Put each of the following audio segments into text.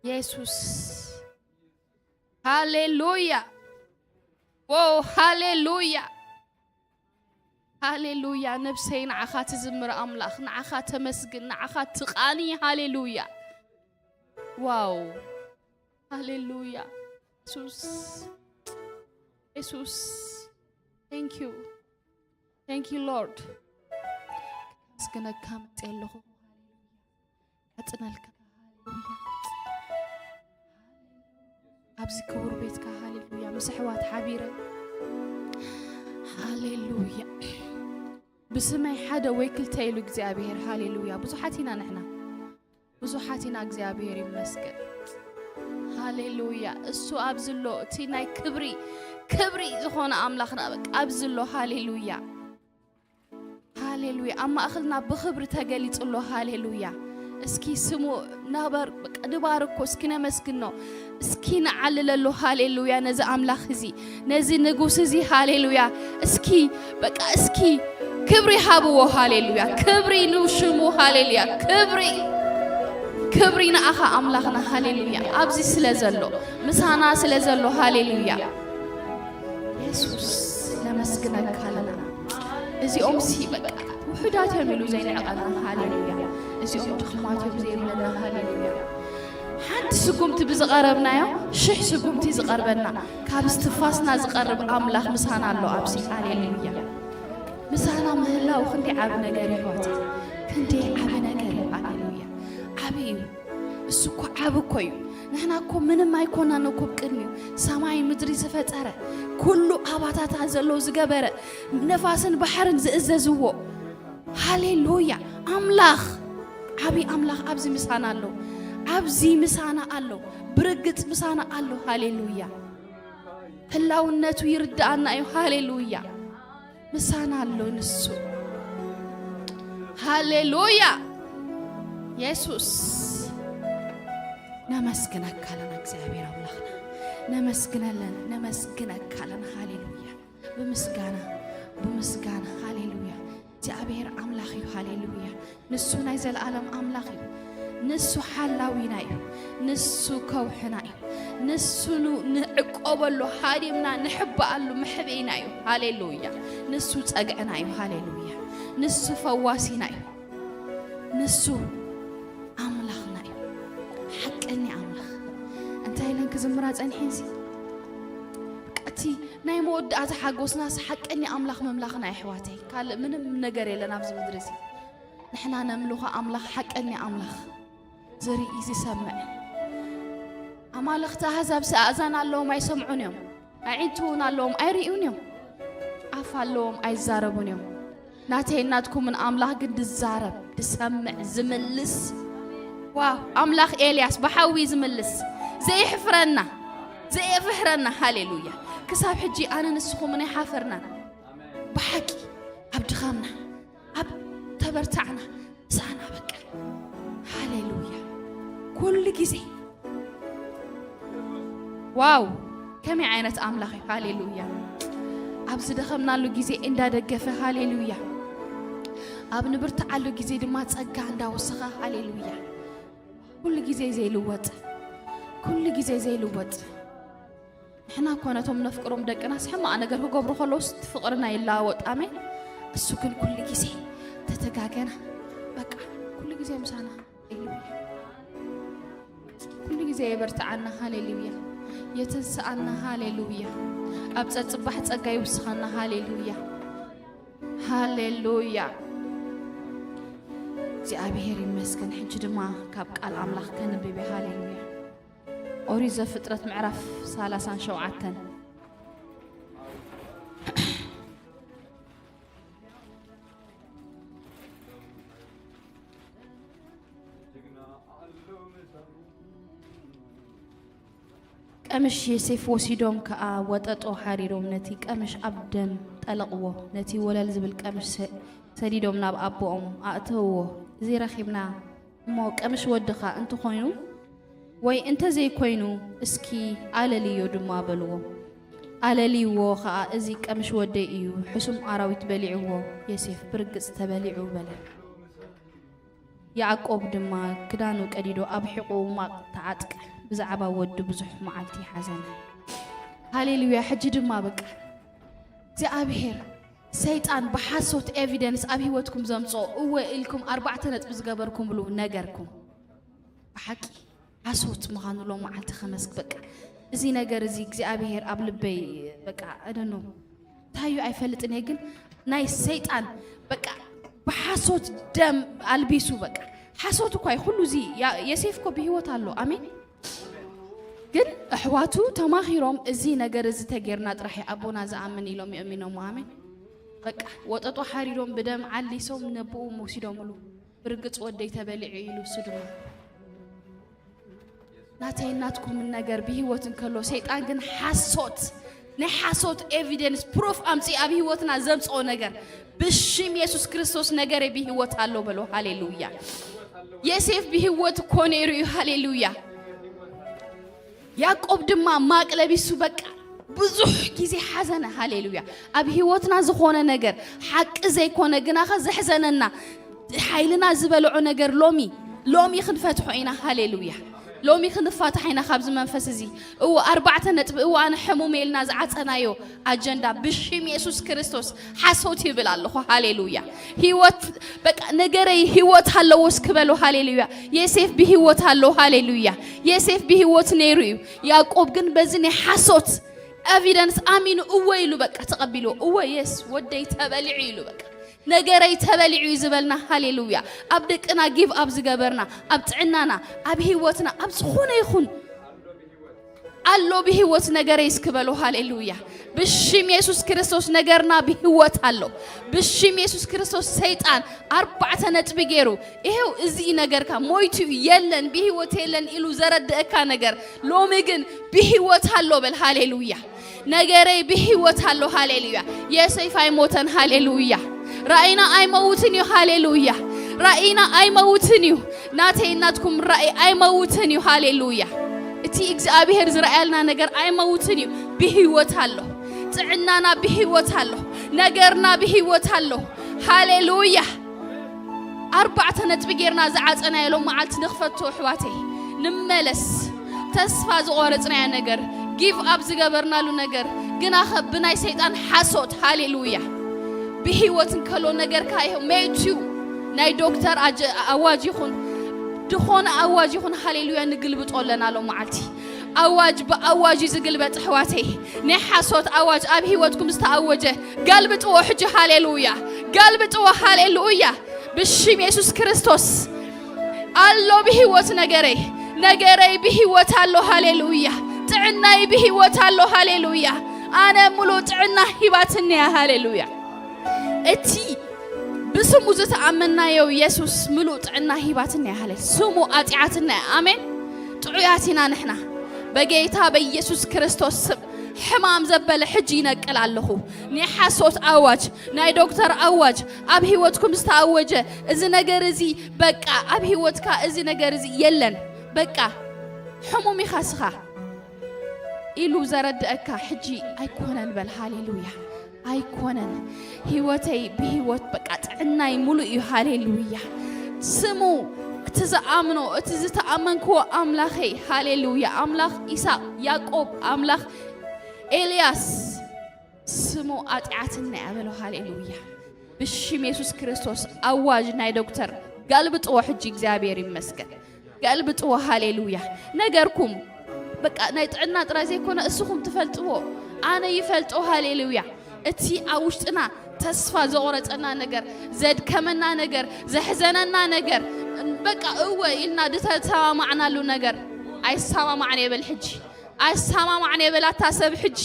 የሱስ። ሃሌሉያ። ዎ፣ ሃሌሉያ። ሃሌሉያ። ነብሰይ ንዓኻ ትዝምር ኣምላኽ፣ ንዓኻ ተመስግን፣ ንዓኻ ትቓኒ። ሃሌሉያ። ዋው። ሃሌሉያ። የሱስ። የሱስ። Thank you. Thank you, Lord. ከመስግነካ መጽእ ኣለኹ። ሃሌሉያ። ከጽነልካ። ሃሌሉያ። ኣብዚ ክቡር ቤትካ። ሃሌሉያ። ምስ ኣሕዋት ሓቢረ። ሃሌሉያ። ብስመይ ሓደ ወይ ክልተ ኢሉ እግዚኣብሔር። ሃሌሉያ። ብዙሓት ኢና ንሕና። ብዙሓት ኢና። እግዚኣብሔር ይመስገን። ሃሌሉያ። እሱ ኣብዚ ኣሎ። እቲ ናይ ክብሪ፣ ክብሪ ዝኾነ ኣምላኽና በቃ ኣብዚ ኣሎ። ሃሌሉያ። ሃሌሉያ። ኣብ ማእኸልና ብኽብሪ ተገሊጹ ኣሎ። ሃሌሉያ። እስኪ ስሙ ነበር፣ በቃ ንባርኮ፣ እስኪ ነመስግኖ፣ እስኪ ንዓልለሉ። ሃሌሉያ። ነዚ ኣምላኽ እዚ፣ ነዚ ንጉስ እዚ። ሃሌሉያ። እስኪ፣ በቃ እስኪ ክብሪ ሃብዎ። ሃሌሉያ። ክብሪ ንሽሙ። ሃሌሉያ። ክብሪ፣ ክብሪ ንኣኻ ኣምላኽና። ሃሌሉያ። ኣብዚ ስለ ዘሎ፣ ምሳና ስለ ዘሎ። ሃሌሉያ። የሱስ፣ ነመስግነካ ኣለና። እዚኦም ሲ በቃ ውሑዳት እዮም ኢሉ ዘይንዕቐና። ሃሌሉያ። እዚኦም ድኽማት እዮም ዘይብለና። ሃሌሉያ። ሓንቲ ስጉምቲ ብዝቐረብናዮ፣ ሽሕ ስጉምቲ ዝቐርበና፣ ካብ እስትንፋስና ዝቐርብ ኣምላኽ ምሳና ኣሎ ኣብዚ። ሃሌሉያ። ምሳና ምህላው ክንደይ ዓቢ ነገር እዩ፣ ኣሕዋት። ክንደይ ዓቢ ነገር እዩ። ሃሌሉያ። ዓቢ እዩ። እሱ እኮ ዓቢ እኮ እዩ። ንሕና እኮ ምንም ኣይኮናን እኮ ቅድሚኡ። ሰማይ ምድሪ ዝፈጠረ፣ ኩሉ ኣባታታ ዘለዉ ዝገበረ፣ ነፋስን ባሕርን ዝእዘዝዎ። ሃሌሉያ። ኣምላኽ፣ ዓቢ ኣምላኽ ኣብዚ ምሳና ኣሎ። ኣብዚ ምሳና ኣሎ። ብርግጽ ምሳና ኣሎ። ሃሌሉያ። ህላውነቱ ይርድኣና እዩ። ሃሌሉያ። ምሳና ኣሎ ንሱ። ሃሌሉያ። የሱስ፣ ነመስግነካ ኣለና እግዚኣብሔር ኣምላኽና። ነመስግነለን፣ ነመስግነካ ኣለና። ሃሌሉያ። ብምስጋና፣ ብምስጋና። ሃሌሉያ። እግዚኣብሔር ኣምላኽ እዩ። ሃሌሉያ። ንሱ ናይ ዘለኣለም ኣምላኽ እዩ። ንሱ ሓላዊና እዩ። ንሱ ከውሕና እዩ። ንሱ ን-፣ ንዕቆበሉ፣ ሃዲምና ንሕበኣሉ መሕብኢና እዩ። ሃሌሉያ። ንሱ ጸግዕና እዩ። ሃሌሉያ። ንሱ ፈዋሲና እዩ። ንሱ ኣምላኽና እዩ። ሓቀኛ ኣምላኽ። እንታይ ኢለን ክዝምራ ጸኒሐንሲ? በቃ እቲ ናይ መወዳእታ ሓጎስናስ ሓቀኛ ኣምላኽ ምምላኽና፣ ኣሕዋተይ። ካልእ ምንም ነገር የለን ኣብዚ ምድሪ እዚ። ንሕና ነምልኾ ኣምላኽ ሓቀኛ ኣምላኽ፣ ዝርኢ፣ ዝሰምዕ። ኣማልኽቲ ኣህዛብ ኣእዛን ኣለዎም፣ ኣይሰምዑን እዮም። ኣዒንቲ እውን ኣለዎም፣ ኣይርእዩን እዮም። ኣፍ ኣለዎም፣ ኣይዛረቡን እዮም። ናተይን ናትኩምን ኣምላኽ ግን ዝዛረብ፣ ዝሰምዕ፣ ዝምልስ። ዋው፣ ኣምላኽ ኤልያስ ብሓዊ ዝምልስ፣ ዘየሕፍረና፣ ዘየፍሕረና። ሃሌሉያ። ክሳብ ሕጂ ኣነን ንስኹምን ኣይሓፈርናን። ብሓቂ ኣብ ድኻምና፣ ኣብ ተበርታዕና፣ ምሳና በቃ። ሃሌሉያ። ኩሉ ግዜ። ዋው፣ ከመይ ዓይነት ኣምላኽ እዩ። ሃሌሉያ። ኣብ ዝደኸምናሉ ግዜ እንዳደገፈ። ሃሌሉያ። ኣብ ንብርትዓሉ ግዜ ድማ ጸጋ እንዳወሰኸ። ሃሌሉያ። ኩሉ ግዜ ዘይልወጥ፣ ኩሉ ግዜ ዘይልወጥ። ንሕና እኮ ነቶም ነፍቅሮም ደቅናስ ሕማቕ ነገር ክገብሩ ከለውስ እቲ ፍቕርና ይለዋወጥ። ኣሜን። እሱ ግን ኩሉ ግዜ ተተጋገና፣ በቃ ኩሉ ግዜ ምሳና። ሃሌሉያ። ኩሉ ግዜ የበርትዓና። ሃሌሉያ። የትንስኣና። ሃሌሉያ። ኣብ ጸጽባሕ ጸጋ ይውስኸና። ሃሌሉያ። ሃሌሉያ። እግዚኣብሔር ይመስገን። ሕጂ ድማ ካብ ቃል ኣምላኽ ከንብብ እየ። ሃሌሉያ። ኦሪት ዘፍጥረት ምዕራፍ ሰላሳን ሸውዓተን። ቀምሽ ዮሴፍ ወሲዶም ከኣ ወጠጦ ሓሪዶም ነቲ ቀምሽ ኣብ ደም ጠለቕዎ። ነቲ ወለል ዝብል ቀምሽ ሰ-፣ ሰዲዶም ናብ ኣቦኦም ኣእተውዎ። እዚ ረኺብና እሞ ቀምሽ ወድኻ እንተኾይኑ ወይ እንተዘይኮይኑ እስኪ ኣለልዮ ድማ በልዎ። ኣለልይዎ ኸኣ እዚ ቀምሽ ወደይ እዩ፣ ሕሱም ኣራዊት በሊዕዎ፣ ዮሴፍ ብርግጽ ተበሊዑ በለ። ያዕቆብ ድማ ክዳኑ ቀዲዶ ኣብ ሕቖኡ ማቕ ተዓጥቀ። ብዛዕባ ወዱ ብዙሕ መዓልቲ ሓዘነ። ሃሌሉያ። ሕጂ ድማ በቃ እግዚኣብሔር ሰይጣን ብሓሶት ኤቪደንስ ኣብ ህይወትኩም ዘምጽኦ እወ ኢልኩም ኣርባዕተ ነጥቢ ዝገበርኩምሉ ነገርኩም ብሓቂ ሓሶት ምዃኑ ሎም መዓልቲ ከመስክ በቃ እዚ ነገር እዚ እግዚኣብሔር ኣብ ልበይ በቃ እደኖ ታዩ ኣይፈልጥን እየ ግን ናይ ሰይጣን በቃ ብሓሶት ደም ኣልቢሱ በቃ ሓሶት እኳ እዩ ኩሉ እዚ ያ- የሴፍ እኮ ብህይወት ኣሎ ኣሜን ግን ኣሕዋቱ ተማኺሮም እዚ ነገር እዚ ተጌርና ጥራሕ እዩ ኣቦና ዝኣምን ኢሎም የእሚኖሞ ኣሜን በቃ ወጠጦ ሓሪዶም ብደም ዓሊሶም ነብኡ ወሲዶምሉ ብርግፅ ወደይ ተበሊዑ ኢሉ እሱ ድማ ናተይ ናትኩምን ነገር ብህይወት እንከሎ ሰይጣን ግን ሓሶት ናይ ሓሶት ኤቪደንስ ፕሩፍ ኣምፂ ኣብ ህይወትና ዘምፅኦ ነገር ብሽም የሱስ ክርስቶስ ነገረ ብህይወት ኣሎ በሎ ሃሌሉያ የሴፍ ብህይወት እኮ ነይሩ እዩ ሃሌሉያ ያዕቆብ ድማ ማቅ ለቢሱ በቃ ብዙሕ ግዜ ሓዘነ ሃሌሉያ ኣብ ህይወትና ዝኾነ ነገር ሓቂ ዘይኮነ ግናኸ ዘሕዘነና ሓይልና ዝበልዖ ነገር ሎሚ ሎሚ ክንፈትሖ ኢና ሃሌሉያ ሎሚ ክንፋታሕ ኢና ካብዚ መንፈስ እዚ እው ኣርባዕተ ነጥቢ እው ኣነ ሕሙም ኢልና ዝዓፀናዮ ኣጀንዳ ብሽም የሱስ ክርስቶስ ሓሶት ይብል ኣለኹ ሃሌሉያ ህይወት በቃ ነገረይ ህይወት ኣለዎ እስክበሉ ሃሌሉያ የሴፍ ብህይወት ኣሎ ሃሌሉያ የሴፍ ብህይወት ነይሩ እዩ ያዕቆብ ግን በዚ ናይ ሓሶት ኤቪደንስ ኣሚኑ እወ ኢሉ በቃ ተቐቢልዎ እወ የስ ወደይ ተበሊዑ ኢሉ በቃ ነገረይ ተበሊዑ እዩ ዝበልና ሃሌሉያ ኣብ ደቅና ጊቭ ኣብ ዝገበርና ኣብ ጥዕናና ኣብ ህይወትና ኣብ ዝኾነ ይኹን ኣሎ ብህይወት ነገረይ እስክበሉ ሃሌሉያ ብሽም የሱስ ክርስቶስ ነገርና ብህይወት ኣሎ ብሽም የሱስ ክርስቶስ ሰይጣን ኣርባዕተ ነጥቢ ገይሩ ይሄው እዚ ነገርካ ሞይቱ የለን ብህይወት የለን ኢሉ ዘረድእካ ነገር ሎሚ ግን ብህይወት ኣሎ በል ሃሌሉያ ነገረይ ብህይወት ኣሎ ሃሌሉያ የሰይፍ ኣይሞተን ሃሌሉያ ራእይና ኣይመውትን እዩ ሃሌሉያ ራእይና ኣይመውትን እዩ ናተይ ናትኩም ራእይ ኣይመውትን እዩ ሃሌሉያ እቲ እግዚኣብሔር ዝረኣየልና ነገር ኣይመውትን እዩ ብህይወት ኣሎ ጥዕናና ብህይወት ኣሎ ነገርና ብህይወት ኣሎ ሃሌሉያ ኣርባዕተ ነጥቢ ጌርና ዝዓፀናዮ ሎም መዓልቲ ንኽፈቶ ኣሕዋተይ ንመለስ ተስፋ ዝቆረፅናዮ ነገር ጊቭ ኣብ ዝገበርናሉ ነገር ግናኸ ብናይ ሰይጣን ሓሶት ሃሌሉያ ብህይወት እንከሎ ነገርካ ይኸው መይቱ ናይ ዶክተር ኣዋጅ ይኹን ዝኾነ ኣዋጅ ይኹን ሃሌሉያ ንግልብጦ ኣለና ሎም መዓልቲ ኣዋጅ ብኣዋጅ እዩ ዝግልበጥ ኣሕዋተይ ናይ ሓሶት ኣዋጅ ኣብ ህይወትኩም ዝተኣወጀ ገልብጥዎ ሕጂ ሃሌሉያ ገልብጥዎ ሃሌሉያ ብሽም የሱስ ክርስቶስ ኣሎ ብህይወት ነገረይ ነገረይ ብህይወት ኣሎ ሃሌሉያ ጥዕናይ ብህይወት ኣሎ ሃሌሉያ ኣነ ሙሉእ ጥዕና ሂባትንያ ሃሌሉያ እቲ ብስሙ ዝተኣመናዮ የሱስ ምሉእ ጥዕና ሂባትና ያህለ ስሙ ኣጢዓትና ኣሜን ጥዑያት ኢና ንሕና በጌታ በኢየሱስ ክርስቶስ ስም ሕማም ዘበለ ሕጂ ይነቅል ኣለኹ ናይ ሓሶት ኣዋጅ ናይ ዶክተር ኣዋጅ ኣብ ህይወትኩም ዝተኣወጀ እዚ ነገር እዚ በቃ ኣብ ህይወትካ እዚ ነገር እዚ የለን በቃ ሕሙም ኢኻ ስኻ ኢሉ ዘረድአካ ሕጂ ኣይኮነን በል ሃሌሉያ ኣይኮነን ህይወተይ ብህይወት በቃ ጥዕናይ ሙሉእ እዩ ሃሌሉያ ስሙ እቲ ዝኣምኖ እቲ ዝተኣመንክዎ ኣምላኸይ ሃሌሉያ ኣምላኽ ኢሳቅ ያዕቆብ ኣምላኽ ኤልያስ ስሙ ኣጢዓትና ያበሎ ሃሌሉያ ብሽም የሱስ ክርስቶስ ኣዋጅ ናይ ዶክተር ጋልብጥዎ ሕጂ እግዚኣብሔር ይመስገን ገልብጥዎ ሃሌሉያ ነገርኩም በቃ ናይ ጥዕና ጥራይ ዘይኮነ እስኹም ትፈልጥዎ ኣነ ይፈልጦ ሃሌሉያ እቲ ኣብ ውሽጥና ተስፋ ዘቑረፀና ነገር ዘድከመና ነገር ዘሕዘነና ነገር በቃ እወ ኢልና ዝተሰማማዕናሉ ነገር ኣይሰማማዕን የብል ሕጂ ኣይሰማማዕን የብል ኣታ ሰብ ሕጂ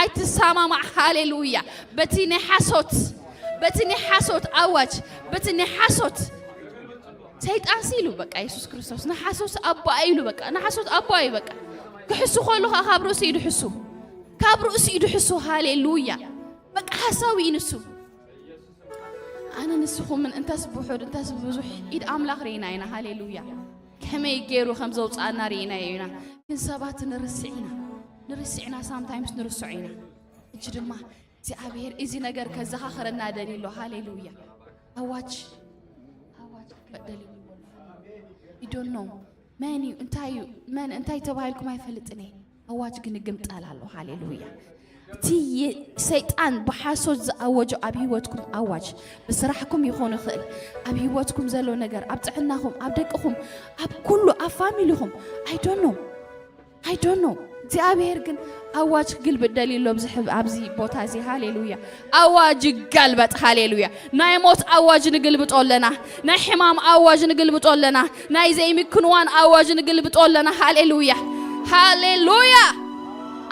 ኣይትሰማማዕ ሃሌሉያ በቲ ናይ ሓሶት በቲ ናይ ሓሶት ኣዋጅ በቲ ናይ ሓሶት ሰይጣን ሲ ኢሉ በቃ የሱስ ክርስቶስ ንሓሶት ኣቦኣ ኢሉ በቃ ንሓሶት ኣቦኣ እዩ በቃ ክሕሱ ከሉ ከዓ ካብ ርእሱ እዩ ድሕሱ ካብ ርእሱ እዩ ድሕሱ ሃሌሉያ በቃ ሓሳዊ እዩ ንሱ ኣነ ንስኹምን እንተስ ብሑድ እንተስ ብዙሕ ኢድ ኣምላኽ ርኢና ኢና ሃሌሉያ ከመይ ገይሩ ከም ዘውፅኣና ርኢናዮ ኢና ግን ሰባት ንርስዕ ኢና ንርስዕ ኢና ሳምታይምስ ንርስዖ ኢና እጂ ድማ እግዚኣብሔር እዚ ነገር ከዘኻኽረና ደልዩ ኣሎ ሃሌሉያ ኣዋጅ ኣዋጅ ደልዩ I don't know መን እዩ እንታይ እዩ መን እንታይ ተባሂልኩም ኣይፈልጥን እየ። ኣዋጅ ግን ይግምጠል ኣሎ። ሃሌሉያ። እቲ የ- ሰይጣን ብሓሶት ዝኣወጆ ኣብ ህይወትኩም ኣዋጅ፣ ብስራሕኩም ይኾን ይኽእል፣ ኣብ ህይወትኩም ዘሎ ነገር፣ ኣብ ጥዕናኹም፣ ኣብ ደቅኹም፣ ኣብ ኩሉ፣ ኣብ ፋሚሊኹም፣ I don't know I don't know። እግዚኣብሔር ግን ኣዋጅ ክግልብጥ ደልዩ ኣሎ ኣብዚ ሕብ- ኣብዚ ቦታ እዚ። ሃሌሉያ። ኣዋጅ ይጋልበጥ። ሃሌሉያ። ናይ ሞት ኣዋጅ ንግልብጦ ኣለና። ናይ ሕማም ኣዋጅ ንግልብጦ ኣለና። ናይ ዘይምክንዋን ኣዋጅ ንግልብጦ ኣለና። ሃሌሉያ። ሃሌሉያ።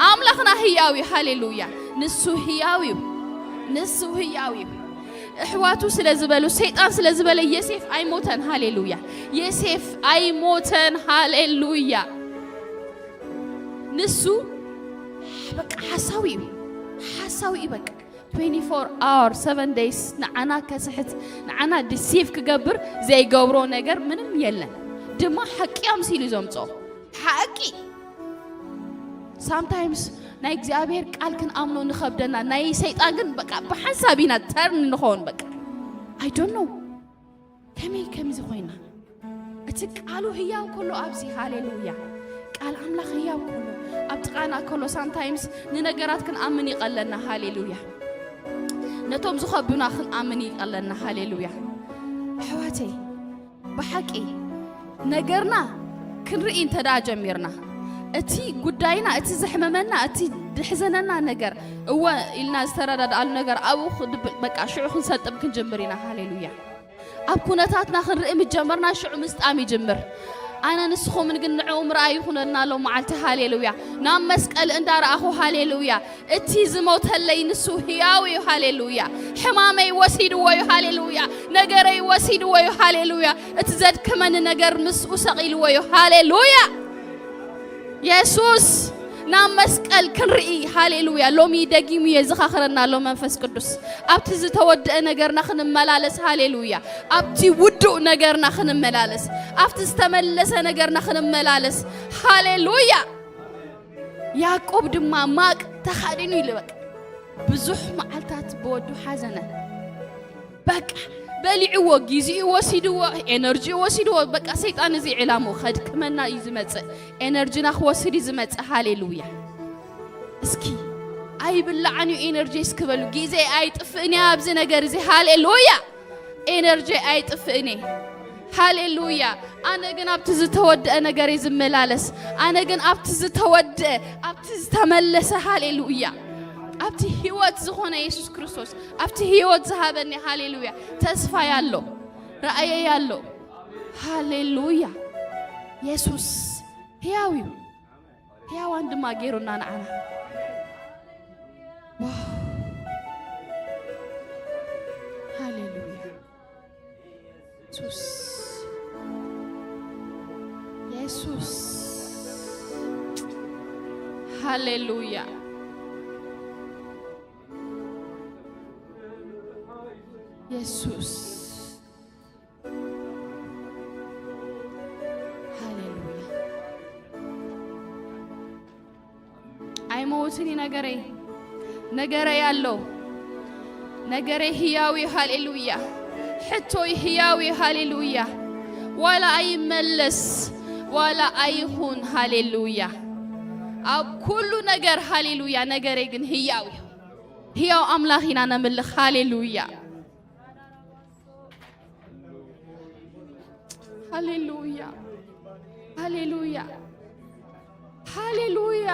ኣምላኽና ህያው እዩ። ሃሌሉያ። ንሱ ህያው እዩ። ንሱ ህያው እዩ። እሕዋቱ ስለ ዝበሉ፣ ሰይጣን ስለ ዝበለ የሴፍ ኣይሞተን። ሃሌሉያ። የሴፍ ኣይሞተን። ሃሌሉያ። ንሱ በቃ ሓሳዊ እዩ። ሓሳዊ እዩ በቃ። Twenty-four hour seven days ንዓና ከስሕት፣ ንዓና ዲሲቭ ክገብር ዘይገብሮ ነገር ምንም የለን። ድማ ሓቂ ኣምሲሉ እዩ ዘምፅኦ። ሓቂ። ሳምታይምስ ናይ እግዚኣብሔር ቃል ክንኣምኖ ንኸብደና፣ ናይ ሰይጣን ግን በቃ ብሓንሳብ ኢና ተርን ንኸውን። በቃ I don't know ከመይ ከምዚ ኮይና። እቲ ቃሉ ህያው ከሎ ኣብዚ፣ ሃሌሉያ። ቃል ኣምላኽ ህያው ከሎ፣ ኣብ ጥቓና ከሎ ሳምታይምስ ንነገራት ክንኣምን ይቐለና። ሃሌሉያ። ነቶም ዝኸብዱና ክንኣምን ይቐለና። ሃሌሉያ። ኣሕዋተይ፣ ብሓቂ ነገርና ክንርኢ እንተ ደኣ ጀሚርና፣ እቲ ጉዳይና፣ እቲ ዘሕመመና፣ እቲ ድሕዘነና ነገር፣ እወ ኢልና ዝተረዳድኣሉ ነገር ኣብኡ ክድብል፣ በቃ ሽዑ ክንሰጥም ክንጅምር ኢና። ሃሌሉያ። ኣብ ኩነታትና ክንርኢ ምስ ጀመርና ሽዑ ምስጣም ይጅምር። ኣነ ንስኹምን ግን ንዕኡ ምርኣይ ይኹነልና ኣሎ መዓልቲ። ሃሌሉያ። ናብ መስቀል እንዳረኣኹ፣ ሃሌሉያ፣ እቲ ዝሞተለይ ንሱ ህያው እዩ። ሃሌሉያ። ሕማመይ ወሲድዎ እዩ። ሃሌሉያ። ነገረይ ወሲድዎ እዩ። ሃሌሉያ። እቲ ዘድክመኒ ነገር ምስኡ ሰቒልዎ እዩ። ሃሌሉያ። የሱስ ናብ መስቀል ክንርኢ። ሃሌሉያ። ሎሚ ደጊሙ የዘኻኽረና ኣሎ መንፈስ ቅዱስ። ኣብቲ ዝተወደአ ነገርና ክንመላለስ። ሃሌሉያ። ኣብቲ ውዱእ ነገርና ክንመላለስ። ኣብቲ ዝተመለሰ ነገርና ክንመላለስ። ሃሌሉያ። ያዕቆብ ድማ ማቅ ተኻዲኑ ይልበቅ ብዙሕ መዓልታት ብወዱ ሓዘነ። በቃ በሊዕዎ፣ ግዜኡ ወሲድዎ፣ ኤነርጂ ወሲድዎ። በቃ ሰይጣን እዚ ዕላምኡ ከድክመና እዩ ዝመጽእ፣ ኤነርጂና ክወስድ እዩ ዝመጽእ። ሃሌሉያ። እስኪ ኣይብላዕን እዩ ኤነርጂ እስኪ በሉ። ግዜ ኣይጥፍእን እያ ኣብዚ ነገር እዚ። ሃሌሉያ። ኤነርጂ ኣይጥፍእን እየ። ሃሌሉያ። ኣነ ግን ኣብቲ ዝተወደአ ነገር እየ ዝመላለስ። ኣነ ግን ኣብቲ ዝተወደአ፣ ኣብቲ ዝተመለሰ፣ ሃሌሉያ፣ ኣብቲ ህይወት ዝኾነ የሱስ ክርስቶስ፣ ኣብቲ ህይወት ዝሃበኒ፣ ሃሌሉያ፣ ተስፋ ያሎ፣ ራእየ ያሎ። ሃሌሉያ። የሱስ ሕያው እዩ። ሕያዋን ድማ ገይሩና ንዓና። ዋው። ሃሌሉያ። የሱስ፣ የሱስ፣ ሃሌሉያ። የሱስ፣ ሃሌሉያ። ኣይመውትን እዩ ነገረይ። ነገረይ ኣሎ። ነገረይ ህያው እዩ። ሃሌሉያ። ሕቶይ ህያው እዩ። ሃሌሉያ። ዋላ ኣይመለስ፣ ዋላ ኣይኹን። ሃሌሉያ። ኣብ ኩሉ ነገር፣ ሃሌሉያ፣ ነገረይ ግን ህያው እዩ። ህያው ኣምላኽ ኢና ነምልኽ። ሃሌሉያ። ሃሌሉያ። ሃሌሉያ። ሃሌሉያ።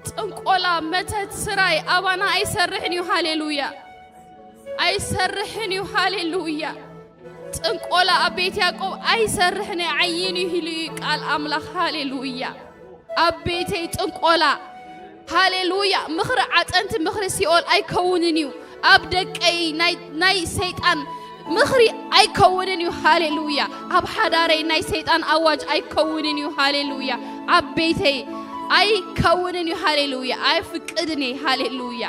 ጥንቆላ፣ መተት፣ ስራይ ኣባና ኣይሰርሕን እዩ። ሃሌሉያ። ኣይሰርሕን እዩ። ሃሌሉያ። ጥንቆላ ኣብ ቤት ያዕቆብ ኣይሰርሕን እየ፣ ዓይን እዩ ኢሉ እዩ ቃል ኣምላኽ። ሃሌሉያ። ኣብ ቤተይ ጥንቆላ፣ ሃሌሉያ፣ ምኽሪ ዓጠንቲ፣ ምኽሪ ሲኦል ኣይከውንን እዩ። ኣብ ደቀይ ናይ፣ ናይ ሰይጣን ምኽሪ ኣይከውንን እዩ። ሃሌሉያ። ኣብ ሓዳረይ ናይ ሰይጣን ኣዋጅ ኣይከውንን እዩ። ሃሌሉያ። ኣብ ቤተይ ኣይከውንን እዩ። ሃሌሉያ። ኣይፍቅድን እየ። ሃሌሉያ።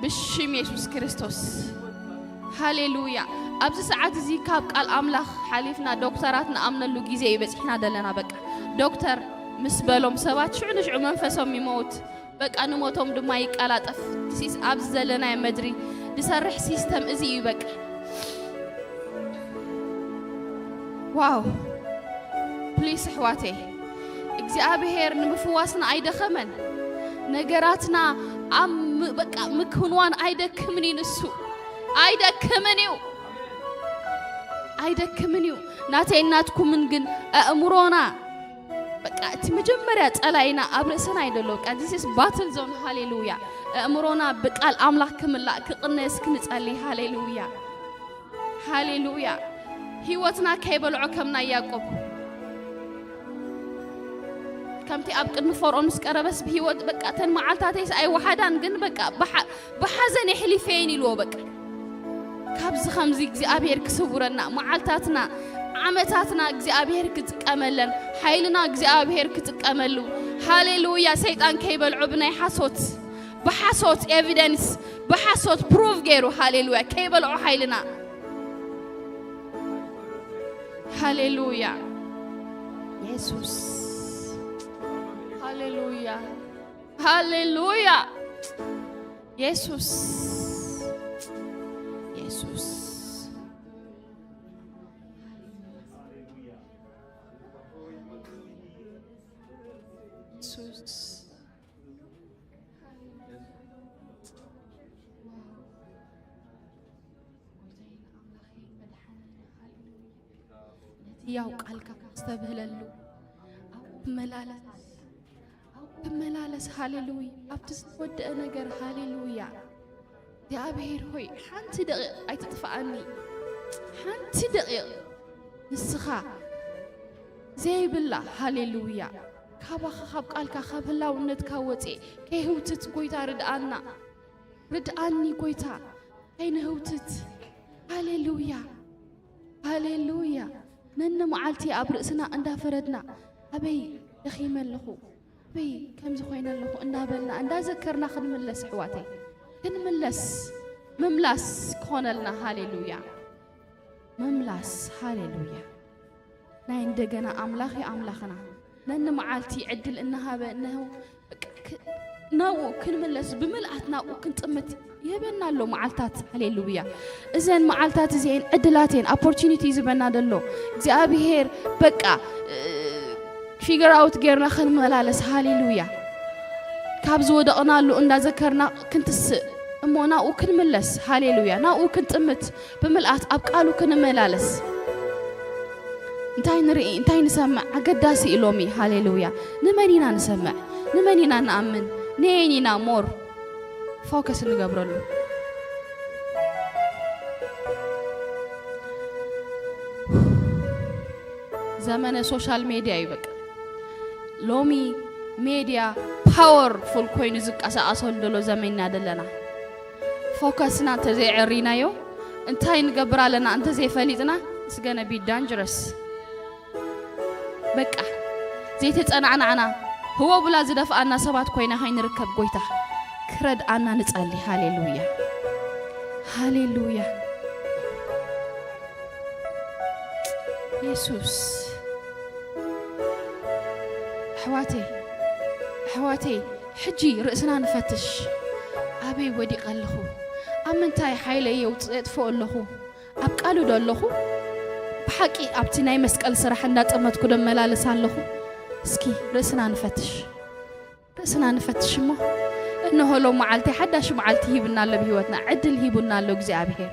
ብሽም የሱስ ክርስቶስ። ሃሌሉያ። ኣብዚ ሰዓት እዚ ካብ ቃል ኣምላኽ ሓሊፍና ዶክተራት ንኣምነሉ ግዜ እዩ በጺሕና ዘለና። በቃ ዶክተር ምስ በሎም ሰባት ሽዑ ንሽዑ መንፈሶም ይመውት። በቃ ንሞቶም ድማ ይቀላጠፍ። ሲስ ኣብዚ ዘለናዮ ምድሪ ዝሰርሕ ሲስተም እዚ እዩ። በቃ ዋው! ፕሊስ ኣሕዋተይ፣ እግዚኣብሔር ንምፍዋስና ኣይደኸመን። ነገራትና ኣብ ም-፣ በቃ ምክንዋን ኣይደክምን እዩ ንሱ። ኣይደክምን እዩ። ኣይደክምን እዩ። ናተይ ናትኩምን ግን ኣእምሮና በቃ እቲ መጀመርያ ጸላኢና ኣብ ርእስና እዩ ዘሎ። በቃ this is battle zone። ሃሌሉያ። ኣእምሮና ብቃል ኣምላኽ ክምላእ ክቕነስ ክንጸሊ። ሃሌሉያ። ሃሌሉያ። ህይወትና ከይበልዖ ከም ናይ ያዕቆብ። ከምቲ ኣብ ቅድሚ ፈርዖን ምስ ቀረበስ ብህይወት በቃ እተን መዓልታተይስ ኣይወሓዳን፣ ግን በቃ ብሓ-፣ ብሓዘን የሕሊፈየን ኢልዎ በቃ። ካብዚ ከምዚ እግዚኣብሔር ክስውረና፣ መዓልታትና፣ ዓመታትና እግዚኣብሔር ክጥቀመለን፣ ሓይልና እግዚኣብሔር ክጥቀመሉ። ሃሌሉያ። ሰይጣን ከይበልዖ ብናይ ሓሶት፣ ብሓሶት ኤቪደንስ፣ ብሓሶት ፕሩቭ ገይሩ፣ ሃሌሉያ፣ ከይበልዖ ሓይልና። ሃሌሉያ። የሱስ። ሃሌሉያ። ሃሌሉያ። የሱስ። የሱስ። የሱስ። ነቲ ያው ቃልካ ክስተብህለሉ፣ ኣብኡ ክመላለስ፣ ኣብኡ ክመላለስ። ሃሌሉያ። ኣብቲ ዝተወደአ ነገር፣ ሃሌሉያ። እግዚኣብሔር ሆይ፣ ሓንቲ ደቂቕ ኣይትጥፍኣኒ። ሓንቲ ደቂቕ ንስኻ ዘይብላ፣ ሃሌሉያ። ካባኻ፣ ካብ ቃልካ፣ ካብ ህላውነትካ ወፅኤ ከይህውትት፣ ጎይታ፣ ርድኣና። ርድኣኒ፣ ጎይታ፣ ከይንህውትት። ሃሌሉያ። ሃሌሉያ። ነንመዓልቲ ኣብ ርእስና እንዳፈረድና፣ ኣበይ ደኺመ ኣለኹ፣ ኣበይ ከምዚ ኮይነ ኣለኹ እንዳበልና፣ እንዳዘከርና ክንምለስ፣ ኣሕዋተይ፣ ክንምለስ፣ ምምላስ ክኾነልና። ሃሌሉያ። ምምላስ። ሃሌሉያ። ናይ እንደገና ኣምላኽ እዩ ኣምላኽና። ነንመዓልቲ ዕድል እናሃበ እነሆ፣ በቃ፣ ክ-፣ ናብኡ ክንምለስ፣ ብምልኣት ናብኡ ክንጥምት ይህበና ኣሎ መዓልታት። ሃሌሉያ። እዘን መዓልታት እዚኤን ዕድላት እየን፣ ኦፖርቹኒቲ እዩ ዝህበና ዘሎ እግዚኣብሔር። በቃ፣ እ፣ ፊገር ኣውት ጌርና ክንመላለስ። ሃሌሉያ። ካብ ዝወደቕናሉ እንዳዘከርና ክንትስእ፣ እሞ ናብኡ ክንምለስ። ሃሌሉያ። ናብኡ ክንጥምት፣ ብምልኣት ኣብ ቃሉ ክንመላለስ። እንታይ ንርኢ፣ እንታይ ንሰምዕ ኣገዳሲ እዩ ሎሚ። ሃሌሉያ። ንመን ኢና ንሰምዕ? ንመን ኢና ንኣምን? ንየን ኢና ሞር ፎከስ እንገብረሉ? ዘመነ ሶሻል ሜድያ እዩ በቃ። ሎሚ ሜድያ ፓወርፉል ኮይኑ ዝንቀሳቐሰሉ ዘሎ ዘመን ኢና ዘለና። ፎከስና እንተዘይዐሪናዮ፣ እንታይ ንገብር ኣለና እንተዘይፈሊጥና፣ it's gonna be dangerous። በቃ ዘይተጸናዕናዕና፣ ህወ ብላ ዝደፍኣና ሰባት ኮይና ከይንርከብ ጎይታ ክረድኣና ንጸሊ። ሃሌሉያ። ሃሌሉያ። የሱስ። ኣሕዋተይ፣ ኣሕዋተይ፣ ሕጂ ርእስና ንፈትሽ። ኣበይ ወዲቐ ኣለኹ? ኣብ ምንታይ ሓይለይ የውጽእ የጥፍኦ ኣለኹ? ኣብ ቃሉ ዶ ኣለኹ? ብሓቂ ኣብቲ ናይ መስቀል ስራሕ እንዳጠመትኩ ዶ እመላለስ ኣለኹ? እስኪ ርእስና ንፈትሽ። ርእስና ንፈትሽ እሞ፣ እንሆ ሎም መዓልቲ ሓዳሽ መዓልቲ ሂብና ኣሎ ብህይወትና፣ ዕድል ሂቡና ኣሎ እግዚኣብሔር።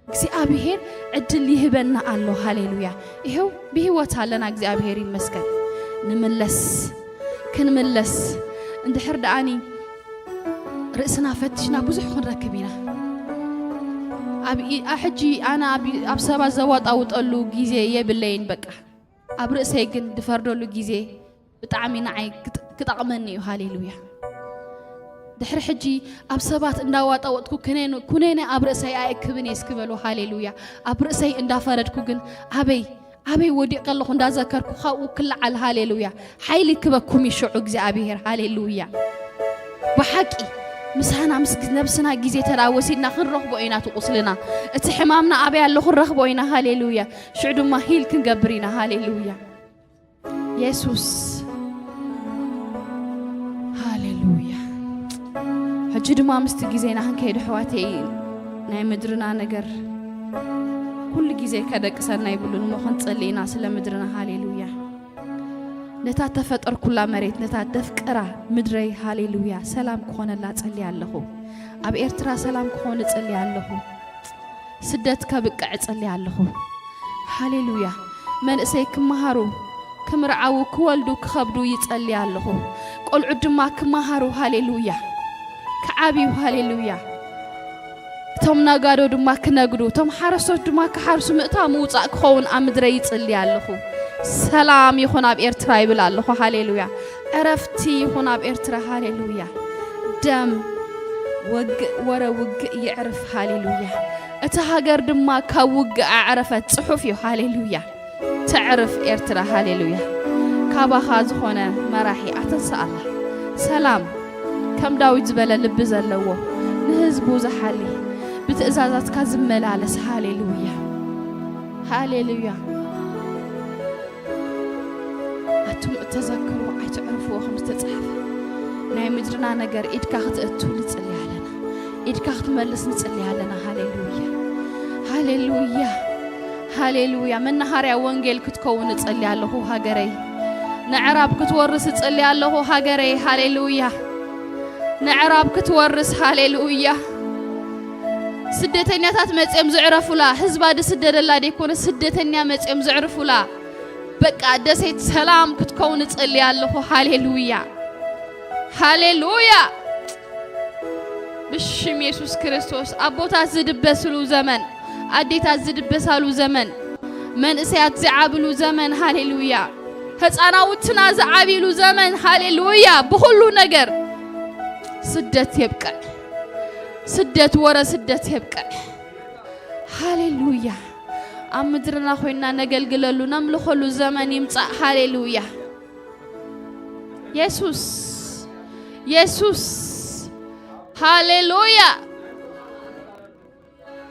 እግዚኣብሔር ዕድል ይህበና ኣሎ። ሃሌሉያ። ይኸው ብህይወት ኣለና፣ እግዚኣብሔር ይመስገን። ንምለስ፣ ክንምለስ፣ እንድሕር ደኣኒ ርእስና ፈትሽና ብዙሕ ክንረክብ ኢና። ኣብ ኢ-፣ ኣ-፣ ሕጂ ኣነ ኣብ፣ ኣብ ሰባት ዘዋጣውጠሉ ግዜ የብለይን። በቃ ኣብ ርእሰይ ግን ድፈርደሉ ግዜ ብጣዕሚ ንዓይ ክጥ-፣ ክጠቕመኒ እዩ። ሃሌሉያ። ድሕሪ ሕጂ ኣብ ሰባት እንዳዋጣወጥኩ ኩነኔ፣ ኩነኔ ኣብ ርእሰይ ኣየክብን እየ እስኪ በሉ። ሃሌሉያ። ኣብ ርእሰይ እንዳፈረድኩ ግን ኣበይ፣ ኣበይ ወዲቐ ኣለኹ እንዳዘከርኩ ካብኡ ክለዓል። ሃሌሉያ። ሓይሊ ክበኩም እዩ ሽዑ እግዚኣብሔር። ሃሌሉያ። ብሓቂ ምሳና ምስ ነብስና ግዜ ተዳ ወሲድና ክንረኽቦ ኢና እቲ ቁስልና፣ እቲ ሕማምና ኣበይ ኣሎ ክንረኽቦ ኢና። ሃሌሉያ። ሽዑ ድማ ሂል ክንገብር ኢና። ሃሌሉያ። የሱስ። ሃሌሉያ። ሕጂ ድማ ምስቲ ግዜና ክንከይድ ኣሕዋተይ፣ ናይ ምድርና ነገር ኩሉ ግዜ ከደቅሰና ይብሉን እሞ ክንጽሊ ኢና ስለ ምድርና። ሃሌሉያ። ነታ ተፈጠርኩላ መሬት፣ ነታ ደፍቅራ ምድረይ፣ ሃሌሉያ፣ ሰላም ክኾነላ እጸሊ ኣለኹ። ኣብ ኤርትራ ሰላም ክኾን እጸሊ ኣለኹ። ስደት ከብቅዕ እጸሊ ኣለኹ። ሃሌሉያ። መንእሰይ ክመሃሩ፣ ክምርዓዉ፣ ክወልዱ፣ ክኸብዱ ይጸሊ ኣለኹ። ቆልዑ ድማ ክመሃሩ፣ ሃሌሉያ፣ ክዓብዩ፣ ሃሌሉያ። እቶም ነጋዶ ድማ ክነግዱ፣ እቶም ሓረስቶት ድማ ክሓርሱ፣ ምእታው ምውጻእ ክኸውን ኣብ ምድረይ ይጽሊ ኣለኹ። ሰላም ይኹን ኣብ ኤርትራ ይብል ኣለኹ። ሃሌሉያ። ዕረፍቲ ይኹን ኣብ ኤርትራ። ሃሌሉያ። ደም ወግእ፣ ወረ ውግእ ይዕርፍ። ሃሌሉያ። እታ ሃገር ድማ ካብ ውግእ ኣዕረፈት ጽሑፍ እዩ። ሃሌሉያ። ተዕርፍ ኤርትራ። ሃሌሉያ። ካባኻ ዝኾነ መራሒ ኣተንስኣላ። ሰላም፣ ከም ዳዊት ዝበለ ልቢ ዘለዎ፣ ንህዝቡ ዝሓሊ፣ ብትእዛዛትካ ዝመላለስ። ሃሌሉያ። ሃሌሉያ። ኣቱም እተዘክሩ ኣይትዕርፍዎ ከም ዝተጻሕፈ፣ ናይ ምድርና ነገር ኢድካ ክትእቱ ንጽሊ ኣለና። ኢድካ ክትመልስ ንጽሊ ኣለና። ሃሌሉያ። ሃሌሉያ። ሃሌሉያ። መናሃርያ ወንጌል ክትከውን እጸሊ ኣለኹ ሃገረይ። ንዕራብ ክትወርስ እጸሊ ኣለኹ ሃገረይ። ሃሌሉያ። ንዕራብ ክትወርስ። ሃሌሉያ። ስደተኛታት መጽዮም ዝዕረፉላ፣ ህዝባ ድስደደላ ደይኮነ፣ ስደተኛ መጽዮም ዝዕርፉላ፣ በቃ ደሴት ሰላም ክትከውን እጸሊ ኣለኹ። ሃሌሉያ። ሃሌሉያ። ብሽም የሱስ ክርስቶስ፣ ኣቦታት ዝድበስሉ ዘመን፣ ኣዴታት ዝድበሳሉ ዘመን፣ መንእሰያት ዝዓብሉ ዘመን። ሃሌሉያ። ህፃናውትና ዝዓብሉ ዘመን። ሃሌሉያ። ብኹሉ ነገር ስደት የብቅዕ። ስደት፣ ወረ ስደት የብቅዕ። ሃሌሉያ። ኣብ ምድርና ኮይና ነገልግለሉ፣ ነምልኸሉ ዘመን ይምጻእ። ሃሌሉያ። የሱስ፣ የሱስ። ሃሌሉያ።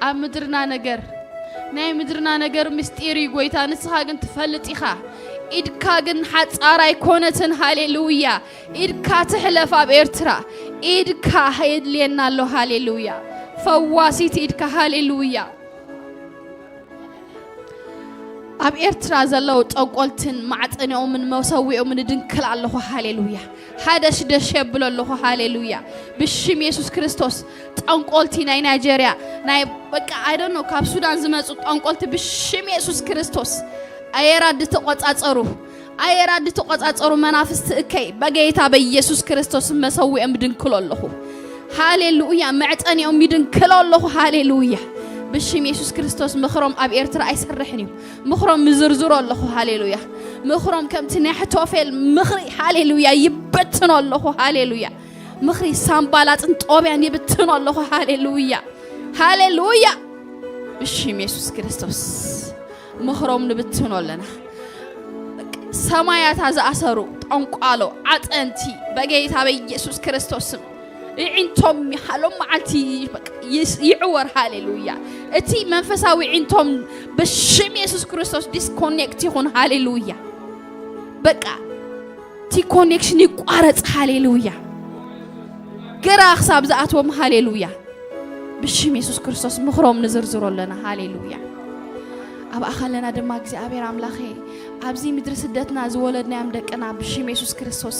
ኣብ ምድርና ነገር፣ ናይ ምድርና ነገር ምስጢር እዩ ጎይታ፣ ንስኻ ግን ትፈልጥ ኢኻ። ኢድካ ግን ሓጻር ኣይኮነትን። ሃሌሉያ። ኢድካ ትሕለፍ ኣብ ኤርትራ። ኢድካ የድልየና ኣሎ። ሃሌሉያ። ፈዋሲት ኢድካ። ሃሌሉያ። ኣብ ኤርትራ ዘለዉ ጠንቆልትን ማዕጠኒኦምን መሰዊኦምን እድንክል ኣለኹ። ሃሌሉያ። ሓደሽደሽ የብሎ ኣለኹ። ሃሌሉያ። ብሽም የሱስ ክርስቶስ፣ ጠንቆልቲ ናይ ናይጀርያ፣ ናይ በቃ፣ I don't know፣ ካብ ሱዳን ዝመጹ ጠንቆልቲ፣ ብሽም የሱስ ክርስቶስ፣ ኣየራት ዝተቆጻጸሩ፣ ኣየራት ዝተቆጻጸሩ መናፍስቲ እከይ፣ በጌታ በኢየሱስ ክርስቶስ መሰዊኦም ይድንክሎ ኣለኹ። ሃሌሉያ። መዕጠኒኦም ይድንክሎ ኣለኹ። ሃሌሉያ። ብሽም የሱስ ክርስቶስ ምኽሮም ኣብ ኤርትራ ኣይሰርሕን እዩ። ምኽሮም ምዝርዝሮ ኣለኹ። ሃሌሉያ። ምኽሮም ከምቲ ናይ ኣሕቶፌል ምኽሪ፣ ሃሌሉያ፣ ይበትኖ ኣለኹ። ሃሌሉያ። ምኽሪ ሳምባላጥን ጦብያን ይብትኖ ኣለኹ። ሃሌሉያ። ሃሌሉያ። ብሽም የሱስ ክርስቶስ ምኽሮም ንብትኖ ኣለና። ሰማያታ ዝኣሰሩ ጠንቋሎ ዓጠንቲ፣ በጌታ በኢየሱስ ክርስቶስ ስም፣ ይዒንቶም ይሃሎም መዓልቲ፣ በቃ፣ ይስ-፣ ይዕወር። ሃሌሉያ። እቲ መንፈሳዊ ይዒንቶም ብሽም የሱስ ክርስቶስ ዲስኮኔክት ይኹን። ሃሌሉያ። በቃ፣ እቲ ኮኔክሽን ይቋረጽ። ሃሌሉያ። ግራ ክሳብ ዝኣትዎም። ሃሌሉያ። ብሽም የሱስ ክርስቶስ ምኽሮም ንዝርዝሮ ኣለና። ሃሌሉያ። ኣብ ኣኸለና ድማ እግዚኣብሔር ኣምላኸ፣ ኣብዚ ምድሪ ስደትና ዝወለድናዮም ደቅና ብሽም የሱስ ክርስቶስ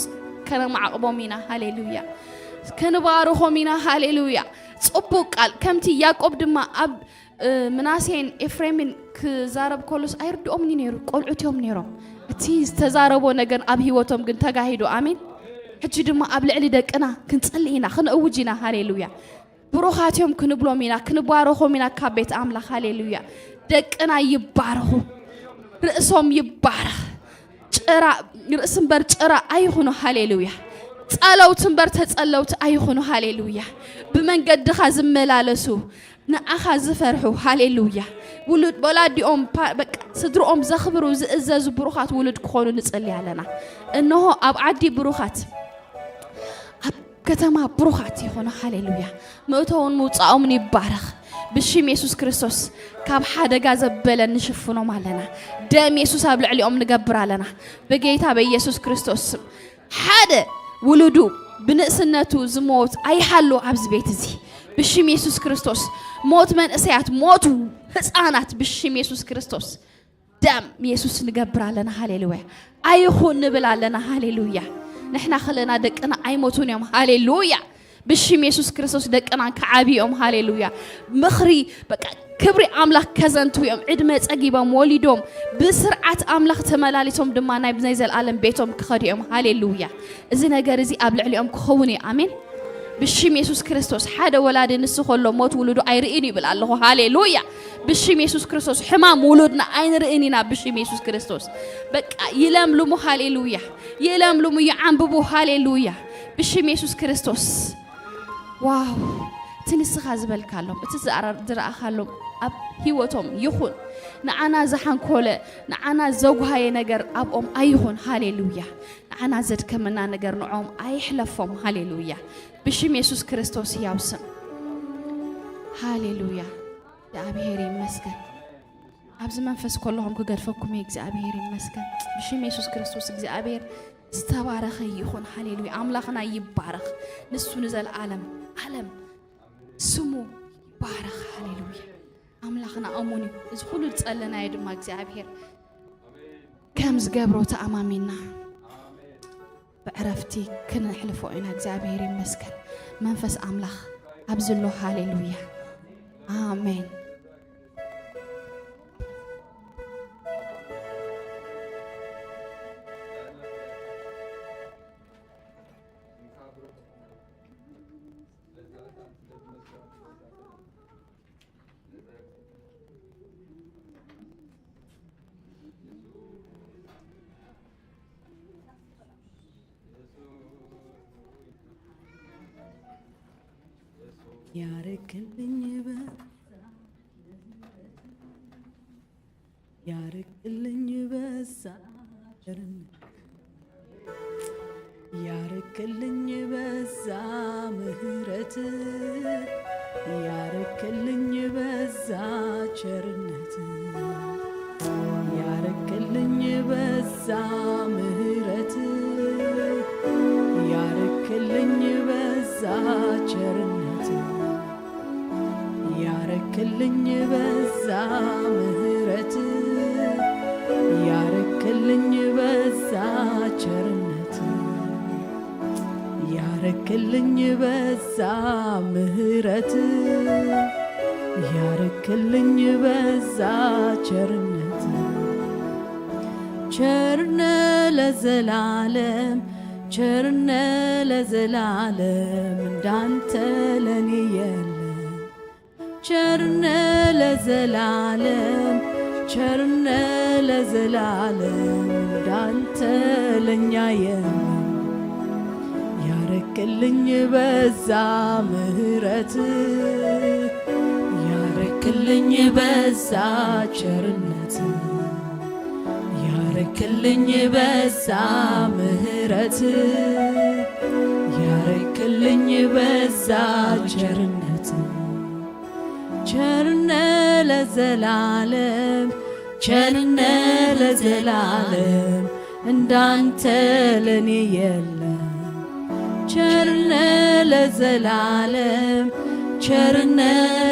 ከነማዕቕቦም ኢና። ሃሌሉያ። ከንባርኾም ኢና። ሃሌሉያ። ጽቡቕ ቃል፣ ከምቲ ያዕቆብ ድማ ኣብ፣ እ፣ ምናሴን ኤፍሬምን ክዛረብ ከሎስ ኣይርድኦምን እዩ ነይሩ። ቆልዑት እዮም ነይሮም። እቲ ዝተዛረቦ ነገር ኣብ ህይወቶም ግን ተጋሂዱ። ኣሜን። ሕጂ ድማ ኣብ ልዕሊ ደቅና ክንጸሊ ኢና፣ ክንእውጅ ኢና። ሃሌሉያ። ብሩኻት እዮም ክንብሎም ኢና፣ ክንባረኾም ኢና ካብ ቤት ኣምላኽ። ሃሌሉያ። ደቅና ይባረኹ። ርእሶም ይባረኽ። ጭራ፣ ርእሲ እምበር ጭራ ኣይኹኑ። ሃሌሉያ። ጸለውቲ እምበር ተጸለውቲ ኣይኹኑ። ሃሌሉያ። ብመንገድኻ ዝመላለሱ፣ ንኣኻ ዝፈርሑ። ሃሌሉያ። ውሉድ ወላዲኦም ፓ-፣ በቃ ስድርኦም ዘኽብሩ፣ ዝእዘዙ ብሩኻት ውሉድ ክኾኑ ንጽሊ ኣለና። እንሆ ኣብ ዓዲ ብሩኻት፣ ኣብ ከተማ ብሩኻት ይኾኑ። ሃሌሉያ። ምእተውን ምውጻኦምን ይባረኽ። ብሽም የሱስ ክርስቶስ ካብ ሓደጋ ዘበለ ንሽፍኖም ኣለና። ደም የሱስ ኣብ ልዕሊኦም ንገብር ኣለና። ብጌታ በኢየሱስ ክርስቶስ ስም፣ ሓደ ውሉዱ ብንእስነቱ ዝሞት ኣይሃሉ ኣብዚ ቤት እዚ። ብሽም የሱስ ክርስቶስ ሞት መንእሰያት፣ ሞት ህፃናት ብሽም የሱስ ክርስቶስ ደም የሱስ ንገብር ኣለና። ሃሌሉያ። ኣይኹን ንብል ኣለና። ሃሌሉያ። ንሕና ከለና ደቅና ኣይሞቱን እዮም። ሃሌሉያ። ብሽም የሱስ ክርስቶስ ደቅና ክዓብዩ እዮም። ሃሌሉያ። ምኽሪ፣ በቃ፣ ክብሪ ኣምላኽ ከዘንትዉ እዮም። ዕድመ ጸጊቦም ወሊዶም ብስርዓት ኣምላኽ ተመላሊሶም ድማ ናይ ናይ ዘለኣለም ቤቶም ክኸዱ እዮም። ሃሌሉያ። እዚ ነገር እዚ ኣብ ልዕሊኦም ክኸውን እዩ። ኣሜን። ብሽም የሱስ ክርስቶስ ሓደ ወላዲ ንሱ ከሎ ሞት ውሉዱ ኣይርእን ይብል ኣለኹ። ሃሌሉያ። ብሽም የሱስ ክርስቶስ ሕማም ውሉድና ኣይንርእን ኢና። ብሽም የሱስ ክርስቶስ በቃ ይለምልሙ። ሃሌሉያ። ይለምልሙ፣ ይዓንብቡ። ሃሌሉያ። ብሽም የሱስ ክርስቶስ። ዋው። እቲ ንስኻ ዝበልካሎም፣ እቲ ዝኣረ-፣ ዝረኣኻሎም ኣብ ህይወቶም ይኹን። ንዓና ዝሓንኮለ፣ ንዓና ዘጉሃየ ነገር ኣብኦም ኣይኹን። ሃሌሉያ። ንዓና ዘድከመና ነገር ንዖም ኣይሕለፎም። ሃሌሉያ። ብሽም የሱስ ክርስቶስ ህያው ስም። ሃሌሉያ። እግዚኣብሔር ይመስገን። ኣብዚ መንፈስ ከለኹም ክገድፈኩም እየ። እግዚኣብሔር ይመስገን። ብሽም የሱስ ክርስቶስ እግዚኣብሔር ዝተባረኸ ይኹን። ሃሌሉያ። ኣምላኽና ይባረኽ። ንሱ ንዘለዓለም ዓለም ስሙ ይባረኽ። ሃሌሉያ። ኣምላኽና እሙን እዩ። እዚ ኩሉ ዝጸለናዮ ድማ እግዚኣብሔር ከም ዝገብሮ ተኣማሚና ብዕረፍቲ ክነሕልፎ ኢና። እግዚኣብሔር ይመስገን። መንፈስ ኣምላኽ ኣብዚ ኣሎ። ሃሌሉያ። ኣሜን። ያረክልኝ በዛ፣ ያረክልኝ በዛ ቸርነት፣ ያረክልኝ በዛ ምህረት፣ ያረክልኝ በዛ ቸርነት፣ ያረክልኝ በዛ ምህረት፣ ያረክልኝ በዛ ቸርነት፣ ያረክልኝ በዛ ምህረት፣ ያረክልኝ በዛ ቸርነት፣ ያረክልኝ በዛ ምህረት፣ ያረክልኝ በዛ ቸርነት። ቸርነ ለዘላለም፣ ቸርነ ለዘላለም፣ እንዳንተ ለኔ የለም። ቸርነ ለዘላለም፣ ቸርነ ለዘላለም፣ እንዳንተ ለኛ የለም። ያረክልኝ በዛ ምህረት፣ ያረክልኝ በዛ ቸርነት፣ ያረክልኝ በዛ ምህረት፣ ያረክልኝ በዛ ቸርነት። ቸርነ ለዘላለም፣ ቸርነ ለዘላለም፣ እንዳንተ ለኔ የለም። ቸርነ ለዘላለም፣ ቸርነ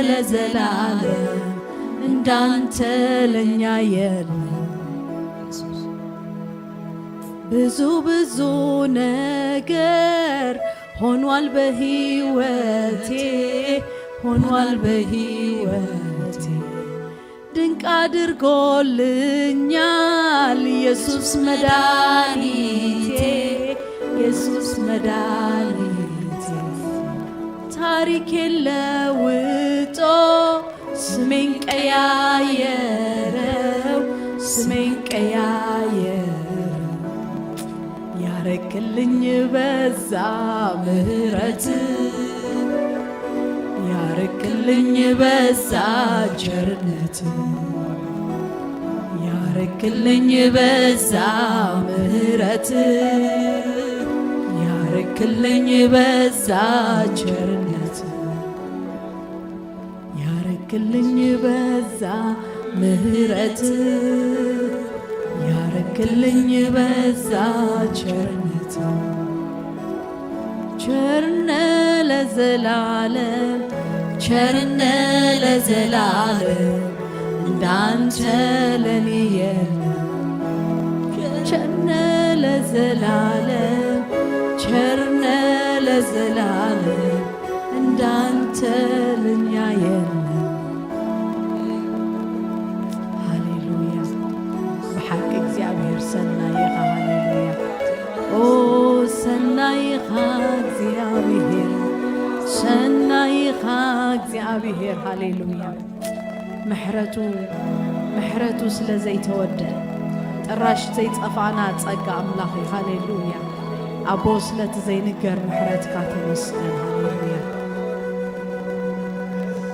ለዘላለም፣ እንዳንተ ለኛ የለም። ብዙ ብዙ ነገር ሆኗል በህይወቴ፣ ሆኗል በህይወቴ። ድንቅ አድርጎልኛል ኢየሱስ መድኃኒቴ፣ ኢየሱስ መድኃኒቴ። ታሪኬን ለውጦ ስሜን ቀያየረው፣ ስሜን ቀያየረው። ያረክልኝ በዛ ምህረት፣ ያረክልኝ በዛ ቸርነት፣ ያረክልኝ በዛ ምህረት፣ ያረክልኝ በዛ ቸርነት፣ ያረክልኝ በዛ ምህረት፣ ያረክልኝ በዛ ቸርነት። ቸርነ ለዘላለም፣ ቸርነ ለዘላለም፣ እንዳንተ ለኔ የለም። ቸርነ ለዘላለም፣ ቸርነ ለዘላለም፣ እንዳንተ ለኛ የለም። ሃሌሉያ። ብሓቂ እግዚኣብሔር ሰናይ ኢኻ። ሃሌሉያ። ኦ ሰናይ ኢኻ እግዚኣብሔር፣ ሰናይ ኢኻ እግዚኣብሔር። ሃሌሉያ። ምሕረቱ፣ ምሕረቱ ስለ ዘይተወደ፣ ጥራሽ ዘይጸፋና ጸጋ ኣምላኽ እዩ። ሃሌሉያ። ኣቦ ስለቲ ዘይንገር ምሕረትካ ተመስገን። ሃሌሉያ።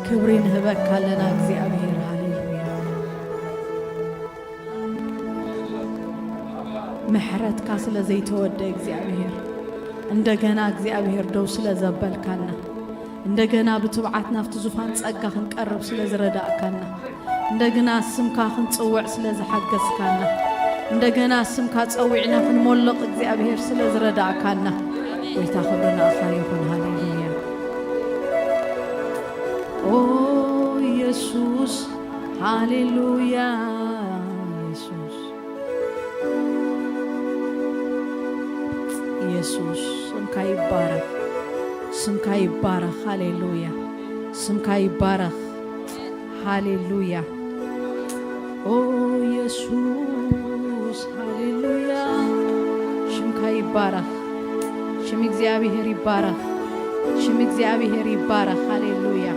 ክብሪ ንህበካ ኣለና እግዚኣብሔር። ሃሌሉያ። ምሕረትካ ስለ ዘይተወደ እግዚኣብሔር፣ እንደገና እግዚኣብሔር ደው ስለ ዘበልካና፣ እንደገና ብትብዓት ናብቲ ዙፋን ጸጋ ክንቀርብ ስለ ዝረዳእካና፣ እንደገና ስምካ ክንጽውዕ ስለ ዝሓገዝካና፣ እንደገና ስምካ ጸዊዕና ክንሞልቕ እግዚኣብሔር ስለ ዝረዳእካና፣ ጎይታ ክብሪ ንኣኻ ይኹን። ሃሌሉያ። ኦ ኢየሱስ፣ ሃሌሉያ። ኢየሱስ፣ ኢየሱስ፣ ስምካ ይባረኽ፣ ስምካ ይባረኽ። ሃሌሉያ። ስምካ ይባረኽ። ሃሌሉያ። ኦ ኢየሱስ፣ ሃሌሉያ። ሽምካ ይባረኽ። ሽም እግዚኣብሔር ይባረኽ። ሽም እግዚኣብሔር ይባረኽ። ሃሌሉያ።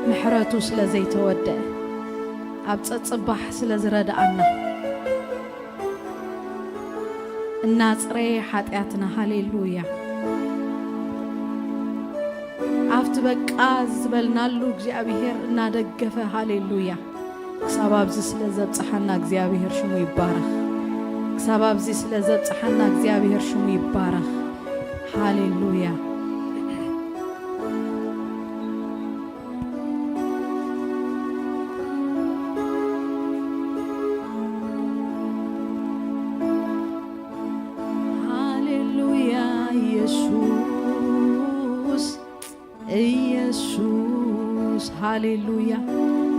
ምሕረቱ ስለ ዘይተወደአ፣ ኣብ ጸጽባሕ ስለ ዝረድኣና፣ እናጽረየ ሓጢኣትና። ሃሌሉያ። ኣብቲ በቃ ዝበልናሉ እግዚኣብሔር እናደገፈ። ሃሌሉያ። ክሳብ ኣብዚ ስለ ዘብጽሓና እግዚኣብሔር ሽሙ ይባረኽ። ክሳብ ኣብዚ ስለ ዘብጽሓና እግዚኣብሔር ሽሙ ይባረኽ። ሃሌሉያ። ሃሌሉያ። ኢየሱስ፣ ኢየሱስ፣ ሃሌሉያ፣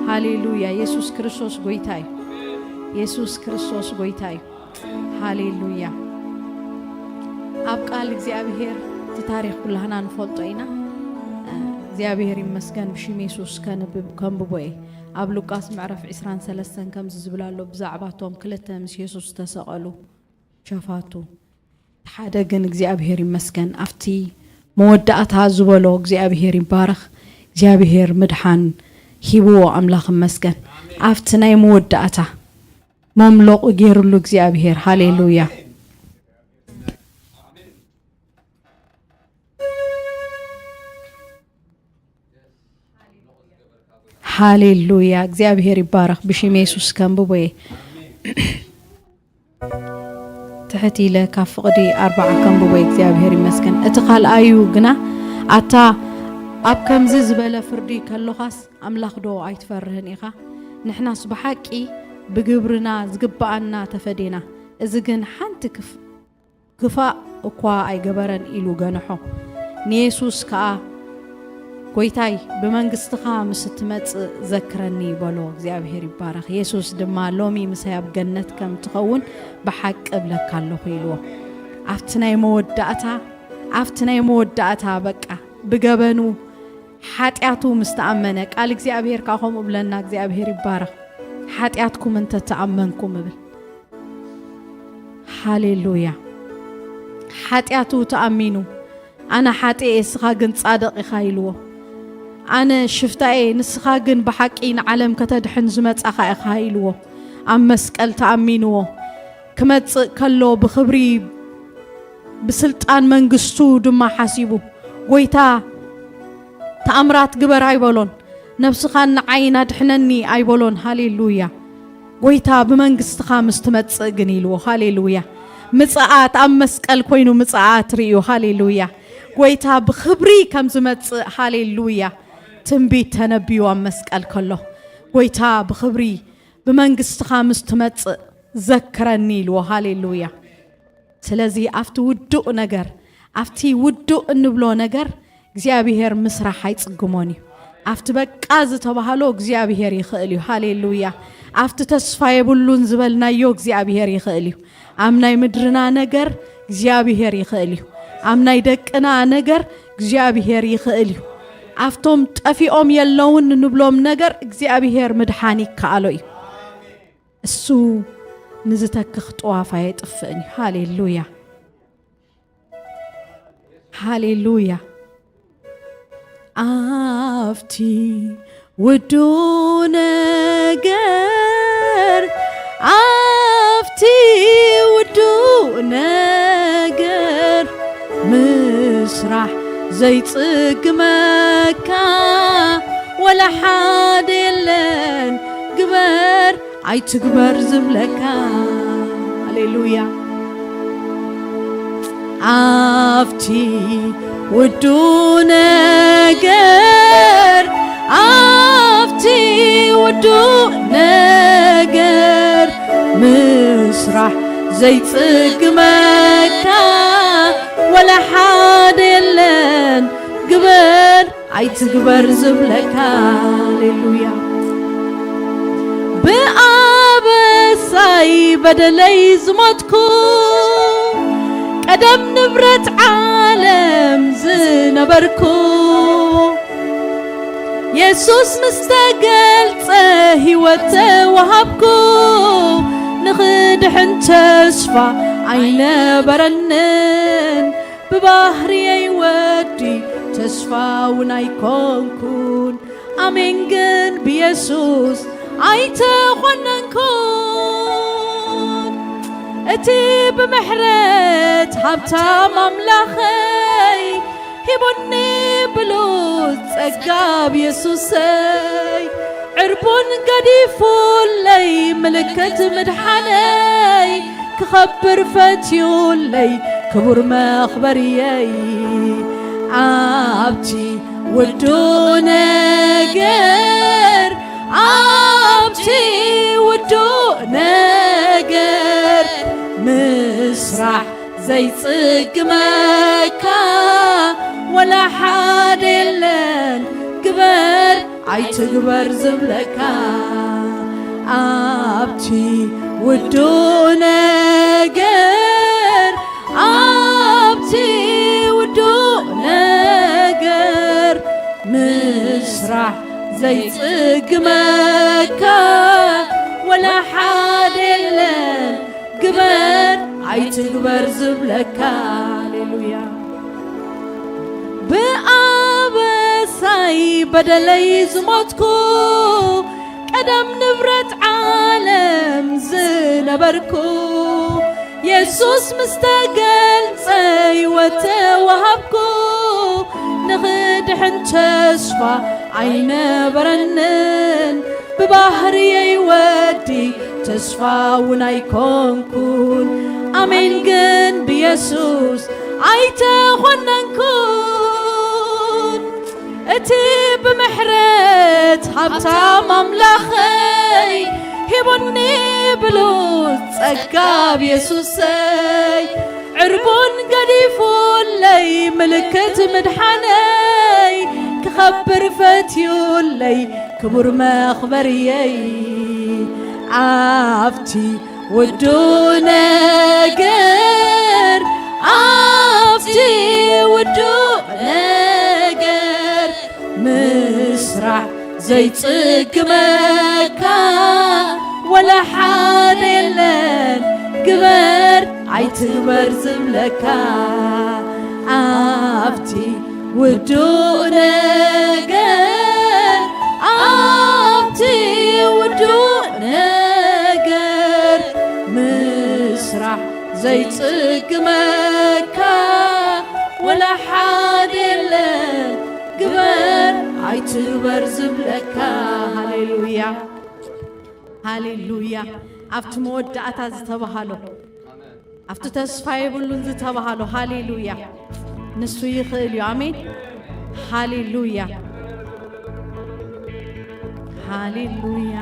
ሃሌሉያ። ኢየሱስ ክርስቶስ ጎይታ እዩ። ኢየሱስ ክርስቶስ ጎይታ እዩ። ሃሌሉያ። ኣብ ቃል እግዚኣብሔር እቲ ታሪኽ ኩላህና ንፈልጦ ኢና። እግዚኣብሔር ይመስገን። ብሽም የሱስ ከንብብ-፣ ከንብቦ እየ። ኣብ ሉቃስ ምዕራፍ ዕስራን ሰለስተን ከምዚ ዝብል ኣሎ፣ ብዛዕባ እቶም ክልተ ምስ የሱስ ዝተሰቐሉ ሸፋቱ። ሓደ ግን እግዚኣብሔር ይመስገን፣ ኣብቲ መወዳእታ ዝበሎ እግዚኣብሔር ይባረኽ። እግዚኣብሔር ምድሓን ሂብዎ፣ ኣምላኽ ይመስገን። ኣብቲ ናይ መወዳእታ መምለቑ ገይሩሉ እግዚኣብሔር። ሃሌሉያ። ሃሌሉያ። እግዚኣብሔር ይባረኽ። ብሽም የሱስ ከንብቦ እየ። ትሕት ኢለ ካብ ፍቕዲ ኣርባዓ ከንብቦ እየ። እግዚኣብሔር ይመስገን። እቲ ካልኣዩ ግና፣ ኣታ ኣብ ከምዚ ዝበለ ፍርዲ ከሎኻስ ኣምላኽ ዶ ኣይትፈርህን ኢኻ? ንሕናስ ብሓቂ ብግብርና ዝግብኣና ተፈዴና። እዚ ግን ሓንቲ ክፍ-፣ ክፋእ እኳ ኣይገበረን ኢሉ ገንሖ። ንየሱስ ከኣ፣ ጎይታይ፣ ብመንግስትኻ ምስ እትመጽእ ዘክረኒ በሎ። እግዚኣብሔር ይባረኽ። የሱስ ድማ፣ ሎሚ ምሳይ ኣብ ገነት ከም ትኸውን ብሓቂ እብለካ ኣለኹ ኢልዎ። ኣብቲ ናይ መወዳእታ፣ ኣብቲ ናይ መወዳእታ በቃ ብገበኑ ሓጢኣቱ ምስ ተኣመነ፣ ቃል እግዚኣብሔር ከኣ ከምኡ እብለና፣ እግዚኣብሔር ይባረኽ። ሓጢኣትኩም እንተ ተኣመንኩም እብል። ሃሌሉያ። ሓጢኣቱ ተኣሚኑ፣ ኣነ ሓጥእ እየ፣ ንስኻ ግን ጻድቕ ኢኻ ኢልዎ። ኣነ ሽፍታ እየ፣ ንስኻ ግን ብሓቂ ንዓለም ከተድሕን ዝመጻኻ ኢኻ ኢልዎ። ኣብ መስቀል ተኣሚንዎ። ክመጽእ ከሎ ብኽብሪ ብስልጣን መንግስቱ ድማ ሓሲቡ፣ ጎይታ፣ ተኣምራት ግበር ኣይበሎን። ነብስኻን ንዓይን ኣድሕነኒ ኣይበሎን። ሃሌሉያ። ጎይታ፣ ብመንግስትኻ ምስ ትመጽእ ግን ኢልዎ። ሃሌሉያ። ምጽኣት ኣብ መስቀል ኮይኑ ምጽኣት ርእዩ። ሃሌሉያ። ጎይታ ብኽብሪ ከም ዝመጽእ፣ ሃሌሉያ፣ ትንቢት ተነብዩ ኣብ መስቀል ከሎ። ጎይታ ብኽብሪ ብመንግስትኻ ምስ ትመጽእ ዘክረኒ ኢልዎ። ሃሌሉያ። ስለዚ ኣብቲ ውዱእ ነገር፣ ኣብቲ ውዱእ እንብሎ ነገር እግዚኣብሔር ምስራሕ ኣይጽግሞን እዩ። ኣብቲ በቃ ዝተባህሎ እግዚኣብሔር ይኽእል እዩ። ሃሌሉያ። ኣብቲ ተስፋ የብሉን ዝበልናዮ እግዚኣብሔር ይኽእል እዩ። ኣብ ናይ ምድርና ነገር እግዚኣብሔር ይኽእል እዩ። ኣብ ናይ ደቅና ነገር እግዚኣብሔር ይኽእል እዩ። ኣብቶም ጠፊኦም የለውን ንብሎም ነገር እግዚኣብሔር ምድሓን ይከኣሎ እዩ። እሱ ንዝተክኽ ጥዋፍ ኣየጥፍእን እዩ። ሃሌሉያ። ሃሌሉያ። ኣብቲ ውዱ ነገር፣ ኣብቲ ውዱ ነገር፣ ምስራሕ ዘይጽግመካ ወላ ሓደ የለን። ግበር ኣይትግበር ዝብለካ። ሃሌሉያ። ኣብቲ ውዱ ነገር፣ ኣብቲ ውዱ ነገር፣ ምስራሕ ዘይጽግመካ ወላ ሓደ የለን። ግበር ኣይትግበር ዝብለካ። ሃሌሉያ። ብኣበሳይ በደለይ ዝሞትኩ፣ ቀደም ንብረት ዓለም ዝነበርኩ፣ የሱስ ምስ ተገልጸ ህይወት ተዋሃብኩ። ንኽድሕን ተስፋ ኣይነበረንን፣ ብባህርየይ ወዲ ተስፋ እውን ኣይኮንኩን። ኣሜን ግን ብየሱስ ኣይተኾነንኩን። እቲ ብምሕረት ሃብታም ኣምላኸይ ሂቡኒ ብሉጽ ጸጋ ብየሱሰይ። ዕርቡን ገዲፉለይ ምልክት ምድሓነይ፣ ክኸብር ፈትዩለይ ክቡር መኽበርየይ። ኣብቲ ውዱ ነገር፣ ኣብቲ ውዱ ነገር፣ ምስራሕ ዘይጽግመካ ወላ ሓደ የለን። ግበር ኣይትግበር ዝብለካ። ኣብቲ ውዱ ነገር፣ ኣብቲ ውዱ ነገር፣ ምስራሕ ዘይጽግመካ ወላ ሓደ የለን። ግበር ኣይትግበር ዝብለካ። ሃሌሉያ። ብኣበሳይ በደለይ ዝሞትኩ፣ ቀደም ንብረት ዓለም ዝነበርኩ፣ የሱስ ምስ ተገልጸ ህይወት ተዋሃብኩ። ንኽድሕን ተስፋ ኣይነበረንን፣ ብባህርየይ ወዲ ተስፋ እውን ኣይኮንኩን። ኣሜን ግን ብየሱስ ኣይተኾነንኩን። እቲ ብምሕረት ሃብታም ኣምላኸይ ሂቡኒ ብሉጽ ጸጋ ብየሱሰይ። ዕርቡን ገዲፉለይ ምልክት ምድሓነይ፣ ክኸብር ፈትዩለይ ክቡር መኽበርየይ። ኣብቲ ውዱ ነገር፣ ኣብቲ ውዱ ነገር፣ ምስራሕ ዘይጽግመካ ወላ ሓደ የለን። ግበር ኣይትግበር ዝብለካ። ኣብቲ ውዱ ነገር፣ ኣብቲ ውዱ ነገር፣ ምስራሕ ዘይጽግመካ ወላ ሓደ የለን። ግበር ኣይትግበር ዝብለካ። ሃሌሉያ፣ ሃሌሉያ። ኣብቲ መወዳእታ ዝተባሃሎ፣ ኣብቲ ተስፋ የብሉን ዝተባሃሎ፣ ሃሌሉያ፣ ንሱ ይኽእል እዩ። ኣሜን። ሃሌሉያ፣ ሃሌሉያ።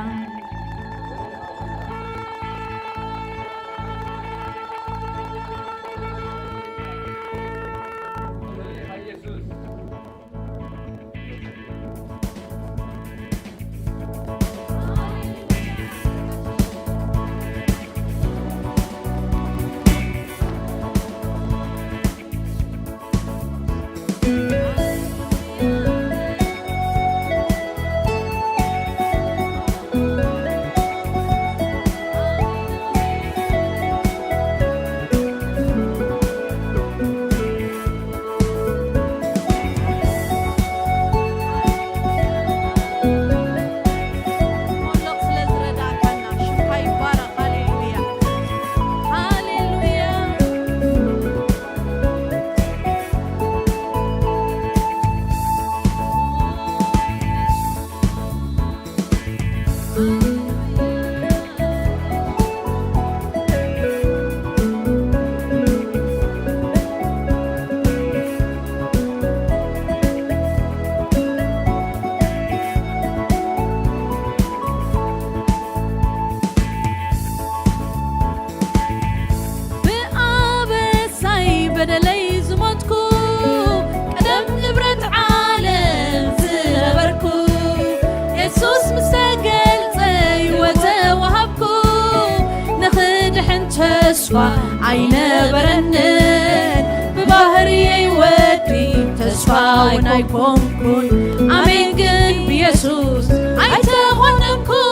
ተስፋ ኣይነበረንን፣ ብባህርየይ ወዲ ተስፋ እውን ኣይኮንኩን። ኣሜን ግን ብየሱስ ኣይተኾነንኩን።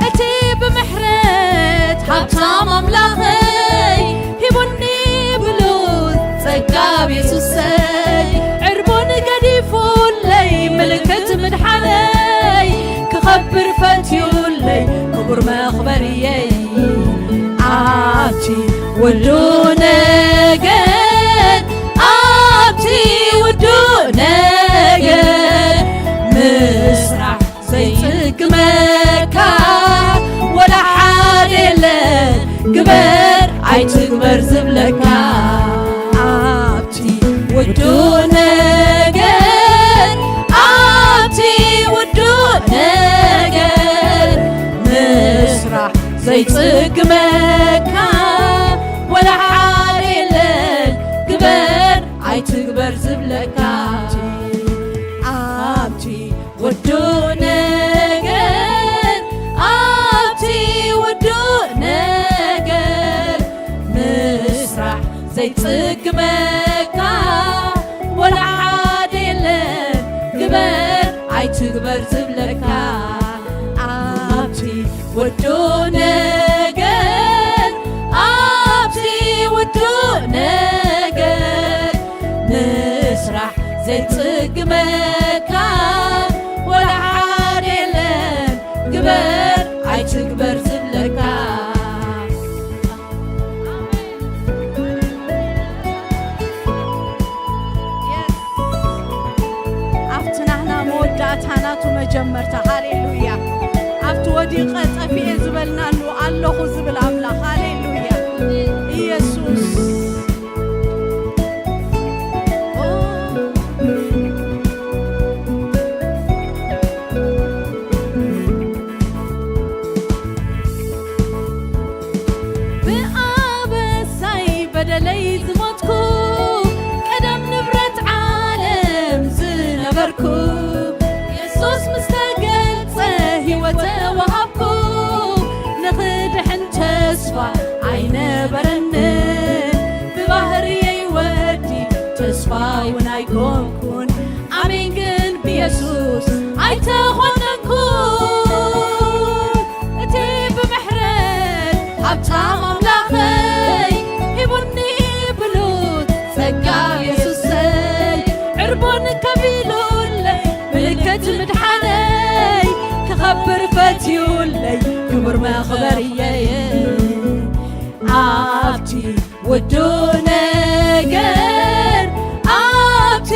እቲ ብምሕረት ሃብታም ኣምላኸይ ሂቡኒ ብሉጽ ጸጋ ብየሱሰይ ዕርቡን ገዲፉለይ ምልክት ምድሓነይ ክኸብር ፈትዩለይ ክቡር መኽበርየይ። ኣብቲ ውዱእ ነገር ኣብቲ ውዱእ ነገር ምስራሕ ዘይጽግመካ ወላ ሓደ የለን። ግበር ኣይትግበር ዝብለካ ኣብቲ ውዱእ ነገር ኣብቲ ውዱእ ነገር ምስራሕ ዘይጽግመካ ወላ ሓደ የለን። ግበር ኣይትግበር ዝብለካ ኣብቲ ውዱእ ነገር ኣብቲ ውዱእ ነገር ምስራሕ ዘይጽግመካ ወላ ሓደ የለን። ግበር ኣይትግበር ዝብለካ ኣብቲ ውዱእ ነገር ኣብቲ ውዱእ ነገር ምስራሕ ዘይጽግመካ ወላ ሓደ የለን። ግበር ኣይትግበር ዝብለካ ኣብቲ ናህና መወዳእታ ናቱ መጀመርታ። ሃሌሉያ። ኣብቲ ወዲቐ ጠፊኤ ዝበልናሉ ኣለኹ ዝብል ኣምላኽ። ሃሌሉያ። ኢየሱስ። ብኣበሳይ በደለይ ዝሞትኩ ቀደም ንብረት ዓለም ዝነበርኩ የሱስ ምስ ተገልጸ ህይወት ተወሃብኩ። ንኽድሕን ተስፋ ኣይነበረንን ብባህርየይ ወዲ ተስፋ እውን ኣይኮንኩን። ኣሜን ግን ብየሱስ ኣይተኾነንኩን። እቲ ብምሕረት ሃብታም ኣምላኸይ ሂቡኒ ብሉጽ ጸጋ የሱሰይ ዕርቡን ከፊሉለይ ምልክት ምድሓነይ ክኸብር ፈትዩለይ ክቡር መኽበርየይ ኣብቲ ውዱእ ነገር ኣብቲ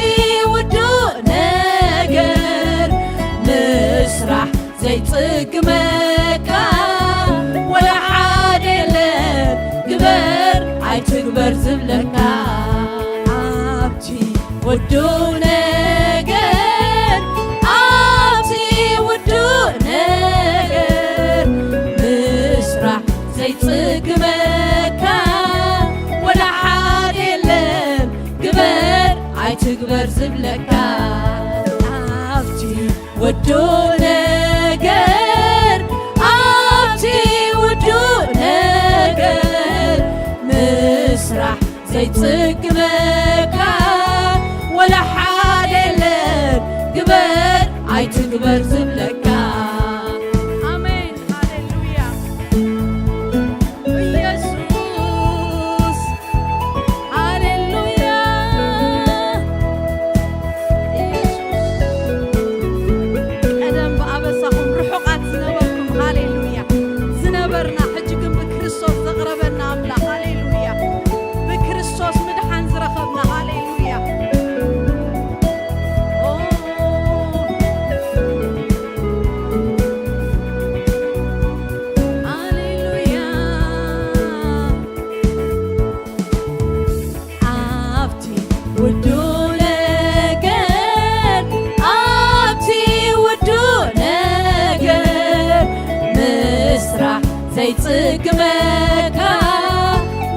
ውዱእ ነገር ምስራሕ ዘይጽግመካ ወላ ሓደ የለን። ግበር ኣይትግበር ዝብለካ ኣብቲ ውዱእ ነገር ኣብቲ ውዱእ ነገር ምስራሕ ዘይጽግመካ ወላ ሓደ የለን። ግበር ኣይትግበር ዝብለካ ኣብቲ ውዱእ ነገር ኣብቲ ውዱእ ነገር ምስራሕ ዘይጽግመካ ወላ ሓደ የለን። ግበር ኣይትግበር ዝብለካ ኣሜን። ሃሌሉያ። ኢየሱስ። ሃሌሉያ። ኢየሱስ። ቀደም ብኣበሳኹም ርሑቓት ዝነበርኩም፣ ሃሌሉያ፣ ዝነበርና፣ ሕጂ ግን ብክርስቶስ ዘቕረበና ኣምላኽ፣ ሃሌሉያ፣ ብክርስቶስ ምድሓን ዝረኸብና፣ ሃሌሉያ። ኦ፣ ሃሌሉያ። ኣብቲ ውዱእ ነገር ኣብቲ ውዱእ ነገር ምስራሕ ዘይጽግመካ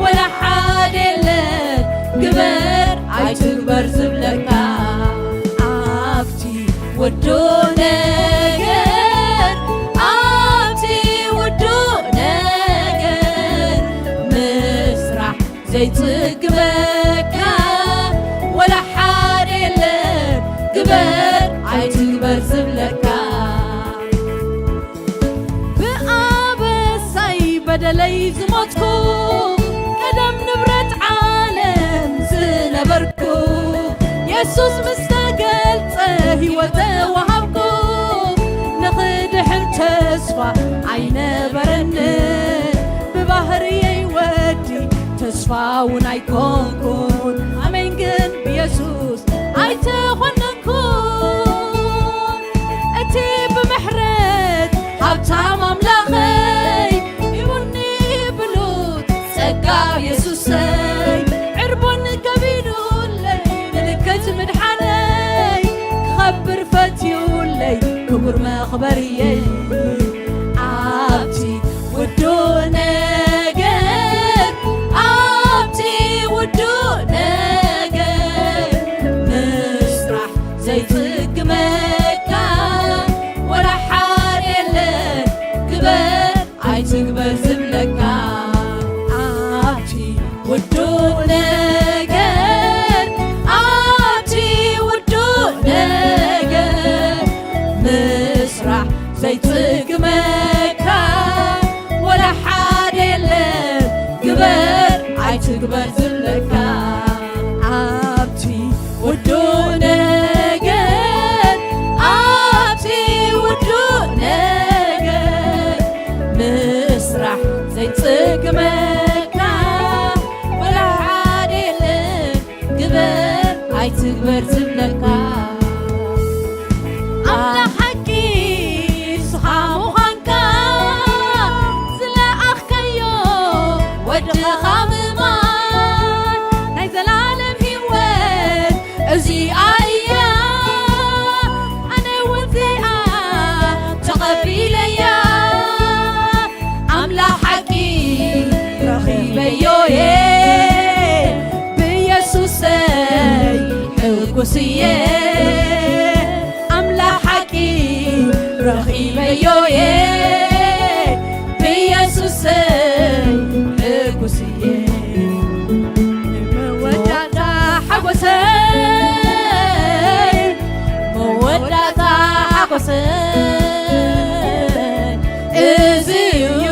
ወላ ሓደ የለን። ግበር ኣይትግበር ዝብለካ ኣብቲ ውዱእ ነገር ኣብቲ ውዱእ ነገር ዘይጽግበካ ወላ ሓደ የለን፣ ግበር ኣይትግበር ዝብለካ። ብኣበሳይ በደለይ ዝሞትኩ፣ ቀደም ንብረት ዓለም ዝነበርኩ፣ የሱስ ምስ ተገልጸ ህይወት ተዋሃብኩ። ንኽድሕን ተስፋ ኣይነበረንን፣ ብባህርየይ ወዲ ተስፋ እውን ኣይኮንኩን። ኣሜን ግን ብየሱስ ኣይተኾነንኩን። እቲ ብምሕረት ሃብታም ኣምላኸይ ሂቡኒ ብሉጽ ጸጋ የሱሰይ። ዕርቡን ከቢዱለይ ምልክት ምድሓነይ ክኸብር ፈትዩለይ ክቡር መኽበርየይ። ኣብቲ ውዱእ ነገር፣ ኣብቲ ውዱእ ነገር ምስራሕ ዘይጽግመካ ወላ ሓደ የለን፣ ግበር ኣይትግበር ዝብለካ። ኣብቲ ውዱእ ነገር፣ ኣብቲ ውዱእ ነገር ምስራሕ ዘይጽግመካ ወላ ሓደ የለን፣ ግበር ኣይትግበር ዝብለካ። ኣብቲ ውዱእ ነገር፣ ኣብቲ ውዱእ ነገር ምስራሕ ዘይጽግመካ ወላ ሓደ የለን፣ ግበር ኣይትግበር ዝብለካ። ኣምላኽ ሓቂ ንስኻ ምዃንካ ዝለኣኽካዮ ወድኻ ምማን ናይ ዘላለም ህይወት እዚኣ እያ። ኣነ እውን እዚኣ ተቐቢለያ። ኣምላኽ ሓቂ ረኺበዮ እየ፣ ብየሱሰይ ሕጉስ እየ። ኣምላኽ ሓቂ ረኺበዮ እየ፣ ብየሱሰይ ሕጉስ እየ። መወዳእታ ሓጎሰይ፣ መወዳእታ ሓጎሰይ እዚ እዩ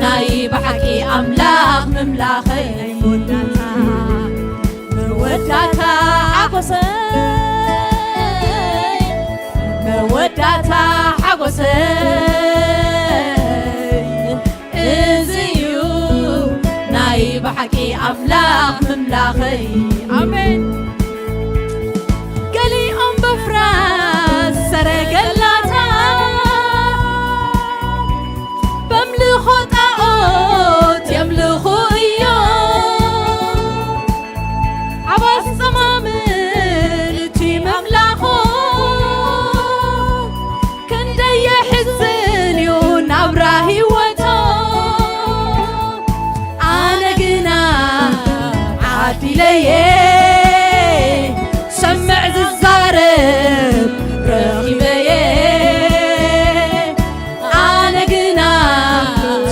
ናይ ብሓቂ ኣምላኽ ምምላኸይ። መወዳእታ፣ መወዳእታ ሓጎሰይ፣ መወዳእታ ሓጎሰይ እዚ እዩ ናይ ብሓቂ ኣምላኽ ምምላኸይ። ኣሜን። ገሊኦም በፍራስ ሰረገላታት በምልኾ ጣዖት የምልኹ እዮም። ዓባስ ጸማምን እቲ መምላኾ ክንደይ የሕዝን እዩ ናብራ ህይወቶም። ኣነ ግና ዓዲለየ ሰምዕ ዝዛረብ ረኺበየ። ኣነ ግና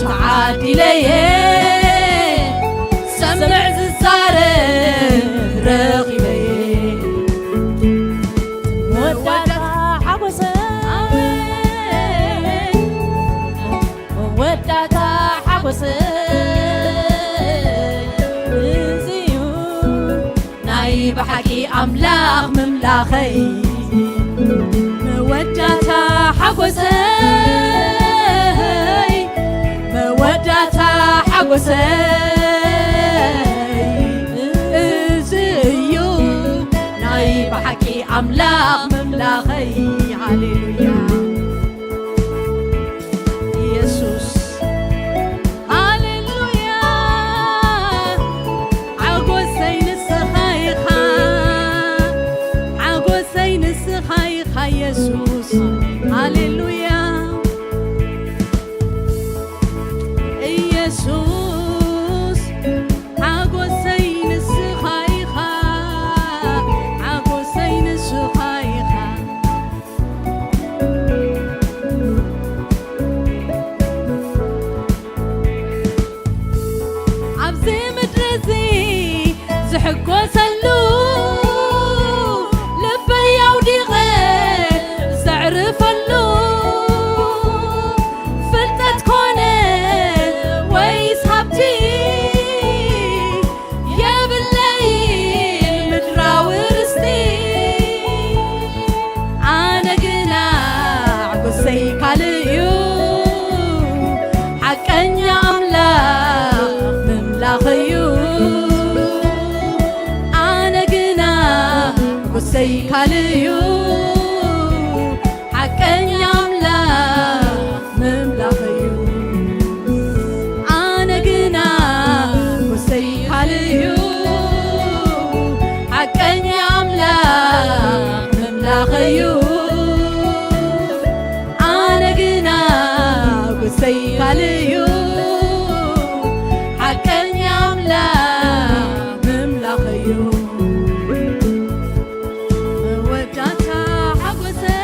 ተዓዲለየ ሰምዕ ዝዛረብ ረኺበየ። መወዳእታ ሓጎሰይ፣ መወዳእታ ሓጎሰይ እዚ እዩ ናይ ብሓቂ ኣምላኽ ምምላኸይ። መወዳእታ ሓጎሰይ፣ መወዳእታ ሓጎሰይ እዚ እዩ ናይ ብሓቂ ኣምላኽ ምምላኸይ። ሃሌሉያ። ኢየሱስ። ሃሌሉያ። ሓጎሰይ ንስኻ ኢኻ፣ ሓጎሰይ ንስኻ ኢኻ ኢየሱስ። ሃሌሉያ። ኢየሱስ፣ ሓጎሰይ ንስኻ ኢኻ፣ ሓጎሰይ ንስኻ ኢኻ። ሕጎሰሉ ልበይ ኣውዲቐ ዘዕርፈሉ ፍልጠት ኮነ ወይስ ሃብቲ የብለይን ምድራዊ ርስቲ ኣነ ግና ሓጎሰይ ካልእ እዩ ሓቀኛ ኣምላኽ ምምላኽ እዩ ኣነ ግና ሓጎሰይ ካልእ እዩ ሓቀኛ ኣምላኽ ምምላኽ እዩ ኣነ ግና ሓጎሰይ ካልእ እዩ ሓቀኛ ኣምላኽ ምምላኽ እዩ ኣነ ግና ሓጎሰይ ካልእ እዩ ሓቀኛ ኣምላኽ ምምላኽ እዩ መወዳእታ ሓጎሰይ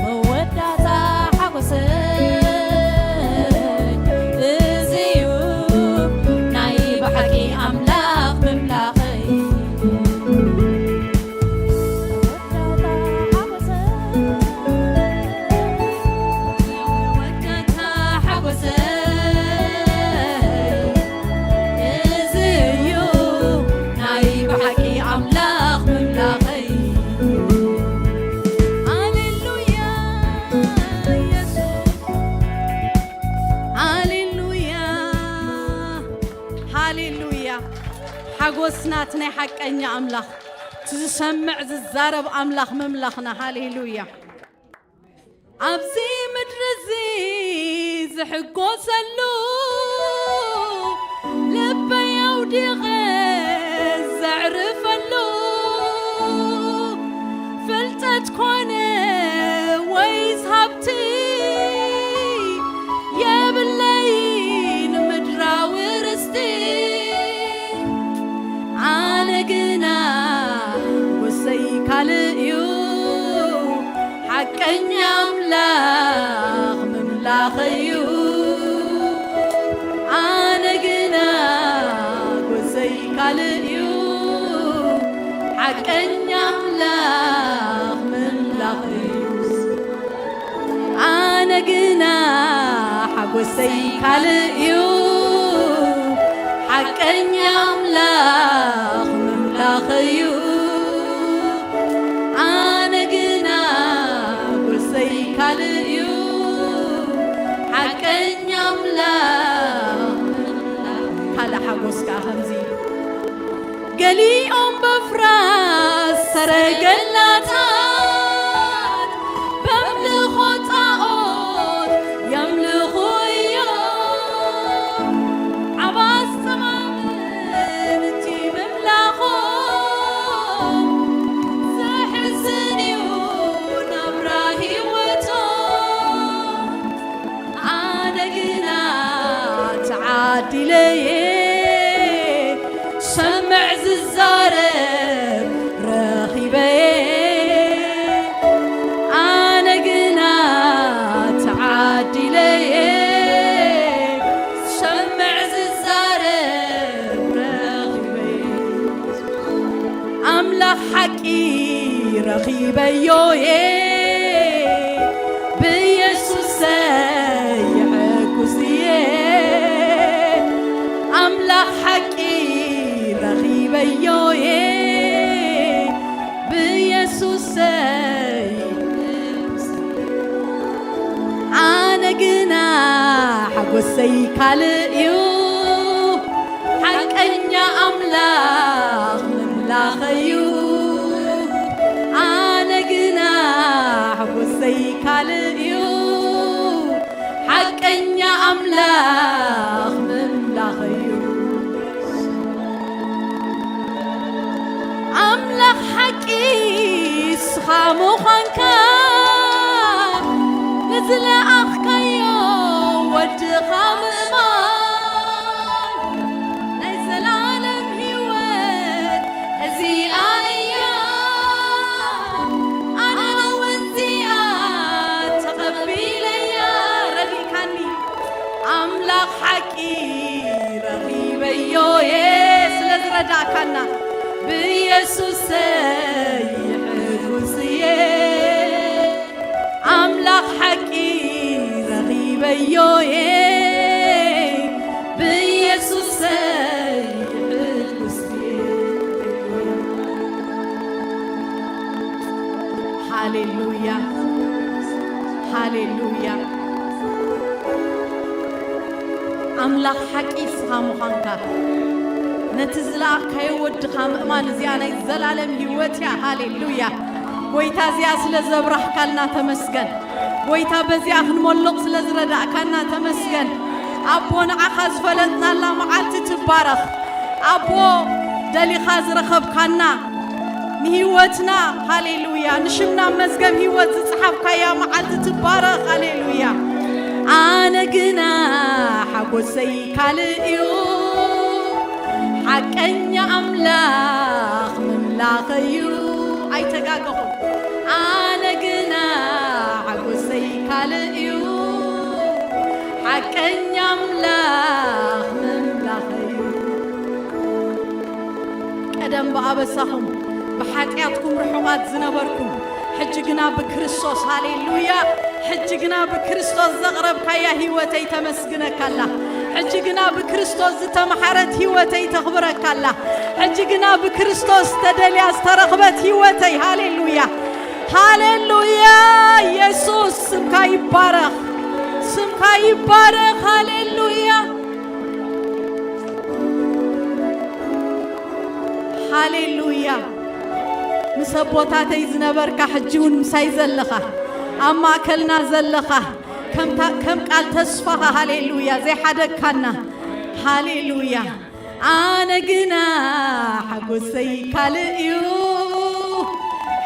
መወዳእታ ሓጎሰይ እዚዩ ናይ ብሓቂ ኣምላኽ ምምላኸይ መወዳእታ ሓጎሰይ መወዳእታ ሓጎሰይ እዚዩ ናይ ብሓቂ ኣምላኽ ምምላኸይ ሃሌሉያ የሱስ ሃሌሉያ ሃሌሉያ ሓጎስና እቲ ናይ ሓቀኛ ኣምላኽ እቲ ዝሰምዕ ዝዛረብ ኣምላኽ ምምላኽና ሃሌሉያ ኣብዚ ምድሪ እዚ ዝሕጎሰሉ ልበይ ኣውዲቐ ዘዕርፈሉ ፍልጠት ኮነ ወይስ ሃብቲ የብለይን ምድራዊ ርስቲ ኣነ ግና ጎሰይ ካልእ እዩ ሓቀኛ ኣምላኽ ምምላኸይ እዩ ኣነ ግና ጎሰይ ካልእ እዩ ሓቀኛ ኣምላኽ ምምላኸይ እዩ ኣነ ግና ሓጎሰይ ካልእ እዩ ሓቀኛ ኣምላኽ ምምላኸይ እዩ ኣነ ግና ጎሰይ ካልእ እዩ ሓቀኛ ኣምላኽ ካልእ ሓጎስ ከዓ ከምዚ ገሊኦም በፍራስ ሰረገላታት በምልኾ ጣኦት የምልኹ እዮም ዓባስ ተማምን እቲ ምምላኾም ዘሕዝን እዩ ናብራ ህይወቶም ኣነ ግና ተዓዲለየ ሰምዕ ዝዛረብ ረኺበየ ኣነ ግና ተዓዲለየ ሰምዕ ዝዛረብ ረኺበየ ኣምላኽ ሓቂ ረኺበዮየ ብየሱሰይ የሐጉስየ ኣምላኽ ሓቂ ረኺበዮየ ብየሱሰይ ኣነ ግና ሓጎሰይ ካልእ እዩ ሓቀኛ ኣምላኽ ምምላኸዩ ኣነ ግና ሓጎሰይ ካልእ እዩ ሓቀኛ ኣምላኽ ምምላኸዩ ኣምላኽ ሓቂ ንስኻ ምዃንካ ንዝለኣኽካዮ ወድኻ ምእማን ናይ ዘላለም ህይወት እዚኣ እያ ኣነ እውን እዚኣ ተቐቢለያ ረዲእካኒ ኣምላኽ ሓቂ ረኺበዮ ዳእካና ብኢየሱሰይ ሕጉስ እየ፣ ኣምላኽ ሓቂ ረኺበዮ እየ፣ ብኢየሱሰይ ሕጉስ እየ። ሃሌሉያ፣ ሃሌሉያ። ኣምላኽ ሓቂ ንስኻ ምዃንካ፣ ነቲ ዝለኣኽካዮ ወድኻ ምእማን እዚኣ ናይ ዘላለም ህይወት እያ። ሃሌሉያ። ጎይታ እዚኣ ስለ ዘብራህካልና ተመስገን። ጎይታ በዚኣ ክንመልቕ ስለ ዝረዳእካና ተመስገን። ኣቦ ንዓኻ ዝፈለጥናላ መዓልቲ ትባረኽ። ኣቦ ደሊኻ ዝረኸብካና ንህይወትና፣ ሃሌሉያ፣ ንሽምና መዝገብ ህይወት ዝጸሓፍካያ መዓልቲ ትባረኽ። ሃሌሉያ። ኣነ ግና ሓጎሰይ ካልእ እዩ፣ ሓቀኛ ኣምላኽ ምምላኸይ እዩ። ኣይተጋገኹም። ኣነ ግና ሓጎሰይ ካልእ እዩ፣ ሓቀኛ ኣምላኽ ምምላኸይ እዩ። ቀደም ብኣበሳኹም ብሓጢኣትኩም ርሑቓት ዝነበርኩም፣ ሕጂ ግና ብክርስቶስ፣ ሃሌሉያ፣ ሕጂ ግና ብክርስቶስ ዘቕረብካያ ህይወተይ ተመስግነካ ኣላ። ሕጂ ግና ብክርስቶስ ዝተመሓረት ህይወተይ ተኽብረካ ኣላ። ሕጂ ግና ብክርስቶስ ተደልያ ዝተረኽበት ህይወተይ፣ ሃሌሉያ፣ ሃሌሉያ። ኢየሱስ ስምካ ይባረኽ፣ ስምካ ይባረኽ። ሃሌሉያ፣ ሃሌሉያ። ምስ ኣቦታተይ ዝነበርካ ሕጂ እውን ምሳይ ዘለኻ፣ ኣብ ማእከልና ዘለኻ፣ ከምታ-፣ ከም ቃል ተስፋኻ፣ ሃሌሉያ፣ ዘይሓደግካና፣ ሃሌሉያ። ኣነ ግና ሓጎሰይ ካልእ እዩ፣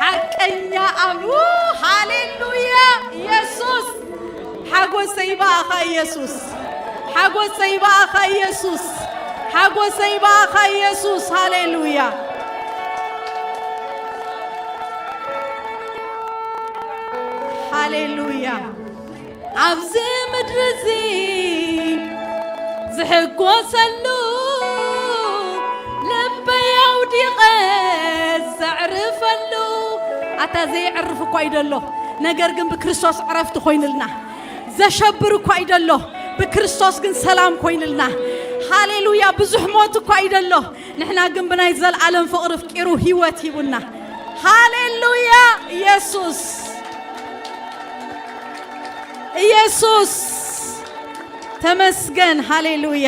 ሓቀኛ ኣብ-፣ ሃሌሉያ፣ ኢየሱስ። ሓጎሰይ ብኣኻ ኢየሱስ፣ ሓጎሰይ ብኣኻ ኢየሱስ፣ ሓጎሰይ ብኣኻ ኢየሱስ። ሃሌሉያ፣ ሃሌሉያ። ኣብዚ ምድሪ እዚ ዝሕጎሰሉ፣ ልበይ ኣውዲቐ ዘዕርፈሉ። ኣታ ዘየዕርፍ እኳ እዩ ደሎ፣ ነገር ግን ብክርስቶስ ዕረፍቲ ኮይንልና። ዘሸብር እኳ እዩ ደሎ፣ ብክርስቶስ ግን ሰላም ኮይንልና። ሃሌሉያ። ብዙሕ ሞት እኳ እዩ ደሎ፣ ንሕና ግን ብናይ ዘልኣለም ፍቕሪ ፍቂሩ ህይወት ሂቡና። ሃሌሉያ። ኢየሱስ፣ ኢየሱስ ተመስገን። ሃሌሉያ።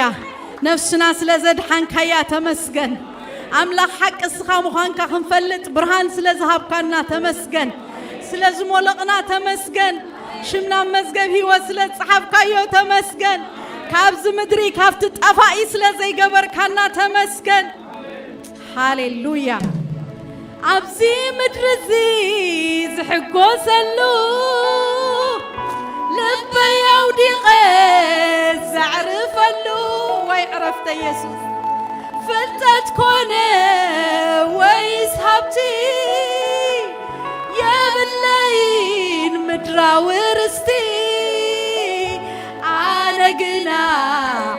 ነፍስና ስለ ዘድሓንካያ ተመስገን። ኣምላኽ ሓቂ እስኻ ምዃንካ ክንፈልጥ ብርሃን ስለ ዝሃብካና ተመስገን። ስለ ዝሞለቕና ተመስገን። ሽምና ኣብ መዝገብ ህይወት ስለ ዝጸሓፍካዮ ተመስገን። ካብዚ ምድሪ ካብቲ ጠፋኢ ስለ ዘይገበርካና ተመስገን። ሃሌሉያ። ኣብዚ ምድሪ እዚ ዝሕጎሰሉ፣ ልበይ ኣውዲቐ ዘዕርፈሉ፣ ወይ ዕረፍተ ኢየሱስ። ፍልጠት ኮነ ወይስ ሃብቲ፣ የብለይን ምድራዊ ርስቲ፣ ኣነ ግና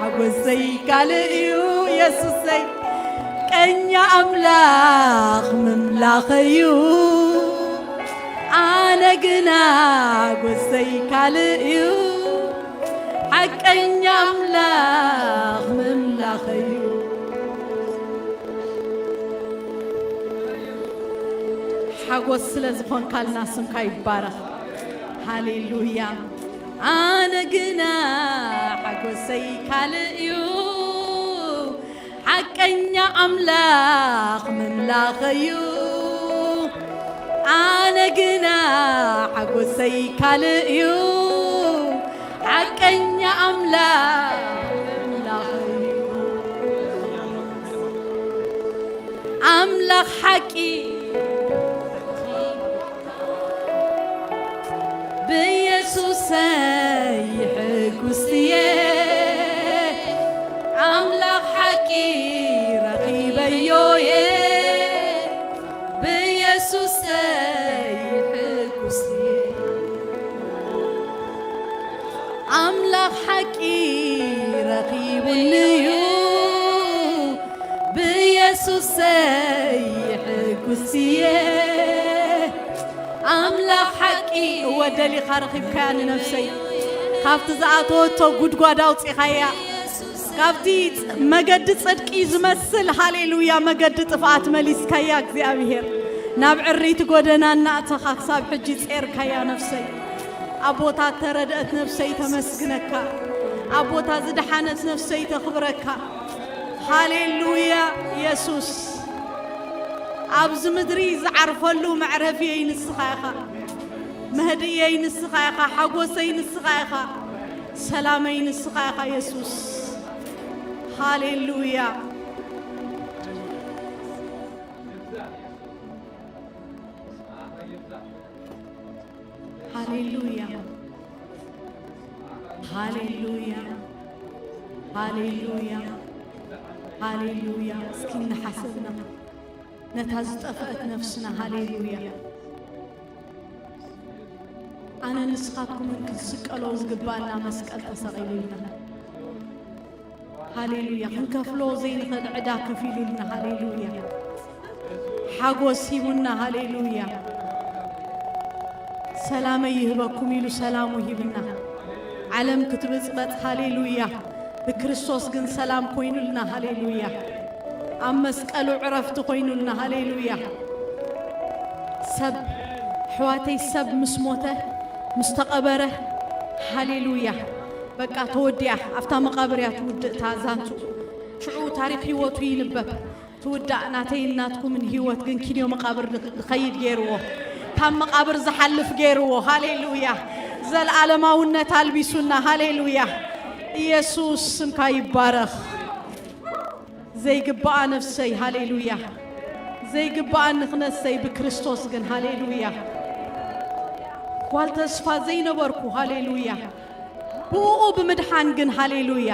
ሓጎሰይ ካልእ እዩ። ኢየሱሰይ፣ ቀኛ ኣምላኽ ምምላኸይ እዩ። ኣነ ግና ሓጎሰይ ካልእ እዩ፣ ሓቀኛ ኣምላኽ ምምላኸይ እዩ። ሓጎስ ስለ ዝኾንካልና ስምካ ይባረኽ። ሃሌሉያ። ኣነ ግና ሓጎሰይ ካልእ እዩ፣ ሓቀኛ ኣምላኽ ምምላኸይ እዩ። ኣነ ግና ሓጎሰይ ካልእ እዩ፣ ሓቀኛ ኣምላኽ ምምላኸይ እዩ። ኣምላኽ ሓቂ ብኢየሱሰይ ሕጉስቲ እየ፣ ኣምላኽ ሓቂ ረኺበዮ እየ፣ ብኢየሱሰይ ሕጉስቲ እየ። ኣምላኽ ሓቂ ረኺቡኒ እዩ፣ ብኢየሱስ ኢየሱሰይ ሕጉስየ ኣምላኽ ሓቂ። እወ ደሊኻ ረኺብካያ ንነፍሰይ፣ ካብቲ ዝኣተወቶ ጉድጓድ ኣውፂኻያ፣ ካብቲ መገዲ ጽድቂ ዝመስል፣ ሃሌሉያ፣ መገዲ ጥፍኣት መሊስካያ እግዚኣብሔር። ናብ ዕሪቲ ጎደና እናእተኻ ክሳብ ሕጂ ጼርካያ ነፍሰይ። ኣቦታት ተረድአት ነፍሰይ ተመስግነካ። ኣቦታ ዝደሓነት ነፍሰይ ተኽብረካ። ሃሌሉያ የሱስ። ኣብዚ ምድሪ ዝዓርፈሉ መዕረፍየይ ንስኻ ኢኻ። መህድእየይ ንስኻ ኢኻ። ሓጎሰይ ንስኻ ኢኻ። ሰላመይ ንስኻ ኢኻ የሱስ። ሃሌሉያ። ሃሌሉያ። ሃሌሉያ። ሃሌሉያ። ሃሌሉያ። እስኪ እናሓሰብና ነታ ዝጠፍአት ነፍስና። ሃሌሉያ። ኣነ ንስኻትኩምን ክንስቀሎ ዝግባኣና መስቀል ተሰቒሉልና። ሃሌሉያ። ክንከፍሎ ዘይንኽእል ዕዳ ከፊሉልና። ሃሌሉያ። ሓጎስ ሂቡና። ሃሌሉያ። ሰላመይ ይህበኩም ኢሉ ሰላሙ ሂብና። ዓለም ክትብጽበጽ። ሃሌሉያ። ብክርስቶስ ግን ሰላም ኮይኑልና። ሃሌሉያ። ኣብ መስቀሉ ዕረፍቲ ኮይኑልና። ሃሌሉያ። ሰብ፣ ኣሕዋተይ፣ ሰብ ምስ ሞተ፣ ምስ ተቐበረ፣ ሃሌሉያ፣ በቃ ተወዲኣ። ኣብታ መቓብር እያ ትውድእ እታ ዛንቱ። ሽዑ ታሪኽ ህይወቱ ይንበብ። ትውዳእ። ናተይን ናትኩምን ህይወት ግን ኪንዮ መቓብር ዝኸይድ ገይርዎ። ካብ መቓብር ዝሓልፍ ገይርዎ። ሃሌሉያ። ዘለኣለማውነት ኣልቢሱና። ሃሌሉያ። ኢየሱስ ስምካ ይባረኽ። ዘይግባኣ ነፍሰይ፣ ሃሌሉያ። ዘይግባኣኒ ክነሰይ ብክርስቶስ ግን፣ ሃሌሉያ። ጓል ተስፋ ዘይነበርኩ፣ ሃሌሉያ። ብእኡ ብምድሓን ግን፣ ሃሌሉያ።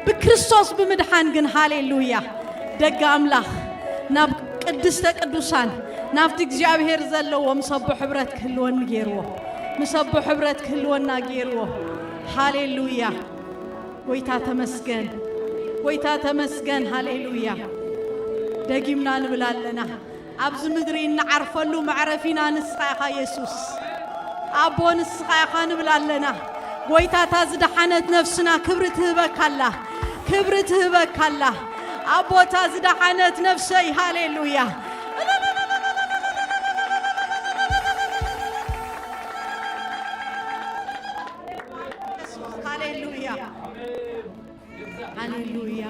ብክርስቶስ ብምድሓን ግን፣ ሃሌሉያ። ደገ ኣምላኽ ናብ ቅድስተ ቅዱሳን፣ ናብቲ እግዚኣብሔር ዘለዎ ምስ ኣቦ ሕብረት ክህልወኒ ገይርዎ። ምስ ኣቦ ሕብረት ክህልወና ገይርዎ። ሃሌሉያ። ጎይታ ተመስገን፣ ጎይታ ተመስገን። ሃሌሉያ። ደጊምና ንብል ኣለና፣ ኣብዚ ምድሪ እንዓርፈሉ መዕረፊና ንስኻ ኢኻ የሱስ። ኣቦ ንስኻ ኢኻ ንብል ኣለና። ጎይታ፣ እታ ዝደሓነት ነፍስና ክብሪ ትህበካ ኣላ፣ ክብሪ ትህበካ ኣላ። ኣቦ፣ እታ ዝደሓነት ነፍሰይ፣ ሃሌሉያ። ሃሌሉያ። ሃሌሉያ።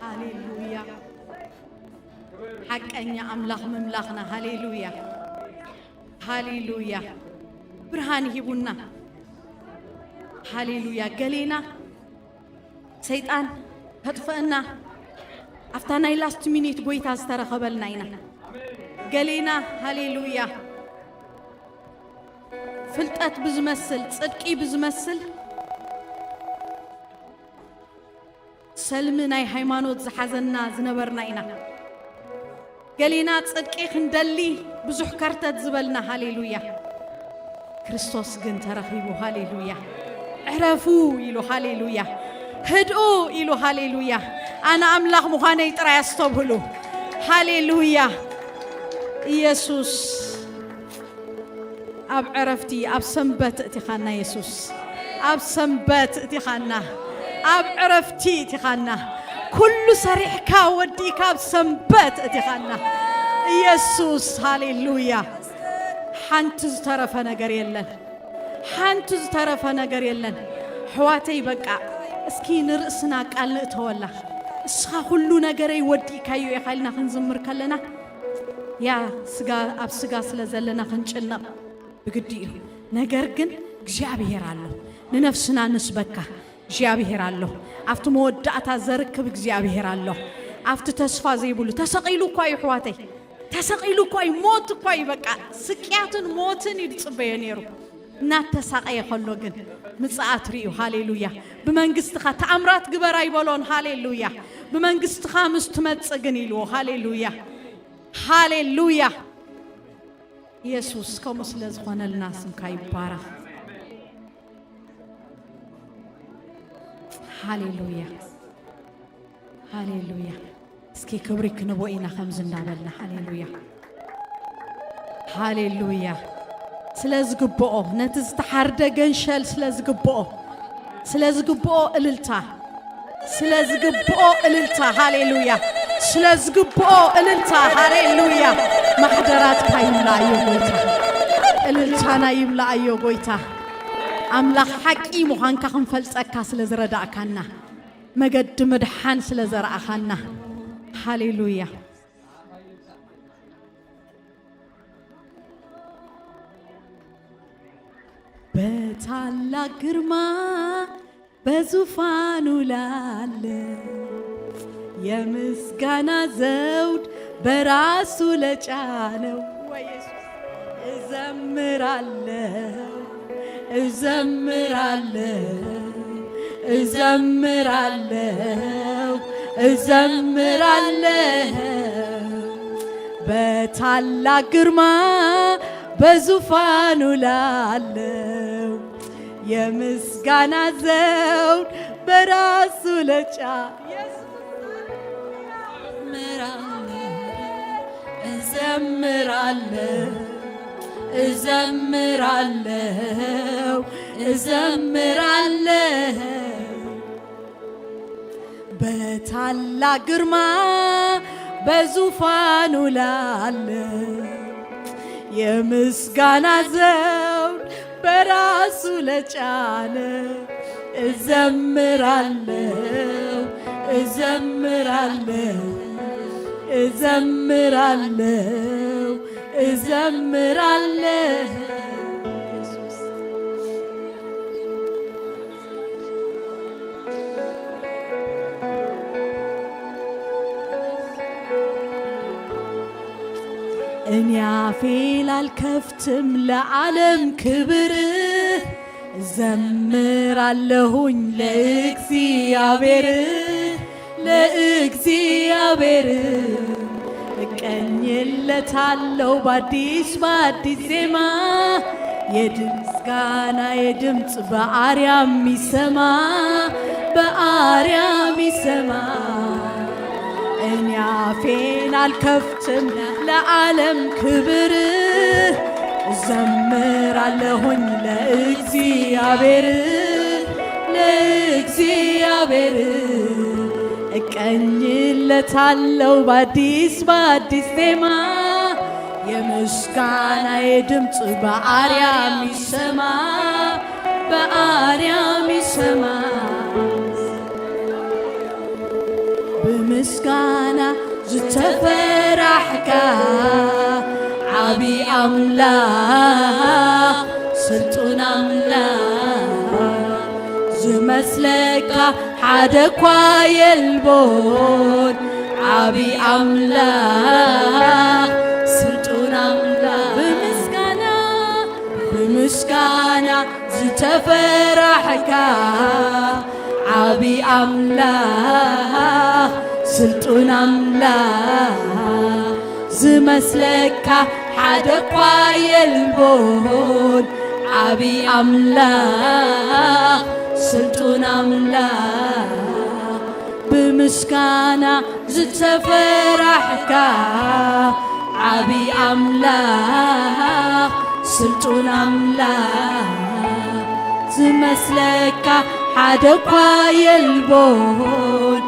ሃሌሉያ። ሓቀኛ ኣምላኽ ምምላኽና። ሃሌሉያ። ሃሌሉያ። ብርሃን ሂቡና። ሃሌሉያ። ገሌና ሰይጣን ከጥፍአና ኣብታ ናይ ላስት ሚኒት ጎይታ ዝተረኸበልና ኢና። ገሌና፣ ሃሌሉያ፣ ፍልጠት ብዝመስል፣ ጽድቂ ብዝመስል፣ ሰልሚ ናይ ሃይማኖት ዝሓዘና ዝነበርና ኢና። ገሌና ጽድቂ ክንደሊ ብዙሕ ከርተት ዝበልና፣ ሃሌሉያ። ክርስቶስ ግን ተረኺቡ፣ ሃሌሉያ። ዕረፉ ኢሉ፣ ሃሌሉያ። ህድኡ ኢሉ፣ ሃሌሉያ። ኣነ ኣምላኽ ምዃነይ ጥራይ ኣስተብህሉ። ሃሌሉያ። ኢየሱስ ኣብ ዕረፍቲ፣ ኣብ ሰንበት እቲኻና የሱስ። ኣብ ሰንበት እቲኻና፣ ኣብ ዕረፍቲ እቲኻና። ኩሉ ሰሪሕካ ወዲእካ ኣብ ሰንበት እቲኻና። ኢየሱስ፣ ሃሌሉያ። ሓንቲ ዝተረፈ ነገር የለን። ሓንቲ ዝተረፈ ነገር የለን። ኣሕዋተይ፣ በቃ እስኪ ንርእስና ቃል ንእተወላ። እስኻ ኩሉ ነገረይ ወዲእካዮ ኢኻ ኢልና ክንዝምር ከለና፣ ያ ስጋ፣ ኣብ ስጋ ስለ ዘለና ክንጭነቕ ብግዲ እዩ። ነገር ግን እግዚኣብሔር ኣሎ። ንነፍስና ንስበካ፣ እግዚኣብሔር ኣሎ። ኣብቲ መወዳእታ ዘርክብ እግዚኣብሔር ኣሎ። ኣብቲ ተስፋ ዘይብሉ ተሰቒሉ እኳ እዩ፣ ኣሕዋተይ፣ ተሰቒሉ እኳ እዩ። ሞት እኳ እዩ፣ በቃ ስቅያትን ሞትን እዩ ዝጽበዮ ነይሩ። እናተሳቐየ ከሎ ግን ምጽኣት ርእዩ። ሃሌሉያ። ብመንግስትኻ ተኣምራት ግበር ኣይበሎን። ሃሌሉያ። ብመንግስትኻ ምስ ትመጽእ ግን ኢልዎ። ሃሌሉያ። ሃሌሉያ። ኢየሱስ፣ ከምኡ ስለ ዝኾነልና ስምካ ይባረኽ። ሃሌሉያ። ሃሌሉያ። እስኪ ክብሪ ክንቦ ኢና ከምዚ እንዳበልና። ሃሌሉያ፣ ሃሌሉያ። ስለ ዝግብኦ፣ ነቲ ዝተሓርደ ገንሸል ስለ ዝግብኦ፣ ስለ ዝግብኦ እልልታ፣ ስለ ዝግብኦ እልልታ። ሃሌሉያ። ስለ ዝግብኦ እልልታ። ሃሌሉያ። ማሕደራትካ ይምላኣዮ ጎይታ፣ እልልታና ይምላኣዮ ጎይታ። ኣምላኽ ሓቂ ምዃንካ ክንፈልጠካ ስለ ዝረዳእካና፣ መገዲ ምድሓን ስለ ዘርኣኻና። ሃሌሉያ። በታላቅ ግርማ በዙፋኑ ላለ፣ የምስጋና ዘውድ በራሱ ለጫነው እዘምራለሁ፣ እዘምራለሁ፣ እዘምራለሁ፣ እዘምራለሁ። በታላቅ ግርማ በዙፋኑ ላለው፣ የምስጋና ዘውድ በራሱ ለጫ እዘምራለሁ፣ እዘምራለሁ፣ እዘምራለሁ። በታላቅ ግርማ በዙፋኑ ላለ፣ የምስጋና ዘውድ በራሱ ለጫነ፣ እዘምራለሁ፣ እዘምራለሁ፣ እዘምራለሁ፣ እዘምራለሁ። እኔ አፌን አልከፍትም ለዓለም ክብር፣ እዘምራለሁኝ ለእግዚአብሔር፣ ለእግዚአብሔር። እቀኝለታለሁ በአዲስ በአዲስ ዜማ፣ የድምፅ ጋና የድምፅ በአርያም የሚሰማ፣ በአርያም የሚሰማ። እኔ አፌን አልከፍትም ለዓለም ክብር፣ እዘምራለሁኝ ለእግዚአብሔር፣ ለእግዚአብሔር። እቀኝለታለሁ በአዲስ በአዲስ ዜማ፣ የምስጋናዬ ድምፅ በአርያም ይሰማ፣ በአርያም ይሰማ። ብምስጋና ዝተፈራሕካ ዓቢ ኣምላኽ፣ ስልጡን ኣምላኽ፣ ዝመስለካ ሓደ እኳ የልቦን። ዓቢ ኣምላኽ፣ ስልጡን ኣምላኽ፣ ብምስጋና፣ ብምስጋና ዝተፈራሕካ ዓቢ ኣምላኽ፣ ስልጡን ኣምላኽ፣ ዝመስለካ ሓደ እኳ የልቦን። ዓቢ ኣምላኽ፣ ስልጡን ኣምላኽ፣ ብምስጋና ዝተፈራሕካ ዓቢ ኣምላኽ፣ ስልጡን ኣምላኽ፣ ዝመስለካ ሓደ እኳ የልቦን።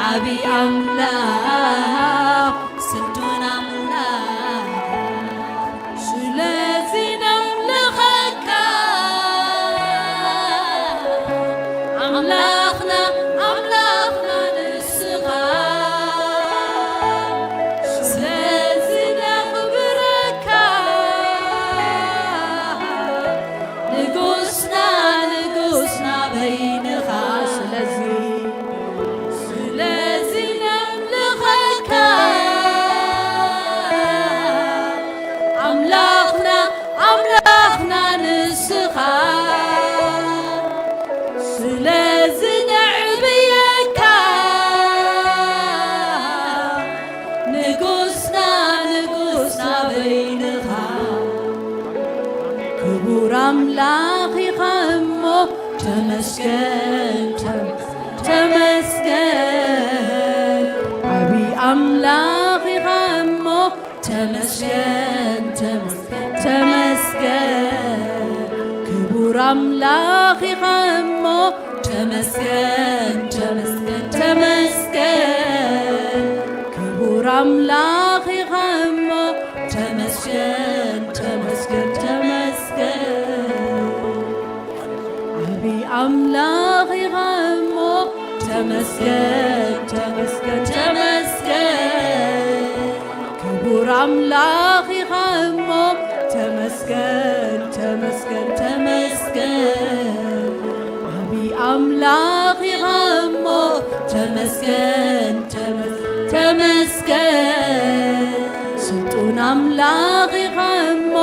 ዓቢ ኣምላኽ፣ ስልጡን ኣምላኽ፣ ስለዚ ነምልኸካ ኣምላኽና፣ ኣምላኽና ንስኻ። ስለዚ ነኽብረካ ንጉስና፣ ንጉስና በይንኻ። ስለዚ፣ ስለዚ ነምልኸካ ኣምላኽና፣ ኣምላኽና ንስኻ። ስለዚ ነዕብየካ ንጉስና፣ ንጉስና በይንኻ። ክቡር ኣምላኽ ኢኻ እሞ ተመስገን፣ ተመስገን። ኣምላኽ ኢኻ እሞ ተመስገን፣ ተመስገን፣ ተመስገን። ክቡር ኣምላኽ ኢኻ እሞ ተመስገን፣ ተመስገን፣ ተመስገን። ክቡር ኣምላኽ ኢኻ እሞ ተመስገን፣ ተመስገን፣ ተመስገን። ዓቢ ኣምላኽ ኢኻ እሞ ተመስገን፣ ተመስገን፣ ተመስገን። ክቡር ኣምላኽ ኢኻ እሞ ተመስገን፣ ተመስገን፣ ተመስገን። ዓቢ ኣምላኽ ኢኻ እሞ ተመስገን፣ ተመስገን፣ ተመስገን። ስልጡን ኣምላኽ ኢኻ እሞ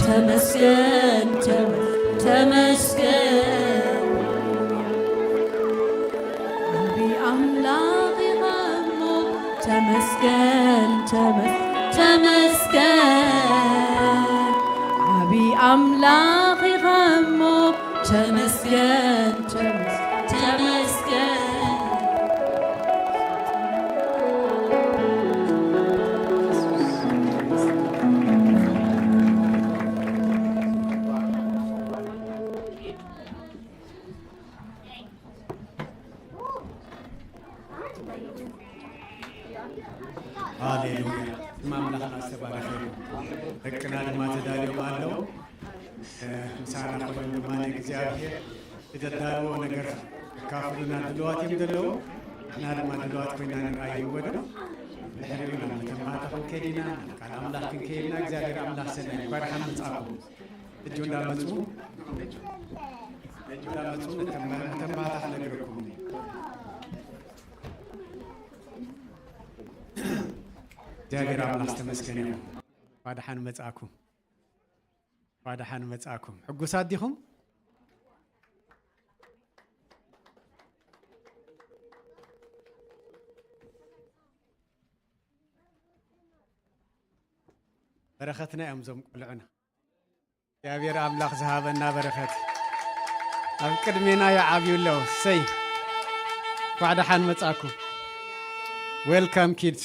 ተመስገን፣ ተመ-፣ ተመስገን። ዓቢ ኣምላኽ ኢኻ እሞ ተመስገን፣ ተመ-፣ ተመስገን። ዓቢ ኣምላኽ ኢኻ እሞ ተመስገን፣ ተመ-፣ ተመስገን። ሃሌሉያ። ስም ኣምላኽና ዝተባረኸ ይኹን። ደቅና ድማ ተዳልዮም ኣለዉ። እ፣ ምሳና ኮይኖም ድማ ንእግዚኣብሔር ዝተዳለዎ ነገር ክካፍሉና ድልዋት እዮም ዘለዉ። ንሕና ድማ ድልዋት ኮይና ንርኣዮም ወዶ። ድሕሪኡ ናብ መተንባታ ክንከይድ ኢና፣ ናብ ቃል ኣምላኽ ክንከይድ ኢና። እግዚኣብሔር ኣምላኽ ሰናይ። እንኳዕ ደሓን መጻእኩም። እጆ እንዳመጹ፣ እጆ እንዳመጹ ነተን፣ ነተን ባህታ ክነግረኩም። እግዚኣብሔር ኣምላኽ ዝተመስገነ ይኹን። እንኳዕ ደሓን መጻእኩም። እንኳዕ ደሓን መጻእኩም። ሕጉሳት ዲኹም? በረኸትና እዮም እዞም ቆልዑና። እግዚኣብሔር ኣምላኽ ዝሃበና በረኸት ኣብ ቅድሜና ይዓብዩ ኣለዉ። እሰይ፣ እንኳዕ ደሓን መጻእኩም። Welcome, kids.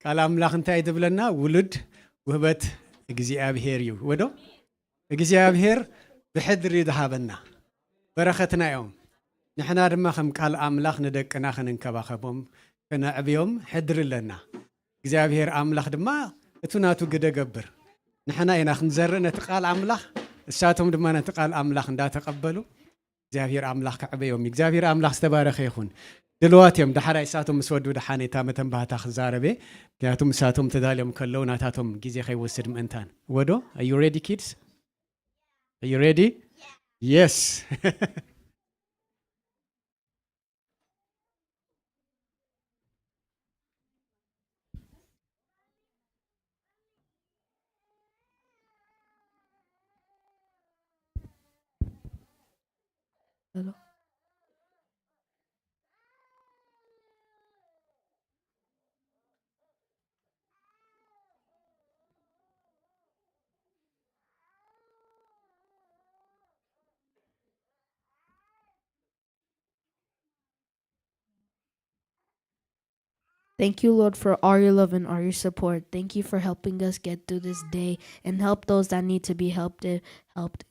ቃል ኣምላኽ እንታይ እዩ ዝብለና? ውሉድ ውህበት እግዚኣብሔር እዩ። ወዶ እግዚኣብሔር ብሕድሪ ዝሃበና በረኸትና እዮም። ንሕና ድማ ከም ቃል ኣምላኽ ንደቅና ክንንከባኸቦም፣ ከነዕብዮም ሕድሪ ኣለና። እግዚኣብሔር ኣምላኽ ድማ እቱ ናቱ ግደ ገብር። ንሕና ኢና ክንዘርእ ነቲ ቃል ኣምላኽ፣ እሳቶም ድማ ነቲ ቃል ኣምላኽ እንዳተቐበሉ እግዚኣብሔር ኣምላኽ ከዕበዮም እዩ። እግዚኣብሔር ኣምላኽ ዝተባረኸ ይኹን። ድልዋት እዮም። ዳሕራይ እሳቶም ምስ ወዱ ደሓን እታ መተንባህታ ክዛረብ እየ። ምክንያቱም እሳቶም ተዳልዮም ከለዉ ናታቶም ግዜ ከይወስድ ምእንታን። ወዶ፣ are you ready, kids? Are you ready? Yes. Hello? Thank you, Lord, for all your love and all your support. Thank you for helping us get through this day and help those that need to be helped. Helped,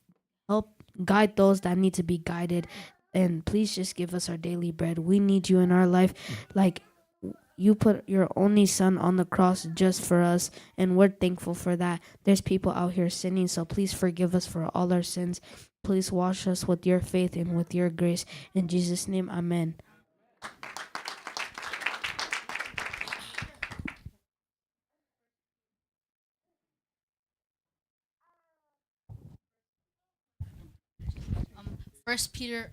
help guide those that need to be guided. And please just give us our daily bread. We need you in our life. Like, you put your only son on the cross just for us, and we're thankful for that. There's people out here sinning, so please forgive us for all our sins. Please wash us with your faith and with your grace. In Jesus' name, amen. Um, First Peter,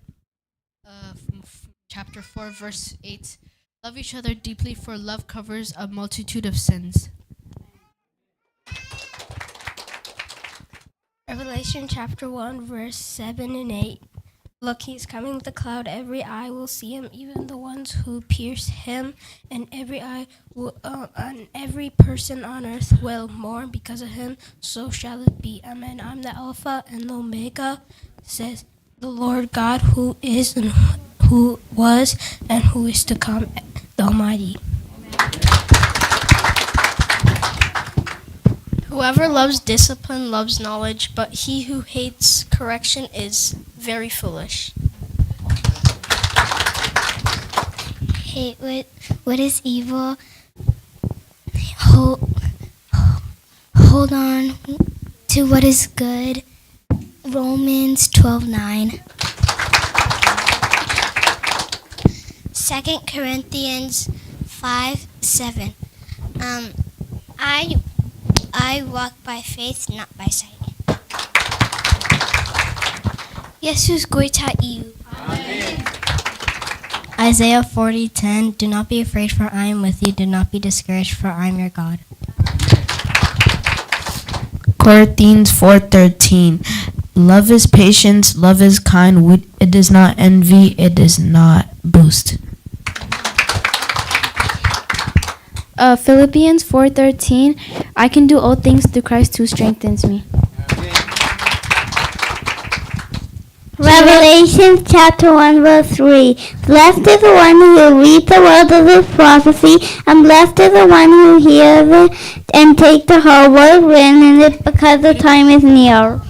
uh, f- f- chapter four, verse eight. Love each other deeply, for love covers a multitude of sins. Revelation chapter one, verse seven and eight. Look, he is coming with a cloud. Every eye will see him, even the ones who pierced him, and every eye will, uh, and every person on earth will mourn because of him. So shall it be. Amen. I'm the Alpha and the Omega, says the Lord God, who is and who was and who is to come, the Almighty. Whoever loves discipline loves knowledge, but he who hates correction is very foolish. Hate what, what is evil. Hold, hold on to what is good. Romans twelve nine. Second Corinthians five seven. Um, I, I walk by faith, not by sight. የሱስ ጎይታ እዩ። Isaiah forty ten. Do not be afraid, for I am with you. Do not be discouraged, for I am your God. Corinthians four thirteen. Love is patience, love is kind, we, it does not envy, it does not boast. Uh, Philippians four thirteen. I can do all things through Christ who strengthens me. Revelation chapter one verse three. Blessed is the one who reads the words of this prophecy, and blessed is the one who hears it and take the whole word written in it, because the time is near.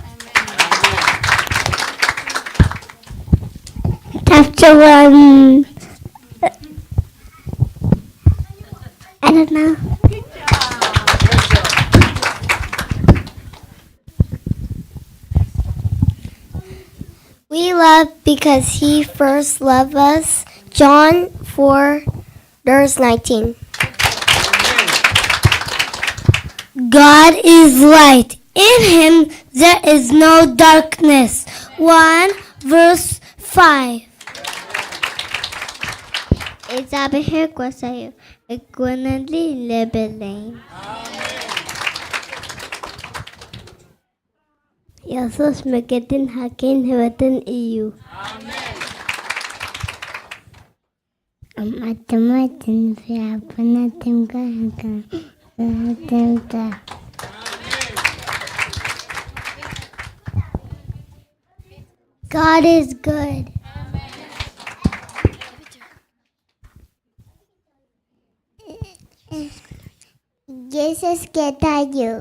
Chapter one. I don't know. We love because he first loved us. John four, verse nineteen. God is light. In him there is no darkness. One, verse five. እግዚኣብሔር ጎይታ እዩ፣ እኮነሊ ለበለይን። የሱስ መገድን ሓቅን ህይወትን እዩ። ኣማተማትን ፍያፍናትን ጋር ትምጣ። God is good. Jesus get you.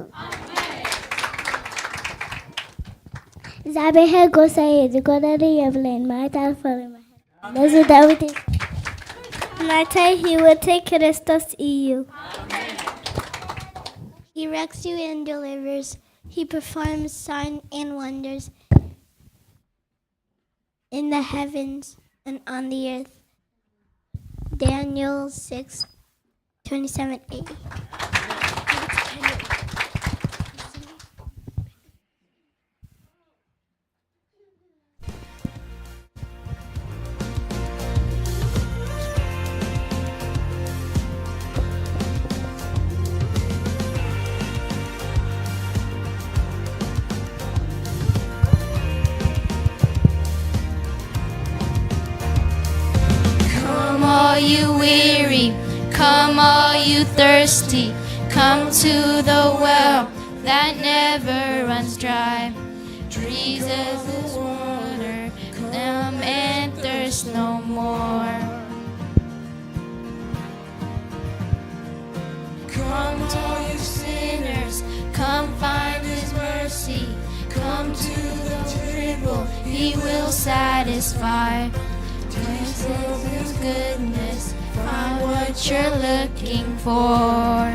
እግዚኣብሔር ጎሳዬ ዝጎደለ የብለይን። ማታ ፈሪመ ነዚ ዳዊት ናተይ ህይወተይ ክርስቶስ እዩ። He wrecks you and delivers. He performs sign and wonders in the heavens and on the earth. Daniel six twenty-seven a. Come, all you weary, come, all you thirsty, come to the well that never runs dry. Jesus is water, come and thirst no more. Come, all you sinners, come find his mercy. Come to the table, he will satisfy. Taste of his goodness, find what you're looking for.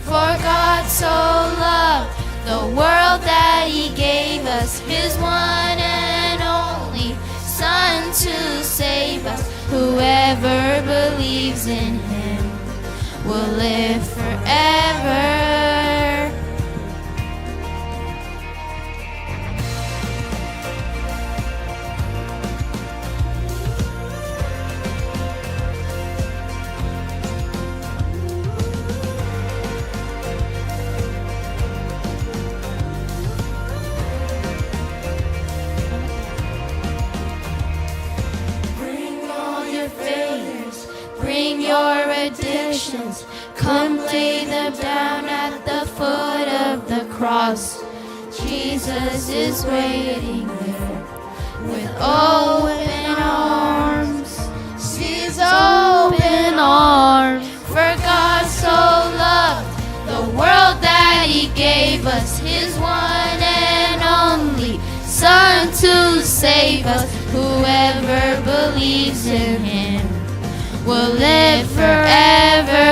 For God so loved the world that he gave us his one and only Son to save us. Whoever believes in him will live forever. Christians, come lay them down at the foot of the cross. Jesus is waiting there with open arms. His open arms. For God so loved the world that he gave us his one and only Son to save us. Whoever believes in him will live forever.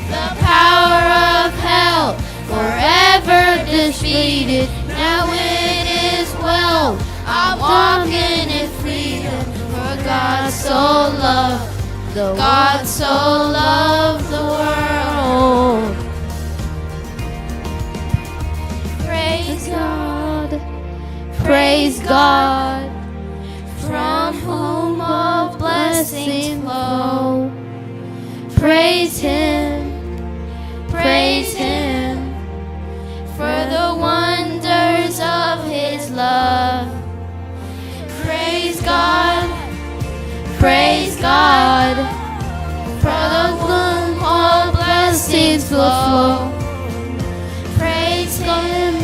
The power of hell forever defeated. Now it is well. I'm walking in freedom. For God so loved, the God so loved the world. Praise God. Praise God. From whom all blessings flow. Praise him, praise him, for the wonders of his love. Praise God, praise God, for the whom all blessings flow. Praise him,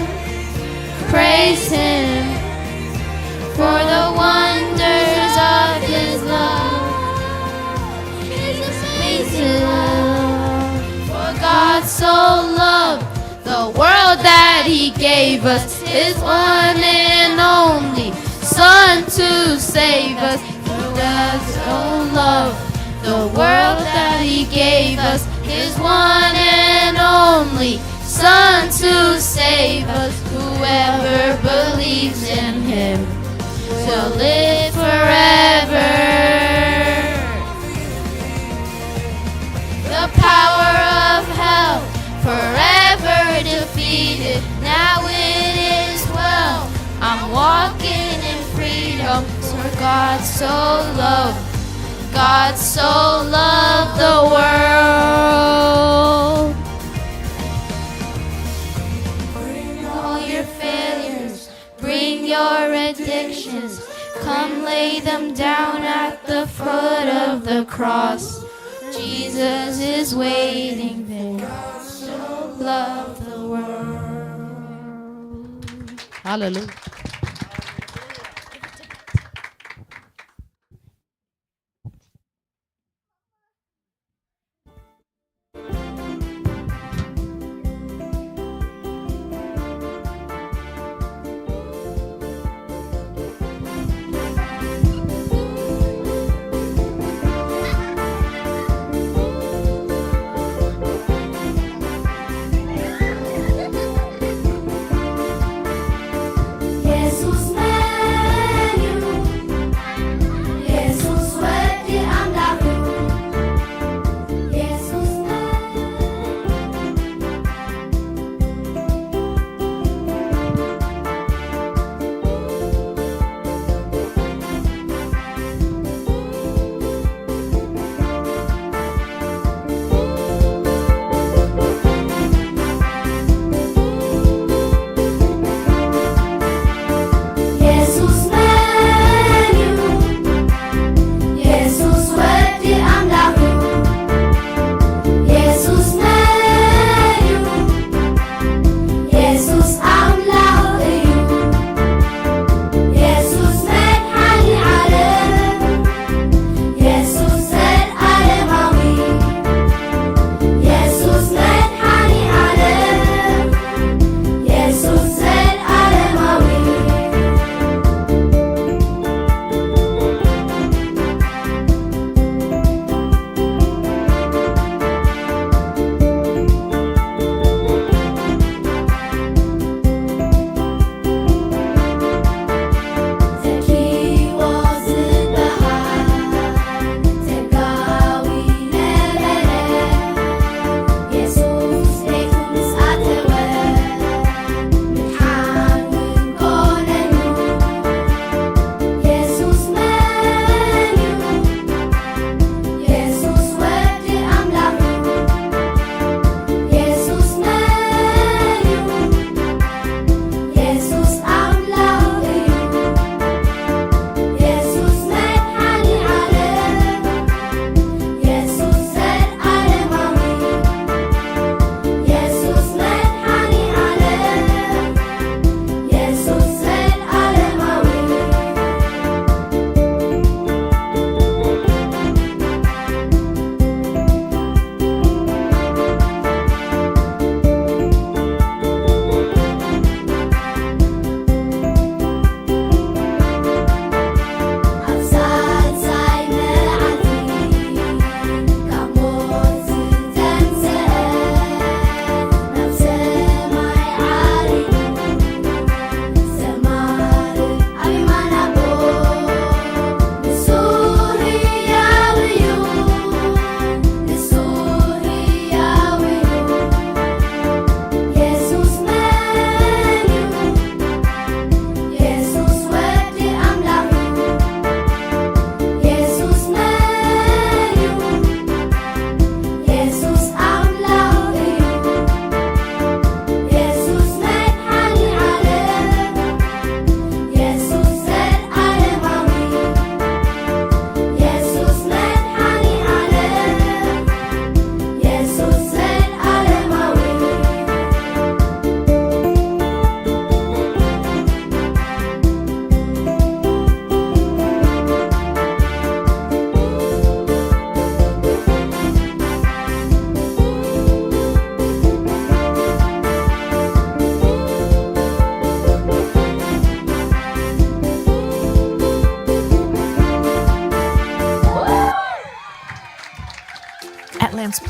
praise him, for the wonders of his love. His amazing love. For God so loved the world that he gave us his one and only Son to save us. For God so loved the world that he gave us his one and only Son to save us. Whoever believes in him will live forever. The power of hell forever defeated. Now it is well. I'm walking in freedom. For God so loved, God so loved the world. Bring all your failures, bring your addictions. Come lay them down at the foot of the cross. Jesus is waiting there. God so loved the world. Hallelujah.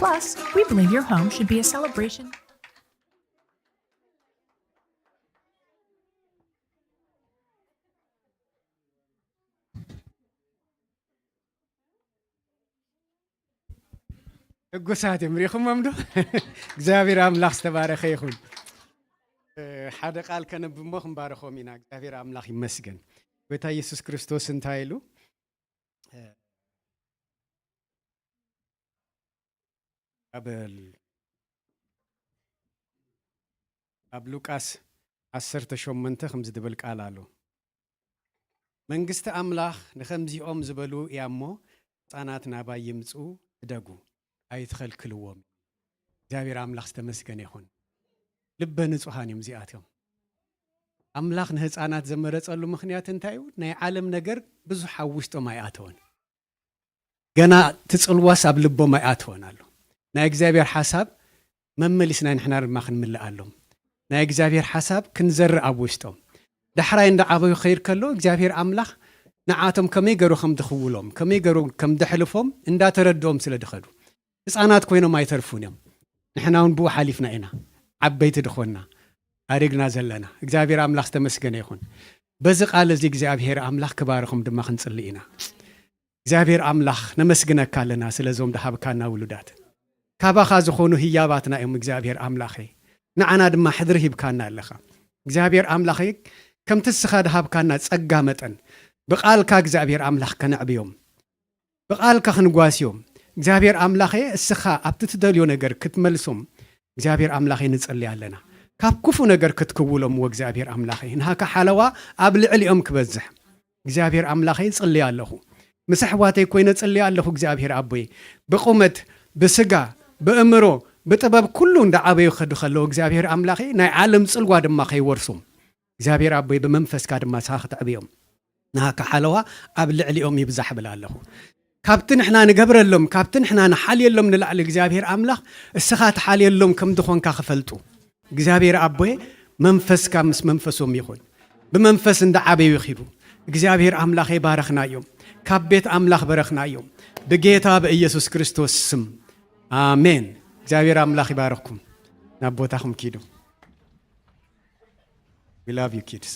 Plus, we believe your home should be a celebration. ሕጉሳት እዮም። ሪኹሞም ዶ? እግዚኣብሔር ኣምላኽ ዝተባረኸ ይኹን። ሓደ ቃል ከነብሞ ክንባረኾም ኢና። እግዚኣብሔር ኣምላኽ ይመስገን። ጎይታ ኢየሱስ ክርስቶስ እንታይ ኢሉ? ኣብ ኣብ ሉቃስ ዓሰርተ ሸሞንተ ከምዚ ዝብል ቃል ኣሎ። መንግስቲ ኣምላኽ ንኸምዚኦም ዝበሉ እያ እሞ፣ ህፃናት ናባይ ይምፁ፣ እደጉ፣ ኣይትኸልክልዎም። እግዚኣብሔር ኣምላኽ ዝተመስገነ ይኹን። ልበ ንጹሃን እዮም እዚኣቶም። ኣምላኽ ንህፃናት ዘመረጸሉ ምኽንያት እንታይ እዩ? ናይ ዓለም ነገር ብዙሕ ኣብ ውሽጦም ኣይኣተወን። ገና እቲ ጽልዋስ ኣብ ልቦም ኣይኣተወን ኣሎ። ናይ እግዚኣብሔር ሓሳብ መመሊስና ንሕና ድማ ክንምልኣሎም። ናይ እግዚኣብሔር ሓሳብ ክንዘርእ ኣብ ውሽጦም። ዳሕራይ እንዳዓበዩ ክኸይድ ከሎ እግዚኣብሔር ኣምላኽ ንዓቶም ከመይ ገሩ ከም ድኽውሎም፣ ከመይ ገሩ ከም ደሕልፎም እንዳተረድኦም ስለ ድኸዱ። ህፃናት ኮይኖም ኣይተርፉን እዮም። ንሕና እውን ብኡ ሓሊፍና ኢና። ዓበይቲ ድኾንና፣ ኣሪግና ዘለና። እግዚኣብሔር ኣምላኽ ዝተመስገነ ይኹን። በዚ ቃል እዚ እግዚኣብሔር ኣምላኽ ክባርኹም ድማ ክንጽሊ ኢና። እግዚኣብሔር ኣምላኽ ነመስግነካ ኣለና ስለ እዞም ድሃብካና ውሉዳት። ካባኻ ዝኾኑ ህያባትና እዮም እግዚኣብሔር ኣምላኸይ። ንዓና ድማ ሕድሪ ሂብካና ኣለኻ። እግዚኣብሔር ኣምላኸይ ከምቲ እስኻ ድሃብካና ጸጋ መጠን ብቃልካ እግዚኣብሔር ኣምላኽ ከነዕብዮም። ብቃልካ ክንጓስዮም። እግዚኣብሔር ኣምላኸይ እስኻ ኣብቲ ትደልዮ ነገር ክትመልሶም እግዚኣብሔር ኣምላኸይ ንጸሊ ኣለና። ካብ ክፉ ነገር ክትክውሎም እዎ እግዚኣብሔር ኣምላኸይ። ንሃካ ሓለዋ ኣብ ልዕሊኦም ክበዝሕ እግዚኣብሔር ኣምላኸይ ጽልየ ኣለኹ። ምስ ኣሕዋተይ ኮይነ ጽልየ ኣለኹ እግዚኣብሔር ኣቦይ። ብቁመት፣ ብስጋ፣ ብእምሮ፣ ብጥበብ ኩሉ እንዳዓበዩ ክኸዱ ከለዉ እግዚኣብሔር ኣምላኸይ ናይ ዓለም ጽልዋ ድማ ከይወርሶም እግዚኣብሔር ኣቦይ ብመንፈስካ ድማ ንስኻ ክተዕብዮም። ንሃካ ሓለዋ ኣብ ልዕሊኦም ይብዛሕ ብል ኣለኹ። ካብቲ ንሕና ንገብረሎም፣ ካብቲ ንሕና ንሓልየሎም ንላዕሊ እግዚኣብሔር ኣምላኽ እስኻ ትሓልየሎም ከም ዝኾንካ ክፈልጡ እግዚኣብሔር ኣቦይ መንፈስካ ምስ መንፈሶም ይኹን። ብመንፈስ እንዳዓበዩ ይኺዱ። እግዚኣብሔር ኣምላኽ ይባረኽና እዮም። ካብ ቤት ኣምላኽ በረኽና እዮም። ብጌታ ብኢየሱስ ክርስቶስ ስም ኣሜን። እግዚኣብሔር ኣምላኽ ይባረኽኩም። ናብ ቦታኹም ኪዱ። We love you, kids.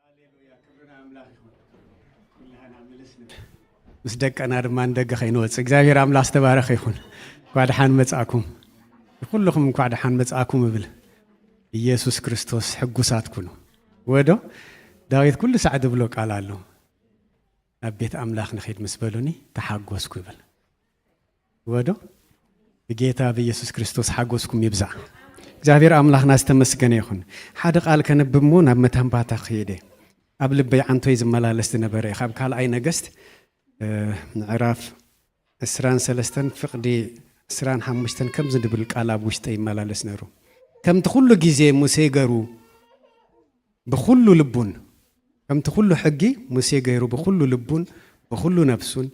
ሃሌሉያ፣ ክብሪ ንኣምላኽ ይኹን። ኩላህና ምልስ ንብል። ምስ ደቀና ድማ ንደገ ከይንወጽእ እግዚኣብሔር ኣምላኽ ዝተባረኸ ይኹን። እንኳዕ ደሓን መጻእኩም። ንኩልኹም እንኳዕ ደሓን መጻእኩም እብል። ኢየሱስ ክርስቶስ ሕጉሳት ኩኑ። ወዶ ዳዊት ኩሉ ሳዕ ዝብሎ ቃል ኣሎ። ናብ ቤት ኣምላኽ ንኺድ ምስ በሉኒ ተሓጎስኩ ይብል። ወዶ ብጌታ ብኢየሱስ ክርስቶስ ሓጎስኩም ይብዛዕ። እግዚኣብሔር ኣምላኽና ዝተመስገነ ይኹን። ሓደ ቃል ከነብብ እሞ ናብ መታንባታ ክኸይደ ኣብ ልበይ ዓንቶይ ዝመላለስ ዝነበረ እዩ። ካብ ካልኣይ ነገስት፣ እ፣ ምዕራፍ ዕስራን ሰለስተን ፍቕዲ ዕስራን ሓሙሽተን ከምዚ ዝብል ቃል ኣብ ውሽጠይ ይመላለስ ነይሩ። ከምቲ ኩሉ ግዜ ሙሴ ገሩ ብኹሉ ልቡን፣ ከምቲ ኩሉ ሕጊ ሙሴ ገይሩ ብኹሉ ልቡን፣ ብኹሉ ነፍሱን፣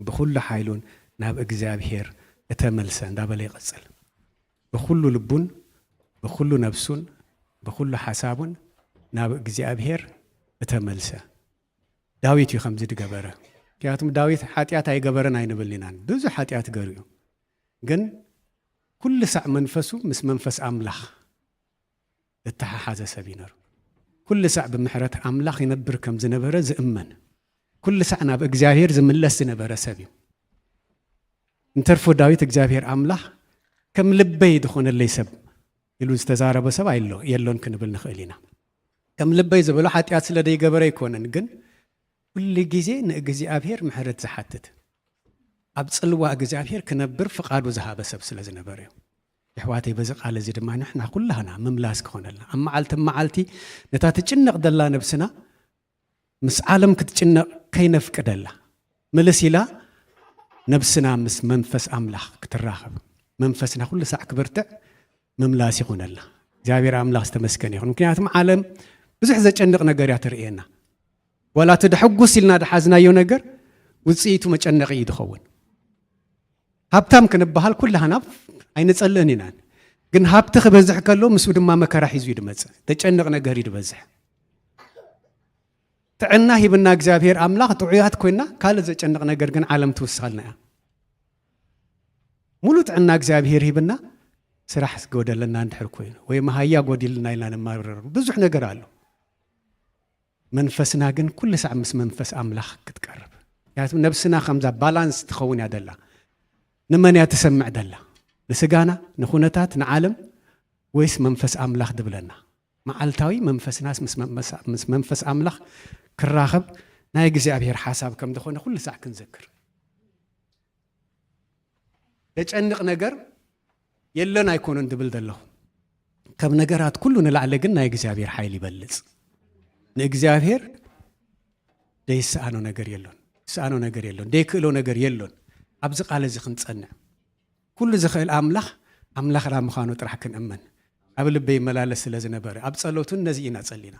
ብኹሉ ሓይሉን ናብ እግዚኣብሔር እተመልሰ እንዳበለ ይቐጽል። ብኹሉ ልቡን፣ ብኹሉ ነፍሱን፣ ብኹሉ ሓሳቡን ናብ እግዚኣብሔር እተመልሰ። ዳዊት እዩ ከምዚ ዝገበረ። ምክንያቱም ዳዊት ሓጢኣት ኣይገበረን ኣይንብልን ኢና። ብዙሕ ሓጢኣት ገሩ እዩ። ግን ኩሉ ሳዕ መንፈሱ ምስ መንፈስ ኣምላኽ እተሓሓዘ ሰብ እዩ ነሩ። ኩሉ ሳዕ ብምሕረት ኣምላኽ ይነብር ከም ዝነበረ ዝእመን፣ ኩሉ ሳዕ ናብ እግዚኣብሔር ዝምለስ ዝነበረ ሰብ እዩ። እንተርፎ ዳዊት እግዚኣብሔር ኣምላኽ ከም ልበይ ዝኾነለይ ሰብ ኢሉ ዝተዛረበ ሰብ ኣይሎ-፣ የሎን ክንብል ንኽእል ኢና። ከም ልበይ ዝበሎ ሓጢኣት ስለ ዘይገበረ ኣይኮነን፣ ግን ኩሉ ግዜ ንእግዚኣብሔር ምሕረት ዝሓትት። ኣብ ጽልዋ እግዚኣብሔር ክነብር ፍቓዱ ዝሃበ ሰብ ስለ ዝነበረ እዩ። የሕዋተይ፣ በዚ ቃል እዚ ድማ ንሕና ኩላህና ምምላስ ክኾነልና፣ ኣብ መዓልቲ መዓልቲ ነታ ትጭነቕ ደላ ነብስና ምስ ዓለም ክትጭነቕ ከይነፍቅደላ፣ ምልስ ኢላ ነብስና ምስ መንፈስ ኣምላኽ ክትራኸብ፣ መንፈስና ኩሉ ሳዕ ክብርትዕ ምምላስ ይኾነልና። እግዚኣብሔር ኣምላኽ ዝተመስገነ ይኹን። ምክንያቱም ዓለም ብዙሕ ዘጨንቕ ነገር እያ ትርእየና። ዋላ እቲ ደሐጉስ ኢልና ደሓዝናዮ ነገር ውጽኢቱ መጨነቒ እዩ ዝኸውን። ሃብታም ክንበሃል ኩላህና ኣይንጸልእን ኢና። ግን ሃብቲ ክበዝሕ ከሎ ምስኡ ድማ መከራ ሒዙ እዩ ድመጽእ። ዘጨንቕ ነገር እዩ ድበዝሕ። ጥዕና ሂብና እግዚኣብሔር ኣምላኽ ጥዑያት ኮይና ካልእ ዘጨንቕ ነገር ግን ዓለም ትውስኸልና እያ። ሙሉ ጥዕና እግዚኣብሔር ሂብና ስራሕ ዝጎደለና እንድሕር ኮይኑ ወይ መሃያ ጎዲልና ኢልና ንማረር ብዙሕ ነገር ኣሎ። መንፈስና ግን ኩሉ ሳዕ ምስ መንፈስ ኣምላኽ ክትቀርብ። ምክንያቱ ነብስና ከምዛ ባላንስ ትኸውን እያ ደላ። ንመን እያ ትሰምዕ ደላ? ንስጋና፣ ንኹነታት፣ ንዓለም ወይስ መንፈስ ኣምላኽ ድብለና? መዓልታዊ መንፈስናስ ምስ መመሳ-፣ ምስ መንፈስ ኣምላኽ ክራኸብ ናይ እግዚኣብሔር ሓሳብ ከም ዝኾነ ኩሉ ሳዕ ክንዘክር። ዘጨንቕ ነገር የለን ኣይኮነን ድብል ዘለኹ። ካብ ነገራት ኩሉ ንላዕሊ ግን ናይ እግዚኣብሔር ሓይል ይበልጽ። ንእግዚኣብሔር ደይሰኣኖ ነገር የሎን። ይሰኣኖ ነገር የሎን። ደይክእሎ ነገር የሎን። ኣብዚ ቃል እዚ ክንጸንዕ። ኩሉ ዝኽእል ኣምላኽ ኣምላኽና ምዃኑ ጥራሕ ክንእመን። ኣብ ልበይ ይመላለስ ስለ ዝነበረ፣ ኣብ ጸሎቱን ነዚ ኢና ጸሊና።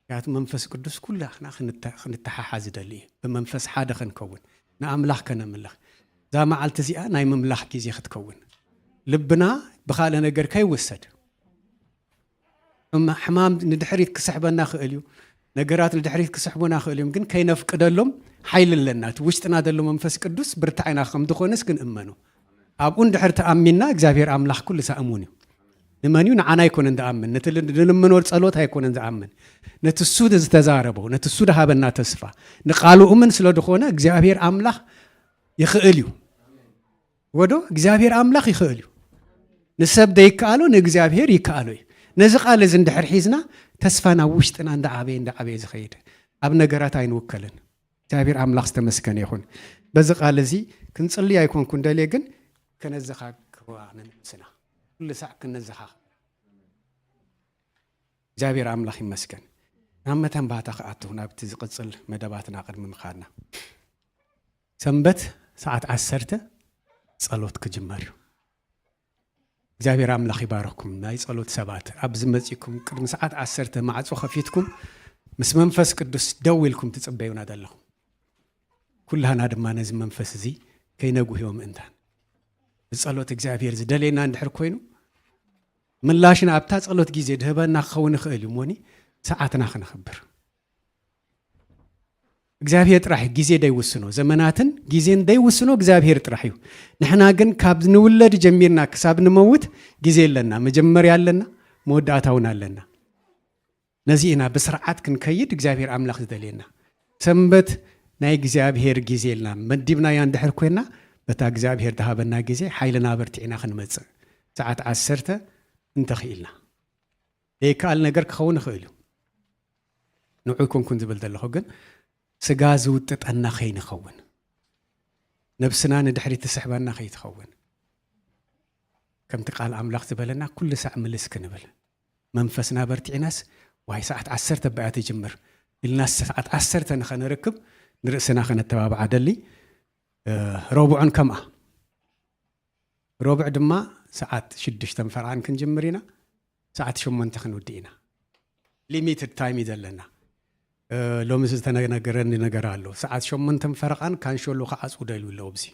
ምክንያቱ መንፈስ ቅዱስ ኩላትና ክንተ-፣ ክንተሓሓዝ ይደሊ እዩ። ብመንፈስ ሓደ ክንከውን፣ ንኣምላኽ ከነምልኽ። እዛ መዓልቲ እዚኣ ናይ ምምላኽ ግዜ ክትከውን። ልብና ብኻልእ ነገር ከይውሰድ። ሕማ-፣ ሕማም ንድሕሪት ክስሕበና ክእል እዩ። ነገራት ንድሕሪት ክስሕቡና ክእል እዮም። ግን ከይነፍቅደሎም ሓይሊ ኣለና። እቲ ውሽጥና ዘሎ መንፈስ ቅዱስ ብርታዕና ከም ዝኾነስ ክንእመኑ። ኣብኡ እንድሕር ተኣሚንና እግዚኣብሔር ኣምላኽ ኩሉ ሳዕ እሙን እዩ። ንመን እዩ? ንዓና ኣይኮነን ዝኣምን። ነቲ ል-፣ ንልምኖ ጸሎት ኣይኮነን ዝኣምን። ነቲ እሱ ዝተዛረቦ፣ ነቲ እሱ ዝሃበና ተስፋ፣ ንቃሉ እሙን ስለ ዝኾነ እግዚኣብሔር ኣምላኽ ይኽእል እዩ። ወዶ እግዚኣብሔር ኣምላኽ ይኽእል እዩ። ንሰብ ዘይከኣሎ ንእግዚኣብሔር ይከኣሎ እዩ። ነዚ ቃል እዚ እንድሕር ሒዝና ተስፋ ናብ ውሽጥና እንዳዓበየ እንዳዓበየ ዝኸይድ፣ ኣብ ነገራት ኣይንውከልን። እግዚኣብሔር ኣምላኽ ዝተመስገነ ይኹን። በዚ ቃል እዚ ክንጽልይ ኣይኮንኩን ደልየ፣ ግን ከነዘኻኽራ ንነብስና። ኩሉ ሳዕ ክነዘኻኽር። እግዚኣብሔር ኣምላኽ ይመስገን። ናብ መተንባህታ ክኣቱ፣ ናብቲ ዝቕጽል መደባትና ቅድሚ ምኻድና። ሰንበት ሰዓት ዓሰርተ ጸሎት ክጅመር እዩ። እግዚኣብሔር ኣምላኽ ይባርኽኩም። ናይ ጸሎት ሰባት ኣብዚ መጺእኩም ቅድሚ ሰዓት ዓሰርተ ማዕጾ ከፊትኩም ምስ መንፈስ ቅዱስ ደው ኢልኩም ትጽበዩና ዘለኹም። ኩላህና ድማ ነዚ መንፈስ እዚ ከይነጉህዮ ምእንታን ብጸሎት እግዚኣብሔር ዝደልየና እንድሕር ኮይኑ ምላሽና ኣብታ ጸሎት ግዜ ድህበና ክኸውን ይኽእል እዩ እሞኒ ሰዓትና ክነኽብር እግዚኣብሔር ጥራሕ እዩ። ግዜ ደይውስኖ፣ ዘመናትን ግዜን ደይውስኖ እግዚኣብሔር ጥራሕ እዩ። ንሕና ግን ካብ ንውለድ ጀሚርና ክሳብ ንመውት ግዜ ኣለና። መጀመርያ ኣለና፣ መወዳእታ እውን ኣለና። ነዚ ኢና ብስርዓት ክንከይድ እግዚኣብሔር ኣምላኽ ዝደልየና። ሰንበት ናይ እግዚኣብሔር ግዜ ኢልና መዲብናያ እንድሕር ኮይና፣ በታ እግዚኣብሔር ዝሃበና ግዜ ሓይልና በርቲዕና ክንመጽእ፣ ሰዓት ዓሰርተ እንተኽኢልና። ዘይከኣል ነገር ክኸውን ይኽእል እዩ። ንዑ ኣይኮንኩን ዝብል ዘለኹ፣ ግን ስጋ ዝውጥጠና ከይንኸውን፣ ነብስና ንድሕሪት ትስሕበና ከይትኸውን፣ ከምቲ ቃል ኣምላኽ ዝበለና ኩሉ ሳዕ ምልስ ክንብል፣ መንፈስና በርቲዕናስ፣ ዋይ ሰዓት ዓሰርተ በያ ትጅምር ኢልናስ ሰዓት ዓሰርተ ንኸነርክብ ንርእስና ከነተባብዓ ደሊ። እ፣ ረቡዕን ከምኣ። ረቡዕ ድማ ሰዓት ሽዱሽተ ፈርቓን ክንጅምር ኢና፣ ሰዓት ሸሞንተ ክንውድእ ኢና። ሊሚትድ ታይም እዩ ዘለና። እ፣ ሎሚ ዝተነገረኒ ነገር ኣሎ። ሰዓት ሸሞንተ ፈርቓን ካንሸሎ ክዓጽዉ ደልዩ ኣለዉ። ኣብዚ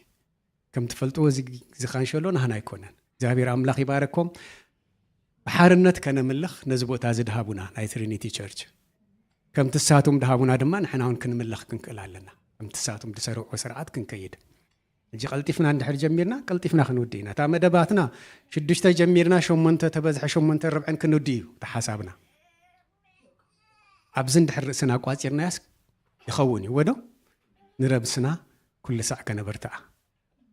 ከም ትፈልጥዎ፣ እዚ፣ እዚ ካንሸሎ ናህና ኣይኮነን። እግዚኣብሔር ኣምላኽ ይባረኮም። ብሓርነት ከነምልኽ ነዚ ቦታ እዚ ድሃቡና ናይ ትሪኒቲ ቸርች። ከምቲ እሳቶም ድሃቡና ድማ ንሕና እውን ክንምልኽ ክንክእል ኣለና። ከምቲ እሳቶም ዝሰርዕዎ ስርዓት ክንከይድ። ሕጂ ቀልጢፍና እንድሕር ጀሚርና፣ ቀልጢፍና ክንውድእ ኢና። እታ መደባትና ሽዱሽተ ጀሚርና፣ ሸሞንተ ተበዝሐ ሸሞንተ ርብዕን ክንውድእ እዩ እቲ ሓሳብና። ኣብዚ እንድሕር ርእስና ኣቋጺርናያስ ይኸውን እዩ ወዶ? ንረብስና ኩሉ ሳዕ ከነበርትዓ።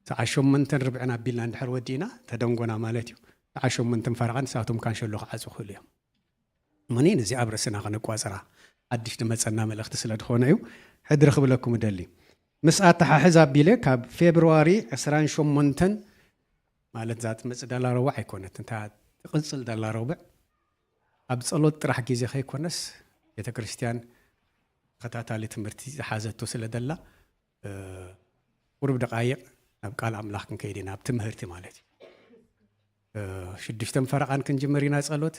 ሰዓት ሸሞንተን ርብዕን ኣቢልና እንድሕር ወዲእና፣ ተደንጎና ማለት እዩ። ሰዓት ሸሞንተን ፈረቓ ንሳቶም ካንሸሎ ክዓጹ ክኽእሉ እዮም። እሞኒ ነዚ ኣብ ርእስና ከነቋጽራ ሓድሽ ዝመጸና መልእኽቲ ስለ ዝኾነ እዩ። ሕድሪ ክብለኩም እደሊ። ምስ ኣተሓሕዝ ኣቢለ ካብ ፌብርዋሪ ዕስራን ሸሞንተን ማለት እዛ ትመጽእ ደላ ረቡዕ ኣይኮነት እንታ ትቕጽል ደላ ረቡዕ ኣብ ጸሎት ጥራሕ ግዜ ከይኮነስ ቤተ ክርስቲያን ተኸታታሊ ትምህርቲ ዝሓዘቶ ስለ ደላ ቁሩብ ደቃይቕ ናብ ቃል ኣምላኽ ክንከይድ ኢና ኣብ ትምህርቲ ማለት እዩ። ሽዱሽተን ፈረቓን ክንጅምር ኢና ጸሎት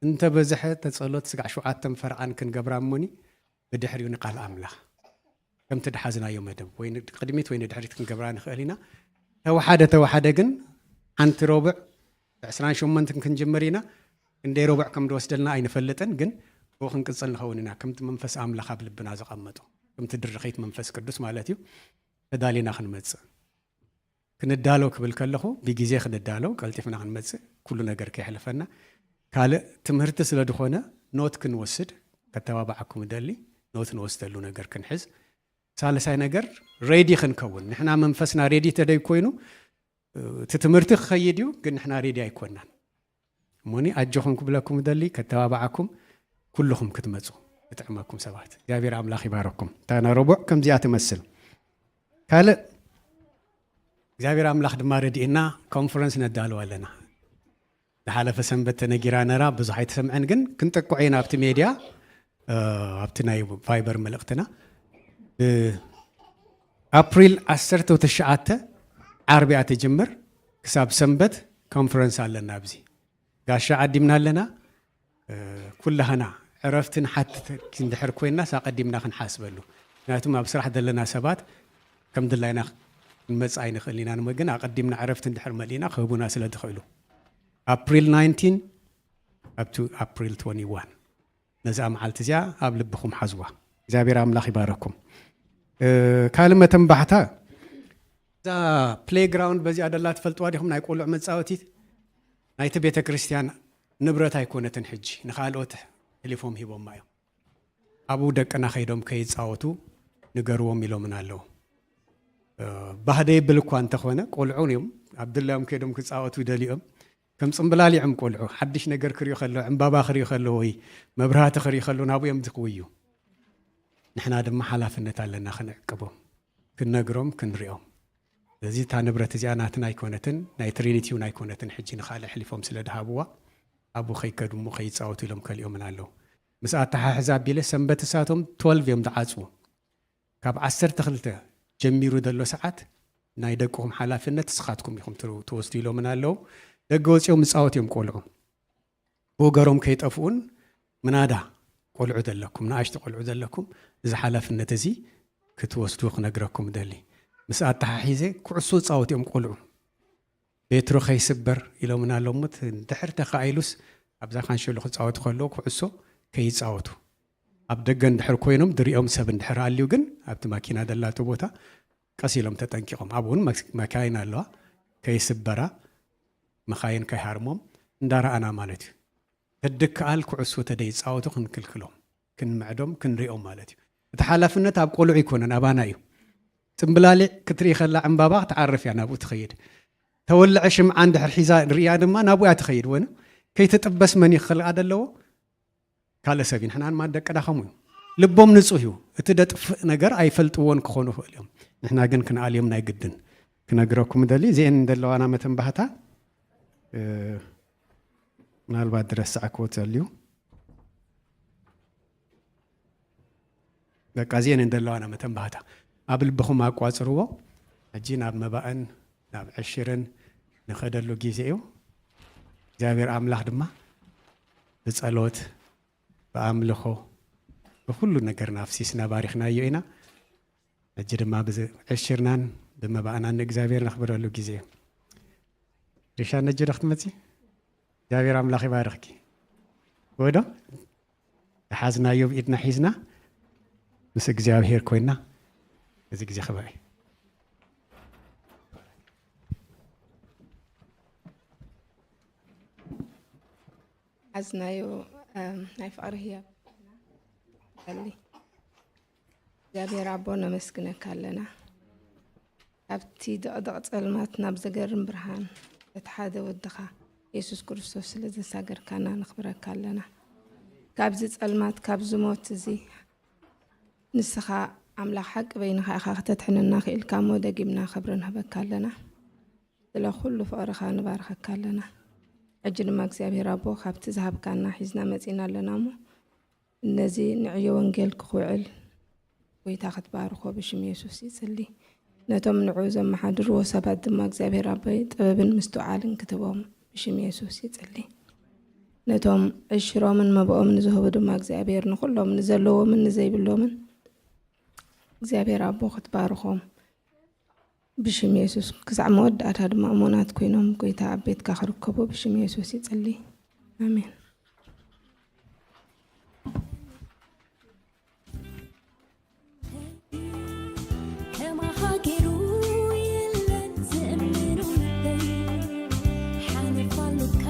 እንተ በዝሐ ተጸሎት ስጋዕ ሸውዓተን ፈረቓን ክንገብራ እሞኒ ብድሕሪኡ ንቃል ኣምላኽ ከምቲ ድሓዝናዮ መደብ ወይ ቅድሚት ወይ ንድሕሪት ክንገብራ ንኽእል ኢና። ተወሓደ ተወሓደ ግን ሓንቲ ረቡዕ ዕስራን ሸሞንተን ክንጅምር ኢና። ክንደይ ረቡዕ ከም ዝወስደልና ኣይንፈልጥን፣ ግን ብኡ ክንቅጽል ንኸውን ኢና። ከምቲ መንፈስ ኣምላኽ ኣብ ልብና ዘቐመጦ ከምቲ ድርኺት መንፈስ ቅዱስ ማለት እዩ። ተዳሊና ክንመጽእ ክንዳሎ ክብል ከለኹ ብግዜ ክንዳሎ ቀልጢፍና ክንመጽእ ኩሉ ነገር ከይሕልፈና ካልእ ትምህርቲ ስለ ዝኾነ ኖት ክንወስድ ከተባባዓኩም እደሊ። ኖት ንወስደሉ ነገር ክንሕዝ። ሳልሳይ ነገር ሬዲ ክንከውን ንሕና መንፈስና ሬዲ ተደይ ኮይኑ እቲ ትምህርቲ ክኸይድ እዩ፣ ግን ንሕና ሬዲ ኣይኮናን። እሞኒ ኣጆኹም ክብለኩም እደሊ ከተባባዓኩም ኩልኹም ክትመፁ ዝጥዕመኩም ሰባት እግዚኣብሔር ኣምላኽ ይባረኩም። እታ ረቡዕ ከምዚኣ ትመስል። ካልእ እግዚኣብሔር ኣምላኽ ድማ ረድእና ኮንፈረንስ ነዳልው ኣለና። ዝሓለፈ ሰንበት ተነጊራ ነራ ብዙሕ ኣይተሰምዐን፣ ግን ክንጠቅዖ ኢና ኣብቲ ሜድያ ኣብቲ ናይ ቫይበር መልእክትና ኣፕሪል ዓሰርተ ትሽዓተ ዓርቢያ ትጅምር ክሳብ ሰንበት ኮንፈረንስ ኣለና። ኣብዚ ጋሻ ዓዲምና ኣለና። ኩላህና ዕረፍቲ ንሓትት እንድሕር ኮይንናስ ኣቐዲምና ክንሓስበሉ። ምክንያቱም ኣብ ስራሕ ዘለና ሰባት ከም ድላይና ክንመጽእ ኣይንኽእል ኢና። እሞ ግን ኣቐዲምና ዕረፍቲ እንድሕር መሊእና ክህቡና ስለ ዝኽእሉ ኣፕሪል ናይንቲን up to ኣፕሪል ትወንቲ ዋን ነዛ መዓልቲ እዚኣ ኣብ ልብኹም ሓዝዋ። እግዚኣብሔር ኣምላኽ ይባረኩም። ካልእ መተንባሕታ እዛ ፕሌይግራውንድ በዚኣ ደላ ትፈልጥዋ ዲኹም? ናይ ቆልዑ መፃወቲት ናይቲ ቤተ ክርስቲያን ንብረት ኣይኮነትን። ሕጂ ንኻልኦት ሕሊፎም ሂቦማ እዮም። ኣብኡ ደቅና ከይዶም ከይፃወቱ ንገርዎም ኢሎምን ኣለዉ። ባህደ ይብል እኳ እንተኾነ ቆልዑን እዮም ኣብ ድላዮም ከይዶም ክፃወቱ ይደልዮም። ከም ፅምብላሊዖም ቆልዑ ሓድሽ ነገር ክሪኡ ከለዉ ዕምባባ ክሪኡ ከለዉ ወይ መብራህቲ ክሪኡ ከለዉ ናብኡ እዮም ዝኽውዩ። ንሕና ድማ ሓላፍነት ኣለና ክንዕቅቦም ክንነግሮም ክንሪኦም። ስለዚ እታ ንብረት እዚኣ ናትና ኣይኮነትን ናይ ትሪኒቲ እውን ኣይኮነትን። ሕጂ ንኻልእ ኣሕሊፎም ስለ ድሃብዋ ኣብኡ ከይከዱ እሞ ከይፃወቱ ኢሎም ከሊኦምን ኣለዉ። ምስ ኣተሓሕዛ ኣቢለ ሰንበት እሳቶም ትወልቭ እዮም ዝዓፅዉ። ካብ ዓሰርተ ክልተ ጀሚሩ ዘሎ ሰዓት ናይ ደቅኹም ሓላፍነት ንስኻትኩም ኢኹም ትወስዱ ኢሎምን ኣለዉ። ደገ ወፂኦም ምፃወት እዮም ቆልዑ። ብኡ ገሮም ከይጠፍኡን ምናዳ ቆልዑ ዘለኩም ንኣሽቱ ቆልዑ ዘለኩም እዚ ሓላፍነት እዚ ክትወስዱ ክነግረኩም ደሊ። ምስ ኣተሓሒዘ ኩዕሶ ፃወት እዮም ቆልዑ ቤትሮ ከይስበር ኢሎምና ኣለሙት ድሕር ተኻኢሉስ ኣብዛ ካንሸሎ ክፃወቱ ከለዉ ኩዕሶ ከይፃወቱ ኣብ ደገ እንድሕር ኮይኖም ድሪኦም ሰብ እንድሕር ኣልዩ ግን ኣብቲ ማኪና ደላቶ ቦታ ቀስ ኢሎም ተጠንቂቖም ኣብኡን መካይን ኣለዋ ከይስበራ መኻይን ከይሃርሞም እንዳረኣና ማለት እዩ። ተድከኣል ኩዕሶ ተደይፃወቱ ክንክልክሎም ክንምዕዶም ክንሪኦም ማለት እዩ። እቲ ሓላፍነት ኣብ ቆልዑ ይኮነን ኣባና እዩ። ፅምብላሊዕ ክትርኢ ከላ ዕምባባ ክትዓርፍ እያ ናብኡ ትኸይድ። ተወልዐ ሽምዓ እንድሕር ሒዛ ርእያ ድማ ናብኡ እያ ትኸይድ። ወነ ከይትጥበስ መን ይኽልኣ ደለዎ? ካልእ ሰብ እዩ። ንሕና ድማ ደቅና ከምኡ እዩ። ልቦም ንጹህ እዩ። እቲ ደጥፍእ ነገር ኣይፈልጥዎን ክኾኑ ይኽእሉ እዮም። ንሕና ግን ክንኣልዮም ናይ ግድን ክነግረኩም ደሊ እዚአን እንደለዋና መተንባህታ ምናልባት ድረስዓክዎ ተልዩ በቃ እዚአን እንደለዋና መተንባህታ ኣብ ልብኹም ኣቋጽርዎ። ሕጂ ናብ መባእን ናብ ዕሽርን ንኸደሉ ግዜ እዩ። እግዚኣብሔር ኣምላኽ ድማ ብጸሎት ብኣምልኾ ብኩሉ ነገርና ኣፍሲስና ባሪኽናዮ ኢና። ሕጂ ድማ ብዕሽርናን ብመባእናን ንእግዚኣብሔር ነኽብረሉ ግዜ እዩ። ሪሻ ነጂ ዶ ክትመፂ እግዚኣብሔር ኣምላኽ ይባርኽኪ። ወዶ ዝሓዝናዮ ብኢድና ሒዝና ምስ እግዚኣብሔር ኮይና እዚ ግዜ ክበአ እዩ። ሓዝናዮ ናይ ፍቕሪ ህያብ ሊ እግዚኣብሔር ኣቦ ነመስግነካ ኣለና። ካብቲ ድቕድቕ ጸልማት ናብ ዘገርም ብርሃን በቲ ሓደ ወድኻ የሱስ ክርስቶስ ስለ ዘሳገርካና ነኽብረካ ኣለና። ካብዚ ጸልማት ካብዚ ሞት እዚ ንስኻ ኣምላኽ ሓቂ በይንኻ ኢኻ ከተድሕነና ክኢልካ እሞ፣ ደጊምና ክብሪ ንህበካ ኣለና። ስለ ኩሉ ፍቕርኻ ንባርኸካ ኣለና። ሕጂ ድማ እግዚኣብሔር ኣቦ፣ ካብቲ ዝሃብካና ሒዝና መጺና ኣለና እሞ፣ ነዚ ንዕዮ ወንጌል ክውዕል ጎይታ ክትባርኾ ብሽም የሱስ ይጽሊ። ነቶም ንዕኡ ዘመሓድርዎ ሰባት ድማ እግዚኣብሔር ኣቦይ ጥበብን ምስትውዓልን ክትህቦም ብሽም የሱስ ይጽሊ። ነቶም ዕሽሮምን መብኦም ንዝህቡ ድማ እግዚኣብሔር ንኹሎም ንዘለዎምን ንዘይብሎምን እግዚኣብሔር ኣቦ ክትባርኾም ብሽም የሱስ፣ ክሳዕ መወዳእታ ድማ እሙናት ኮይኖም ጎይታ ኣብ ቤትካ ክርከቡ ብሽም የሱስ ይጽሊ። ኣሜን። ከማኻ ገይሩ የለን ዝእምኖ ልበይ፣ ሓለፋ ኣሎካ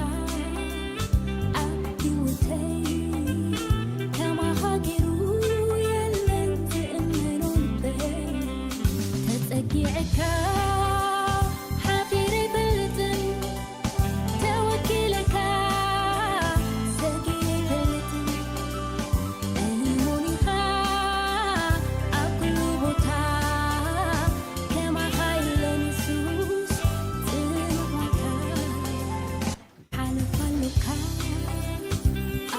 ኣብ ህይወተይ። ከማኻ ገይሩ የለን ዝእምኖ ልበይ፣ ተጸጊዐካ ሓፊረ ኣይፈልጥን። ተወኪለካ ሰጊኤ ኣይፈልጥን። እሙን ኢኻ ኣብ ኩሉ ቦታ፣ ከማኻ የለን የሱስ ጽኑዕ ዋልታ። ሓለፋ ኣሎካ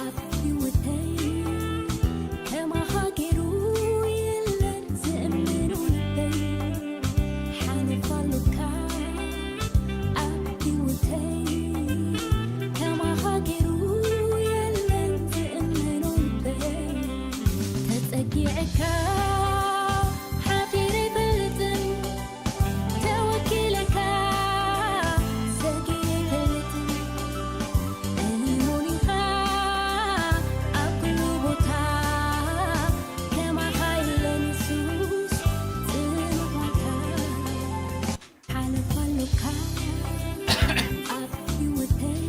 ኣብ ህይወተይ፣ ከማኻ ገይሩ የለን ዝእምኖ ልበይ። ሓለፋ ኣሎካ ኣብ ህይወተይ፣ ከማኻ ገይሩ የለን ዝእምኖ ልበይ። ተጸጊዐካ ሓፊረ ኣይፈልጥን፣ ተወኪለካ ሰጊኤ ኣይፈልጥን። እሙን ኢኻ ኣብ ኩሉ ቦታ፣ ከማኻ የለን የሱስ ጽኑዕ ዋልታ። ሓለፋ ኣሎካ ኣብ ህይወተይ፣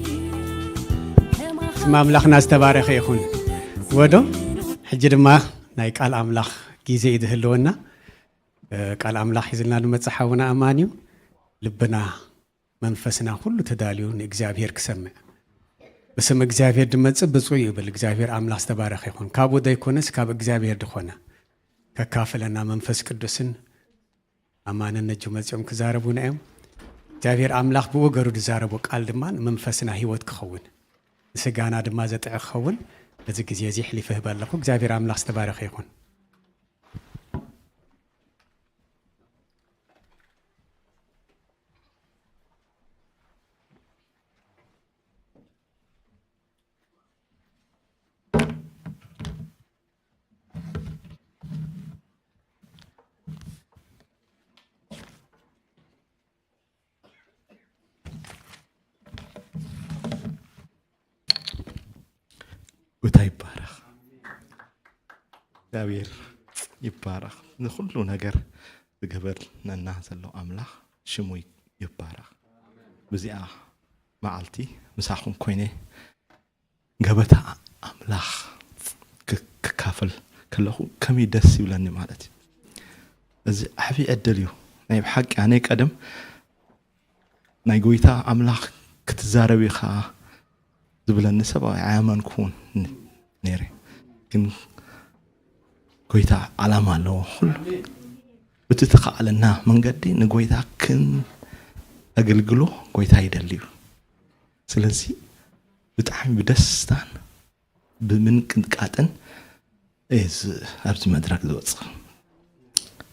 ከማኻ ስም ኣምላኽና ዝተባረኸ ይኹን። ወዶ፣ ሕጂ ድማ ናይ ቃል ኣምላኽ ግዜ እዩ ዝህልወና። እ፣ ቃል ኣምላኽ ሒዝልና ንመጽእ ሓውና ኣማን እዩ። ልብና መንፈስና ኩሉ ተዳልዩ ንእግዚኣብሔር ክሰምዕ። ብስም እግዚኣብሔር ድመጽእ ብፁዕ እዩ ይብል። እግዚኣብሔር ኣምላኽ ዝተባረኸ ይኹን። ካብኡ ዘይኮነስ ካብ እግዚኣብሔር ድኾነ ከካፍለና መንፈስ ቅዱስን ኣማንን ነጁ መጺኦም ክዛረቡና እዮም። እግዚኣብሔር ኣምላኽ ብኡ ገሩ ዝዛረቦ ቃል ድማ ንመንፈስና ህይወት ክኸውን፣ ንስጋና ድማ ዘጥዕ ክኸውን በዚ ግዜ እዚ ኣሕሊፈ እህብ ኣለኹ። እግዚኣብሔር ኣምላኽ ዝተባረኸ ይኹን። ጎይታ ይባረኽ። እግዚኣብሔር ይባረኽ። ንኹሉ ነገር ዝገበረልና ዘሎ ኣምላኽ ሽሙ ይባረኽ። ብዚኣ መዓልቲ ምሳኹም ኮይነ ገበታ ኣምላኽ ክ-፣ ክካፈል ከለኹ ከመይ ደስ ይብለኒ ማለት እዩ። እዚ ዓብዪ ዕድል እዩ። ናይ ብሓቂ ኣነ ቀደም ናይ ጎይታ ኣምላኽ ክትዛረብ ኢኻ ዝብለኒ ሰብ ኣይኣመንኩን ነይረ። ግን ጎይታ ዓላማ ኣለዎ። ኩሉ ብቲ ተኻእለና መንገዲ ንጎይታ ክነገልግሎ ጎይታ ይደሊ እዩ። ስለዚ ብጣዕሚ ብደስታን ብምንቅጥቃጥን እየ ዝ-፣ ኣብዚ መድረክ ዝወፅእ።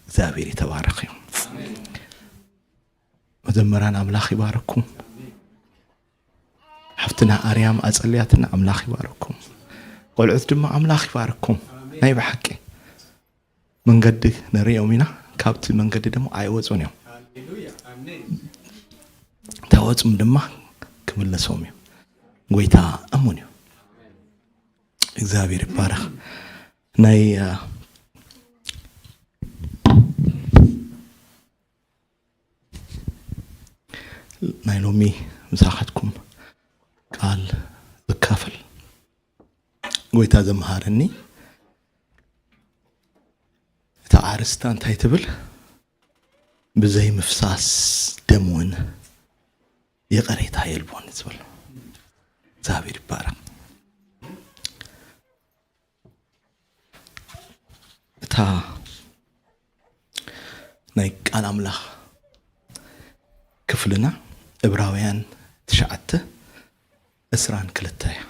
እግዚኣብሔር የተባረኸ እዩ። መዘምራን ኣምላኽ ይባረኩም። ሓፍትና ኣርያም ኣጸልያትና ኣምላኽ ይባረኩም። ቆልዑት ድማ ኣምላኽ ይባረኩም። ናይ ብሓቂ መንገዲ ንርእዮም ኢና፣ ካብቲ መንገዲ ድማ ኣይወፁን እዮም። ተወፅም ድማ ክምለሶም እዩ። ጎይታ እሙን እዩ። እግዚኣብሔር ይባረኽ። ናይ፣ አ፣ ናይ ሎሚ ምሳኻትኩም ቃል ዝካፈል ጎይታ ዘምሃረኒ እታ ኣርእስታ እንታይ ትብል? ብዘይ ምፍሳስ ደም እውን ይቕሬታ የልቦን ዝብል። እግዚኣብሔር ይባረኽ። እታ ናይ ቃል ኣምላኽ ክፍልና ዕብራውያን ትሽዓተ ዕስራን ክልተ እያ።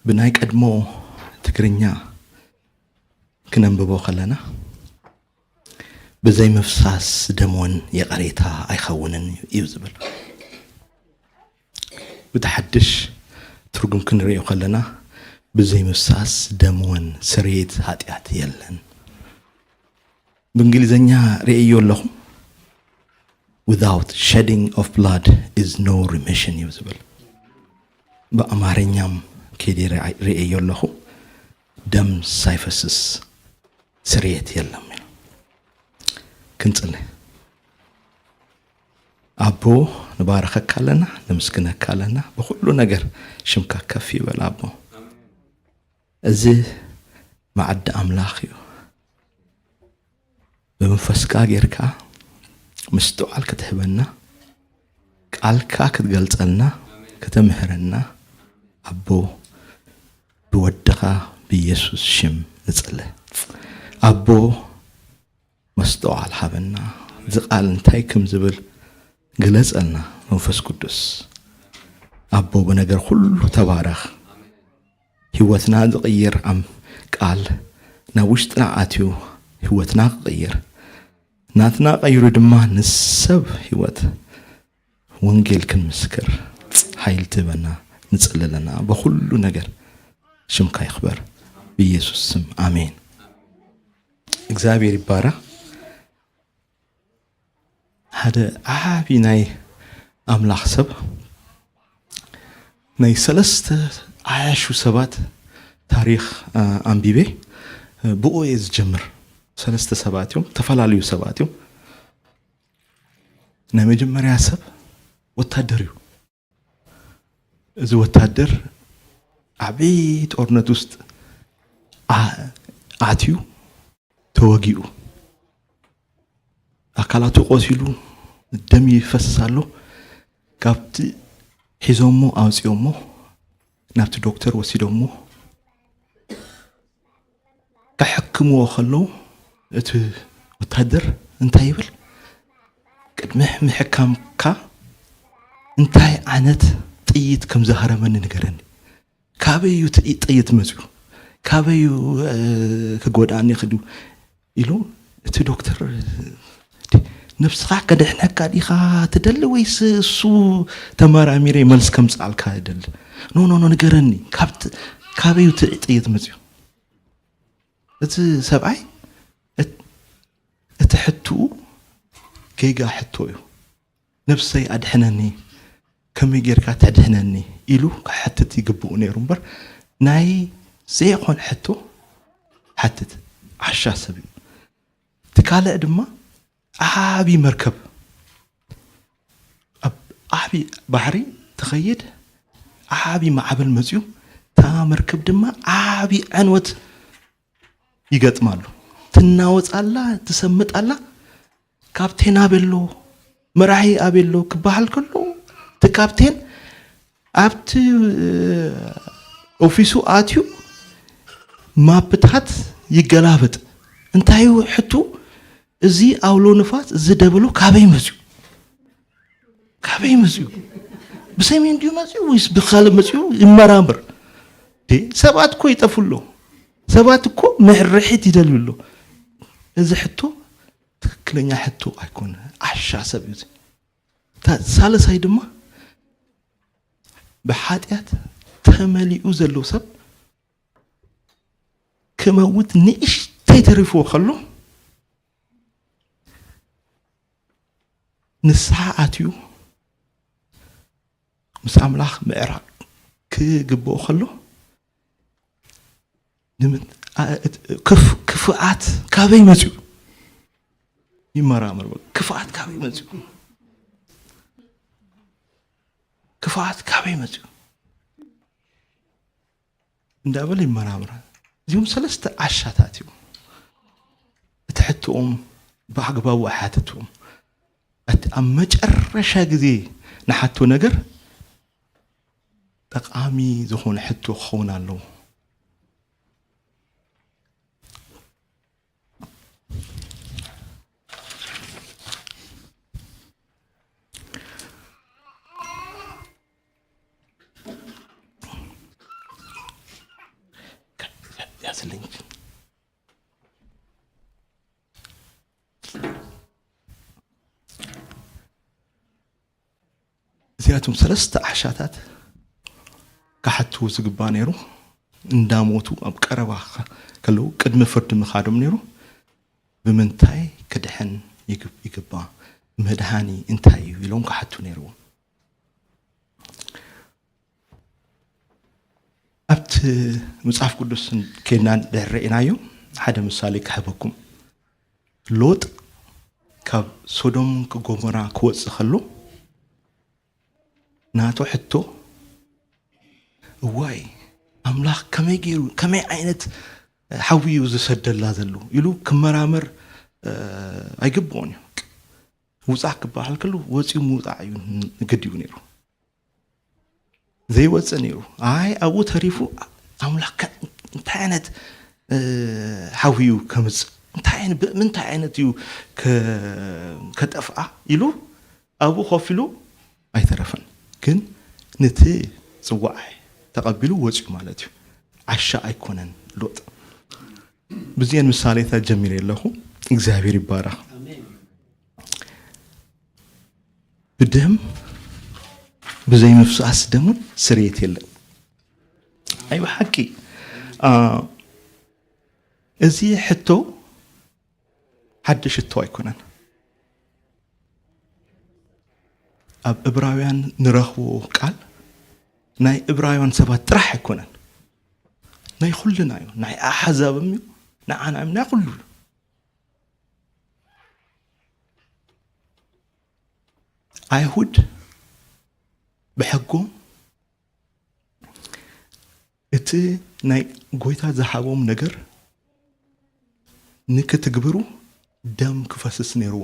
ብናይ ቀድሞ ትግርኛ ክነንብቦ ከለና፣ ብዘይ ምፍሳስ ደም እውን ይቕሬታ ኣይኸውንን እዩ ዝብል። ብቲ ሓድሽ ትርጉም ክንሪኦ ከለና፣ ብዘይ ምፍሳስ ደም እውን ስርየት ኃጢአት የለን። ብእንግሊዝኛ ርእዮ ኣለኹ፣ without shedding of blood is no remission እዩ ዝብል። ብኣማርኛም ከይደ ርእዮ ኣለኹ፣ ደም ሳይፈስስ ስርየት የለም። ክንጽሊ። ኣቦ፣ ንባረኸካ ኣለና፣ ነመስግነካ ኣለና። ብኹሉ ነገር ሽምካ ከፍ ይበል ኣቦ። እዚ መዓዲ ኣምላኽ እዩ። ብመንፈስካ ጌርካ ምስትውዓል ክትህበና፣ ቃልካ ክትገልጸልና፣ ከተምህረና ኣቦ፣ ብወድኻ ብኢየሱስ ሽም ንጽሊ። ኣቦ፣ መስተውዓል ሃበና። እዚ ቃል እንታይ ከም ዝብል ግለጸልና መንፈስ ቅዱስ። ኣቦ፣ ብነገር ኩሉ ተባረኽ። ህይወትና ዝቕይር ኣም-፣ ቃል ናብ ውሽጥና ኣትዩ ህይወትና ክቕይር፣ ናትና ቀይሩ ድማ ንሰብ ህይወት ወንጌል ክንምስክር ሓይል ትህበና ንጽሊ ኣለና። ብኹሉ ነገር ሽምካ ይኽበር፣ ብኢየሱስ ስም ኣሜን። እግዚኣብሔር ይባረኽ። ሓደ ዓቢ ናይ ኣምላኽ ሰብ፣ ናይ ሰለስተ ዓያሹ ሰባት ታሪኽ፣ እ፣ ኣንቢበ፣ እ፣ ብኡ እየ ዝጀምር። ሰለስተ ሰባት እዮም፣ ተፈላለዩ ሰባት እዮም። ናይ መጀመርያ ሰብ ወታደር እዩ። እዚ ወታደር ዓቢ ጦርነት ውስጥ ኣ-፣ ኣትዩ ተወጊኡ፣ ኣካላቱ ቆሲሉ፣ ደም ይፈስስ ኣሎ። ካብቲ ሒዞሞ ኣውጺኦሞ፣ ናብቲ ዶክተር ወሲዶሞ፣ ከሕክምዎ ከለዉ፣ እቲ ወታደር እንታይ ይብል? "ቅድሚ ምሕካምካ እንታይ ዓይነት ጥይት ከም ዝሃረመኒ ንገረኒ። ካበይ እዩ እቲ ጥይት መፅዩ? ካበይ እዩ፣ እ፣ ክጎድኣኒ ክዱ?" ኢሉ እቲ ዶክተር፣ "ዲ-፣ ነብስኻ ከድሕነካ ዲኻ ትደሊ ወይስ እሱ ተመራሚረ መልስ ከምፅኣልካ ይደሊ? ኖ፣ ኖ፣ ኖ፣ ንገረኒ። ካብቲ፣ ካበይ እዩ እቲ ጥይት መፅዩ?" እቲ ሰብኣይ እት-፣ እቲ ሕትኡ ጌጋ ሕቶ እዩ። "ነብሰይ ኣድሕነኒ፣ ከመይ ጌርካ ተድሕነኒ?" ኢሉ ክሓትት ይግብኡ ነይሩ እምበር፣ ናይ ዘይኾን ሕቶ ሓትት። ዓሻ ሰብ እዩ። እቲ ካልእ ድማ ዓቢ መርከብ ኣብ ዓቢ ባሕሪ ትኸይድ፣ ዓቢ ማዕበል መጽዩ፣ እታ መርከብ ድማ ዓቢ ዕንወት ይገጥማ ኣሎ። ትናወጽ ኣላ፣ ትሰምጥ ኣላ። ካፕቴን ኣበሎ፣ መራሒ ኣበሎ ክበሃል ከሎ፣ እቲ ካፕቴን ኣብቲ፣ እ፣ ኦፊሱ ኣትዩ ማፕታት ይገላበጥ። እንታይ እዩ ሕቱ? "እዚ ኣውሎ ንፋስ፣ እዚ ደበሎ ካበይ መጽዩ? ካበይ መጽዩ? ብሰሜን ድዩ መጽዩ ወይስ ብኻልእ መጽዩ?" ይመራመር። ዴ፣ ሰባት እኮ ይጠፉ ኣሎ። ሰባት እኮ ምሕርሒት ይደልዩ ኣሎ። እዚ ሕቶ ትክክለኛ ሕቶ ኣይኮነ። ዓሻ ሰብ እዩ እዚ። እታ ሳልሳይ ድማ ብሓጢኣት ተመሊኡ ዘሎ ሰብ ክመውት ንእሽተይ ተሪፍዎ ከሎ፣ ንስሓ ኣትዩ ምስ ኣምላኽ ምዕራቕ ክግብኦ ከሎ፣ ንምንት-፣ ኣ-፣ እት-፣ ክፍ-፣ ክፍኣት ካበይ መጽዩ? ይመራመር በቃ። ክፍኣት ካበይ መጽዩ? ክፍኣት ካበይ መጽዩ? እንዳበለ ይመራመር። እዚኦም ሰለስተ ዓሻታት እዮም። እቲ ሕቶኦም ብኣግባቡ ኣይሓተትዎም። እቲ ኣብ መጨረሻ ግዜ ንሓቶ ነገር ጠቓሚ ዝኾነ ሕቶ ክኸውን ኣለዎ። ትልኝ። እዚኣቶም ሰለስተ ዓሻታት ክሓቱ ዝግባእ ነይሩ። እንዳሞቱ ኣብ ቀረባ ከለዉ ቅድሚ ፍርዲ ምኻዶም ነይሩ። ብምንታይ ክድሕን ይግብ-፣ ይግባእ? መድሃኒ እንታይ እዩ? ኢሎም ክሓቱ ነይርዎም። ኣብቲ መጽሓፍ ቅዱስ ከይድና ድሕሪ ርኢናዮ፣ ሓደ ምሳሌ ክህበኩም። ሎጥ ካብ ሶዶም ጎሞራ ክወጽእ ከሎ፣ ናቱ ሕቶ፣ "እዋይ፣ ኣምላኽ ከመይ ገይሩ፣ ከመይ ዓይነት ሓዊ እዩ ዝሰደላ ዘሎ?" ኢሉ ክመራመር፣ እ፣ ኣይግብኦን እዩ። ውጻእ ክበሃል ከሎ፣ ወጺኡ ምውጻእ እዩ ግድ እዩ ነይሩ። ዘይወጽእ ነይሩ። ኣይ፣ ኣብኡ ተሪፉ፣ ኣምላኽ ከ-፣ እንታይ ዓይነት፣ እ፣ ሓዊ እዩ ከምጽእ? እንታይ ዓይነት፣ ብምንታይ ዓይነት እዩ ከ-፣ ከጠፍኣ? ኢሉ ኣብኡ ኮፍ ኢሉ ኣይተረፈን። ግን ነቲ ጽዋዕ ተቐቢሉ ወጺኡ ማለት እዩ። ዓሻ ኣይኮነን ሎጥ። ብዚአን ምሳሌታት ጀሚረ ኣለኹ። እግዚኣብሔር ይባረኽ። ብደም፣ ብዘይ ምፍሳስ ደም ስርየት የለን። ኣይ ብሓቂ፣ አ፣ እዚ ሕቶ ሓድሽ ሕቶ ኣይኮነን። ኣብ እብራውያን ንረኽቦ ቃል ናይ እብራውያን ሰባት ጥራሕ ኣይኮነን። ናይ ኩልና እዩ። ናይ ኣሕዛብም እዩ፣ ንዓና እዩ፣ ናይ ኩሉ እዩ። ኣይሁድ ብሕጎም እቲ ናይ ጎይታ ዝሃቦም ነገር ንክትግብሩ ደም ክፈስስ ነይርዎ።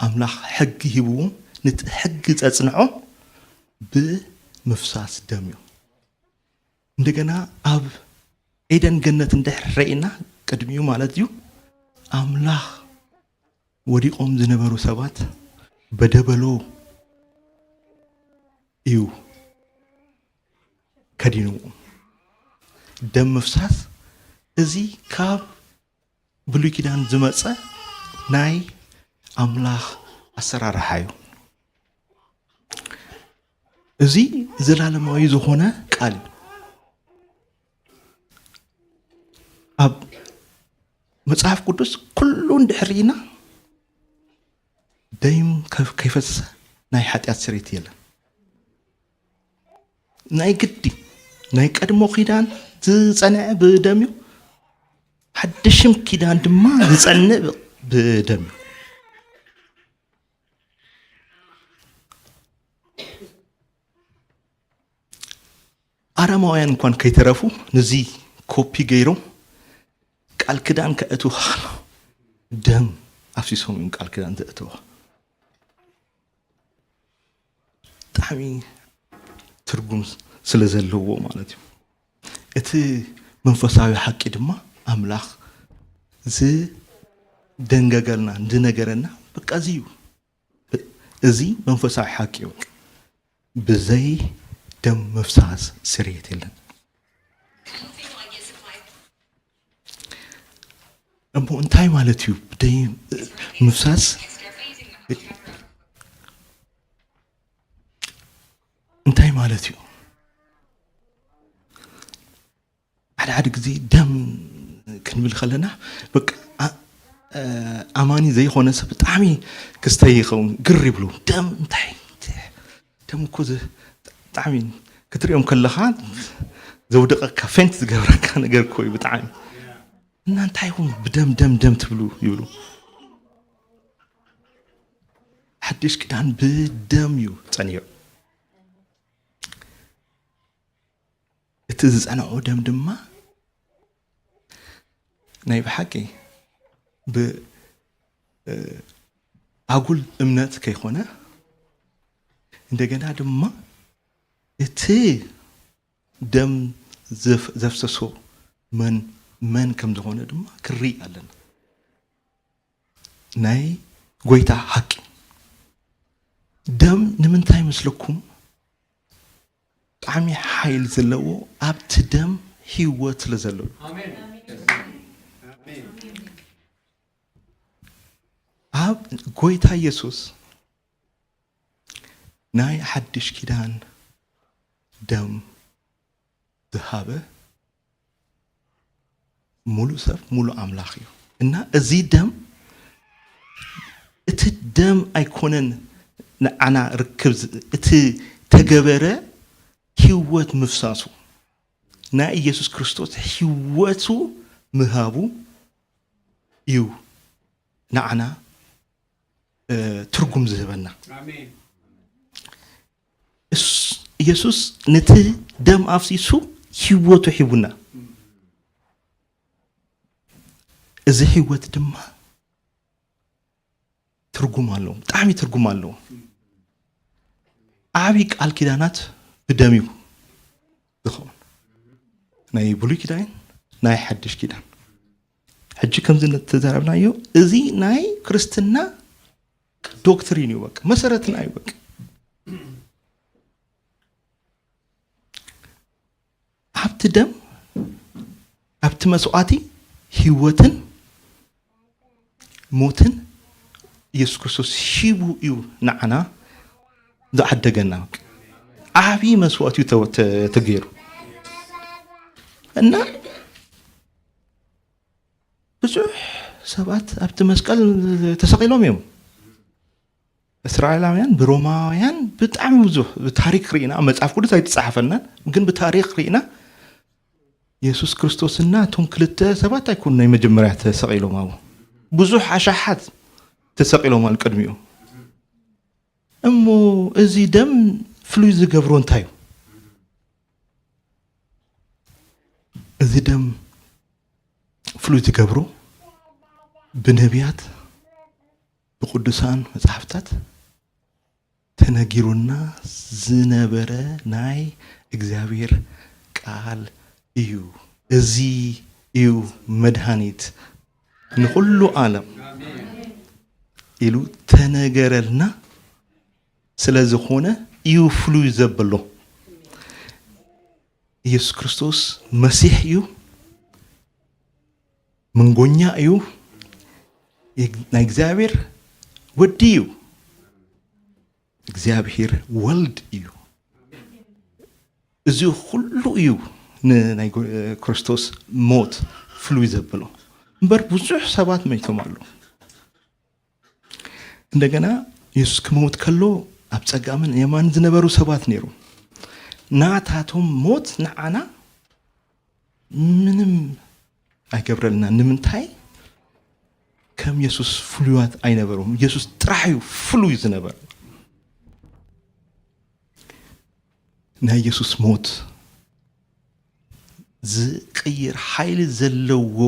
ኣምላኽ ሕጊ ሂብዎም፣ ነቲ ሕጊ ዘጽንዖ ብምፍሳስ ደም እዩ። እንደገና ኣብ ኤደን ገነት እንድሕር ረኢና፣ ቅድሚኡ ማለት እዩ፣ ኣምላኽ ወዲቖም ዝነበሩ ሰባት በደበሎ እዩ ከዲንዎም። ደም ምፍሳስ እዚ ካብ ብሉይ ኪዳን ዝመጸ ናይ ኣምላኽ ኣሰራርሓ እዩ። እዚ ዘላለማዊ ዝኾነ ቃል እዩ። ኣብ መጽሓፍ ቅዱስ ኩሉ እንድሕር ርኢና ደም ከፍ-፣ ከይፈሰሰ ናይ ሓጢኣት ስርየት የለን። ናይ ግዲ ናይ ቀድሞ ኪዳን ዝጸንዐ ብደም እዩ። ሓድሽም ኪዳን ድማ ዝጸንዕ ብ-፣ ብደም እዩ። ኣረማውያን እንኳን ከይተረፉ ነዚ ኮፒ ገይሮም ቃል ኪዳን ከእትዉ ከሎ ደም ኣፍሲሶም እዮም ቃል ኪዳን ዘእትዉ። ብጣዕሚ ትርጉም ስለ ዘለዎ ማለት እዩ። እቲ መንፈሳዊ ሓቂ ድማ ኣምላኽ ዝደንገገልና፣ ዝነገረና፣ በቃ እዚ እዩ። እዚ መንፈሳዊ ሓቂ እዩ። ብዘይ ደም ምፍሳስ ስርየት የለን። እሞ እንታይ ማለት እዩ? ብደይ ምፍሳስ እንታይ ማለት እዩ? ሓደ ሓደ ግዜ ደም ክንብል ከለና፣ በቃ፣ ኣ-፣ እ፣ ኣማኒ ዘይኮነ ሰብ ብጣዕሚ ክስተይ ይኸውን፣ ግር ይብሉ። ደም እንታይ? ደም እኮ ዘ-፣ ብጣዕሚ ክትሪኦም ከለኻ ዘውድቐካ፣ ፌንት ዝገብረካ ነገር እኮ እዩ ብጣዕሚ። እና እንታይ ይኹን ብደም፣ ደም፣ ደም ትብሉ ይብሉ። ሓድሽ ኪዳን ብደም እዩ ጸኒዑ። እቲ ዝጸንዖ ደም ድማ ናይ ብሓቂ ብ-፣ እ፣ ኣጉል እምነት ከይኮነ፣ እንደገና ድማ እቲ ደም ዘፍ-፣ ዘፍሰሶ መን፣ መን ከም ዝኾነ ድማ ክርኢ ኣለና። ናይ ጎይታ ሓቂ። ደም ንምንታይ መስለኩም ብጣዕሚ ሓይሊ ዘለዎ? ኣብቲ ደም ህይወት ስለ ዘለዎ እዩ። ኣብ ጎይታ ኢየሱስ ናይ ሓድሽ ኪዳን ደም ዝሃበ ሙሉእ ሰብ ሙሉእ ኣምላኽ እዩ። እና እዚ ደም፣ እቲ ደም ኣይኮነን ንዓና ርክብ ዝ-፣ እቲ ተገበረ ህይወት ምፍሳሱ፣ ናይ ኢየሱስ ክርስቶስ ህይወቱ ምሃቡ እዩ ንዓና፣ እ፣ ትርጉም ዝህበና። እስ-፣ ኢየሱስ ነቲ ደም ኣፍሲሱ ህይወቱ ሂቡና። እዚ ህይወት ድማ ትርጉም ኣለዎ፣ ብጣዕሚ ትርጉም ኣለዎ። ዓብዪ ቃል ኪዳናት ብደም እዩ ዝኸውን። ናይ ብሉይ ኪዳን፣ ናይ ሓድሽ ኪዳን። ሕጂ ከምዚ እንተዛረብናዮ፣ እዚ ናይ ክርስትና ዶክትሪን እዩ፣ በቃ መሰረትና እዩ። በቃ ኣብቲ ደም፣ ኣብቲ መስዋዕቲ ህይወትን ሞትን ኢየሱስ ክርስቶስ ሂቡ እዩ ንዓና ዝዓደገና። በቃ ዓብዪ መስዋዕቲ እዩ ተወ-፣ ተ-፣ ተገይሩ። እና ብዙሕ ሰባት ኣብቲ መስቀል ተሰቒሎም እዮም። እስራኤላውያን ብሮማውያን ብጣዕሚ ብዙሕ፣ ብታሪክ ርኢና፣ መጽሓፍ ቅዱስ ኣይተጻሓፈናን፣ ግን ብታሪክ ርኢና የሱስ ክርስቶስና እቶም ክልተ ሰባት ኣይኮኑ ናይ መጀመርያ ተሰቒሎም ኣብኡ። ብዙሕ ኣሽሓት ተሰቒሎም ኣብ ቅድሚኡ። እሞ እዚ ደም ፍሉይ ዝገብሮ እንታይ እዩ? እዚ ደም ፍሉይ ዝገብሮ ብነቢያት፣ ብቅዱሳን መጽሓፍታት ተነጊሩና ዝነበረ ናይ እግዚኣብሔር ቃል እዩ። እዚ እዩ መድሃኒት ንኹሉ ዓለም ኢሉ ተነገረልና። ስለ ዝኾነ እዩ ፍሉይ ዘበሎ። ኢየሱስ ክርስቶስ መሲሕ እዩ፣ መንጎኛ እዩ፣ ናይ እግዚኣብሔር ወዲ እዩ፣ እግዚኣብሔር ወልድ እዩ። እዚ ኩሉ እዩ ንናይ ጎ-፣ ክርስቶስ ሞት ፍሉይ ዘብሎ። እምበር ብዙሕ ሰባት መይቶም ኣለዉ። እንደገና የሱስ ክመውት ከሎ ኣብ ጸጋምን የማንን ዝነበሩ ሰባት ነይሩ። ናታቶም ሞት ንዓና ምንም ኣይገብረልና። ንምንታይ? ከም የሱስ ፍሉያት ኣይነበሩም። የሱስ ጥራሕ እዩ ፍሉይ ዝነበረ። ናይ የሱስ ሞት ዝቕይር ሓይሊ ዘለዎ፣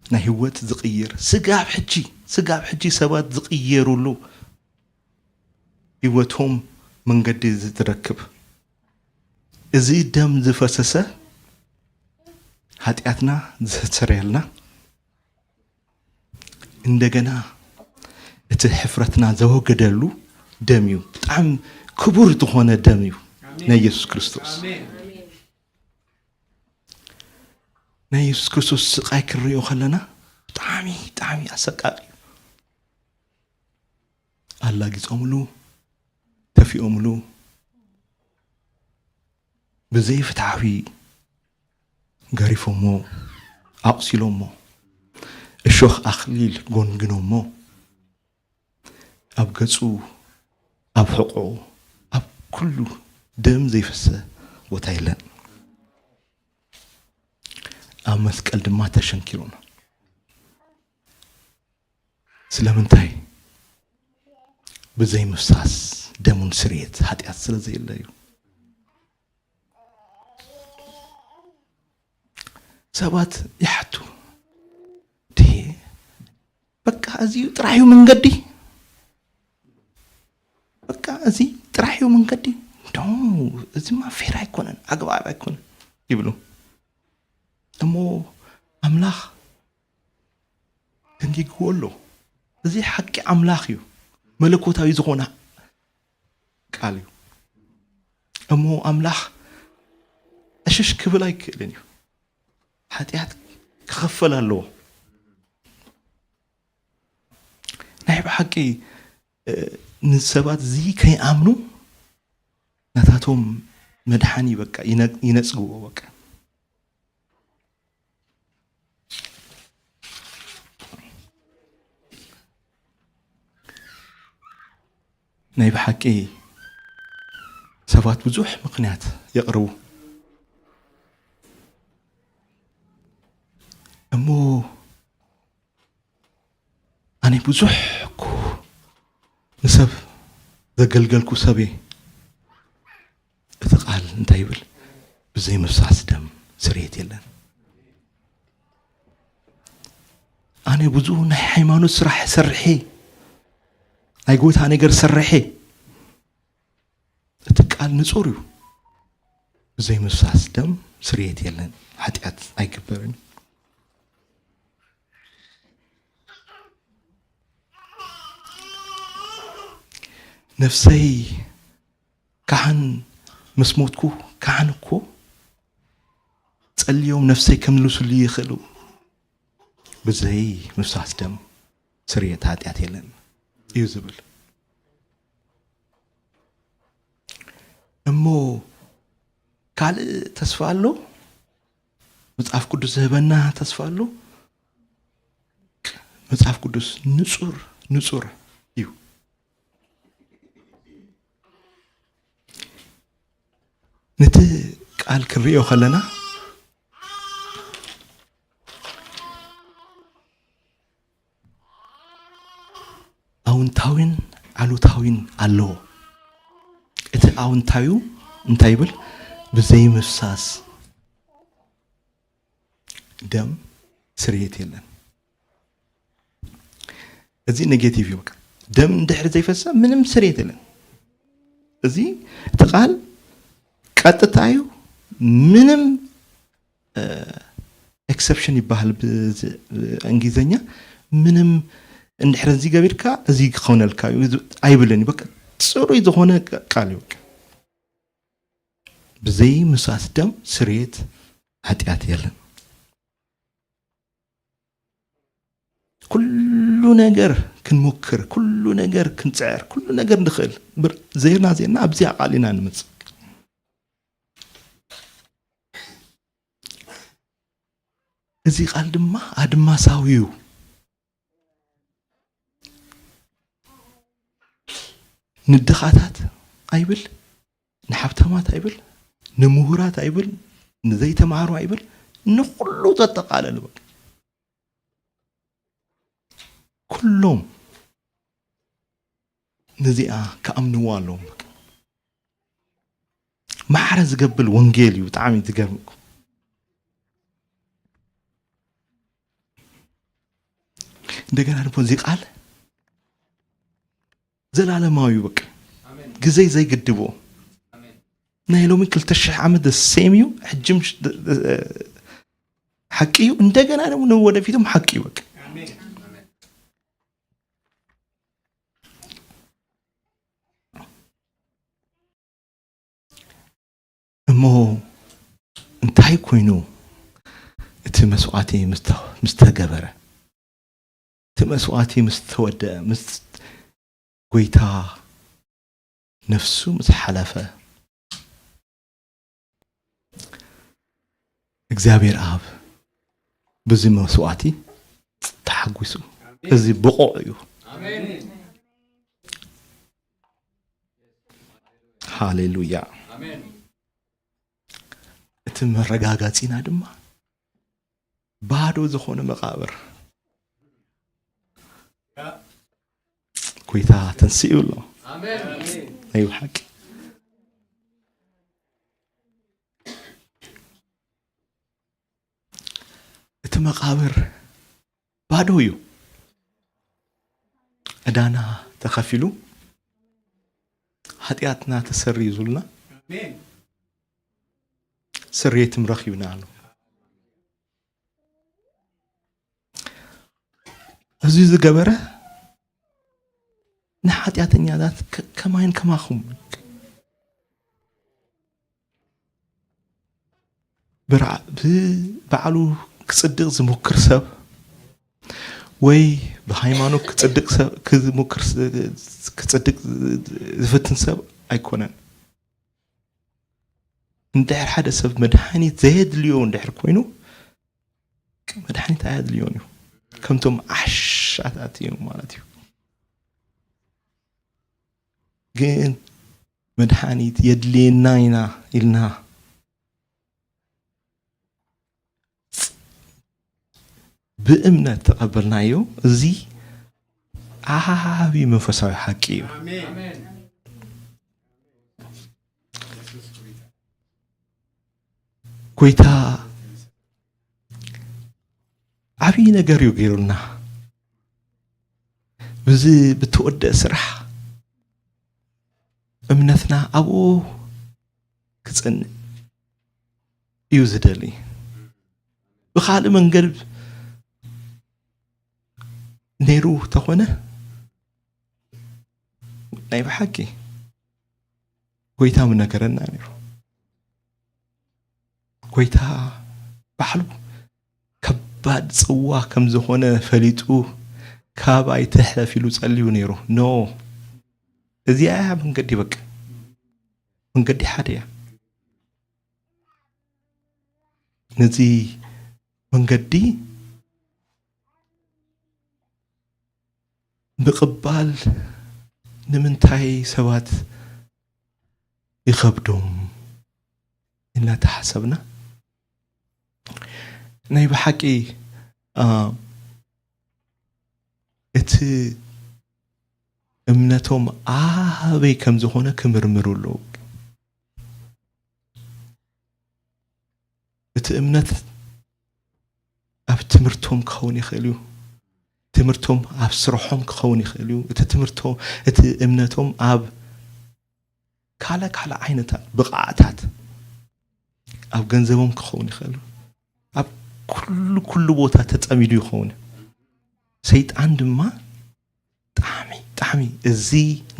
ናይ ህይወት ዝቕይር፣ ስጋብ ሕጂ፣ ስጋብ ሕጂ ሰባት ዝቕየሩሉ፣ ህይወቶም መንገዲ ዝረክብ፣ እዚ ደም ዝፈሰሰ፣ ሓጢኣትና ዘስተሰርየልና፣ እንደገና እቲ ሕፍረትና ዘወገደሉ ደም እዩ። ብጣዕሚ ክቡር ዝኾነ ደም እዩ ናይ የሱስ ክርስቶስ። ናይ የሱስ ክርስቶስ ስቓይ ክንሪኦ ከለና ብጣዕሚ፣ ብጣዕሚ ኣሰቃቂ እዩ። ኣላጊጾምሉ፣ ተፊኦምሉ፣ ብዘይፍትሓዊ ገሪፎሞ፣ ኣቑሲሎሞ፣ እሾኽ ኣኽሊል ጎንግኖሞ፣ ኣብ ገጹ፣ ኣብ ሕቖኡ፣ ኣብ ኩሉ ደም ዘይፈሰ ቦታ የለን። ኣብ መስቀል ድማ ተሸንኪሩና። ስለምንታይ? ብዘይ ምፍሳስ ደሙን ስርየት ሓጢኣት ስለ ዘየለ እዩ። ሰባት ይሓቱ፣ "ድየ በቃ እዚ ጥራሕ እዩ መንገዲ? በቃ እዚ ጥራሕ እዩ መንገዲ? ኖ፣ እዚማ ፌር ኣይኮነን፣ ኣግባብ ኣይኮነን" ይብሉ። እሞ ኣምላኽ ደንጊግዎ ኣሎ። እዚ ሓቂ ኣምላኽ እዩ፣ መለኮታዊ ዝኾነ ቃል እዩ። እሞ ኣምላኽ ሕሽሽ ክብል ኣይክእልን እዩ። ሓጢኣት ክኸፈል ኣለዎ። ናይ ብሓቂ፣ እ፣ ንሰባት እዚ ከይኣምኑ ናታቶም መድሓኒ በቃ ይነ-፣ ይነጽግዎ በቃ። ናይ ብሓቂ ሰባት ብዙሕ ምኽንያት የቕርቡ። እሞ ኣነ ብዙሕ እኮ ንሰብ ዘገልገልኩ ሰብ እየ። እቲ ቃል እንታይ ይብል? ብዘይ ምፍሳስ ደም ስርየት የለን። ኣነ ብዙ ናይ ሃይማኖት ስራሕ ሰርሐ፣ ናይ ጎይታ ነገር ሰርሐ። እቲ ቃል ንጹር እዩ። ብዘይ ምፍሳስ ደም ስርየት የለን፣ ሓጢኣት ኣይግበርን። ነፍሰይ፣ ካህን ምስ ሞትኩ፣ ካህን እኮ ጸልዮም ነፍሰይ ከምልሱሉ ይኽእሉ። ብዘይ ምፍሳስ ደም ስርየት ሓጢኣት የለን እዩ ዝብል። እሞ ካልእ ተስፋ ኣሎ? መጽሓፍ ቅዱስ ዝህበና ተስፋ ኣሎ? መጽሓፍ ቅዱስ ንጹር፣ ንጹር እዩ። ነቲ ቃል ክንርእዮ ከለና፣ ኣውንታዊን ኣሉታዊን ኣለዎ። እቲ ኣውንታዊ እንታይ ይብል? ብዘይ ምፍሳስ ደም ስርየት የለን። እዚ ኔጌቲቭ እዩ። በቃ ደም እንድሕር ዘይፈሰ ምንም ስርየት የለን። እዚ እቲ ቃል ቀጥታ እዩ። ምንም፣ እ፣ ኤክሰፕሽን ይበሃል ብ-፣ ዝ-፣ እንግሊዝኛ። ምንም እንድሕር እዚ ገቢርካ እዚ ክኾነልካ እዩ፣ እዚ ኣይብልን እዩ። በቃ ጽሩይ ዝኾነ ቃል እዩ። በቃ ብዘይ ምፍሳስ ደም ስርየት ሓጢኣት የለን። ኩሉ ነገር ክንሞክር፣ ኩሉ ነገር ክንጽዕር፣ ኩሉ ነገር ንኽእል። ብር-፣ ዜርና ዜርና ኣብዚኣ ቃል ኢና ንመጽእ። እዚ ቃል ድማ ኣድማሳዊ እዩ። ንድኻታት ኣይብል፣ ንሓብታማት ኣይብል፣ ንምሁራት ኣይብል፣ ንዘይተማሃሩ ኣይብል፣ ንኹሉ ዘጠቓለሉ በቃ። ኩሎም ነዚኣ ክኣምንዎ ኣለዎም። ማዕረ ዝገብር ወንጌል እዩ። ብጣዕሚ ዝገርም እኮ። እንደገና ደግሞ እዚ ቃል ዘላለማዊ እዩ። በቃ ግዜ ዘይግድቦ። ናይ ሎሚ ክልተ ሽሕ ዓመት ሴም እዩ። ሕጂ ምሽ-፣ ሓቂ እዩ። እንደገና ደግሞ ንወደፊትም ሓቂ እዩ። በቃ እሞ እንታይ ኮይኑ እቲ መስዋዕቲ ምስ ተ-፣ ምስ ተገበረ፣ እቲ መስዋዕቲ ምስ ተወደአ፣ ምስ ጎይታ ነፍሱ ምስ ሓለፈ፣ እግዚኣብሔር ኣብ በዚ መስዋዕቲ ተሓጒሱ። እዚ ብቑዕ እዩ። ኣሜን። ሃሌሉያ። ኣሜን። እቲ መረጋጋጺና ድማ ባዶ ዝኾነ መቓብር። ጎይታ ተንሲኡ ኣሎ። ኣሜን። ናይ ብሓቂ። እቲ መቓብር ባዶ እዩ። ዕዳና ተኸፊሉ፣ ሓጢኣትና ተሰሪዙልና፣ ኣሜን። ስርየትም ረኺብና ኣሎ። እዚ ዝገበረ ንሓጢኣተኛታት ከ-፣ ከማይን ከማኹም። ብባዕሉ ክፅድቕ ዝሞክር ሰብ ወይ ብሃይማኖት ክፅድቕ ክፅድቕ ዝፍትን ሰብ ኣይኮነን። እንድሕር ሓደ ሰብ መድሓኒት ዘየድልዮ እንድሕር ኮይኑ መድሓኒት ኣየድልዮን እዩ። ከምቶም ዓሻታት እዮም ማለት እዩ። ግን መድሓኒት የድልየና ኢና ኢልና ብእምነት ተቐበልናዮ። እዚ ዓቢ መንፈሳዊ ሓቂ እዩ። ጎይታ ዓብዪ ነገር እዩ ገይሩልና። ብዚ ብተወደአ ስራሕ እምነትና ኣብኡ ክጸንዕ እዩ ዝደሊ። ብኻልእ መንገድ ነይሩ ተኾነ ናይ ብሓቂ ጎይታ ምነገረና ነይሩ። ጎይታ ባዕሉ ከባድ ጽዋ ከም ዝኾነ ፈሊጡ ካባይ ትሕለፍ ኢሉ ጸልዩ ነይሩ። ኖ፣ እዚኣ እያ መንገዲ፣ በቃ መንገዲ ሓደ እያ። ነዚ መንገዲ ምቕባል ንምንታይ ሰባት ይኸብዶም ኢልና ተሓሰብና፣ ናይ ብሓቂ፣ አ፣ እቲ እምነቶም ኣበይ ከም ዝኾነ ክምርምሩ ኣለዉ። እቲ እምነት ኣብ ትምህርቶም ክኸውን ይኽእል እዩ። ትምህርቶም ኣብ ስርሖም ክኸውን ይኽእል እዩ። እቲ ትምህርቶ-፣ እቲ እምነቶም ኣብ ካልእ ካልእ ዓይነታት ብቕዓታት፣ ኣብ ገንዘቦም ክኸውን ይኽእል እዩ። ኣብ ኩሉ፣ ኩሉ ቦታ ተጸሚዱ ይኸውን። ሰይጣን ድማ ጣዕሚ፣ ጣዕሚ እዚ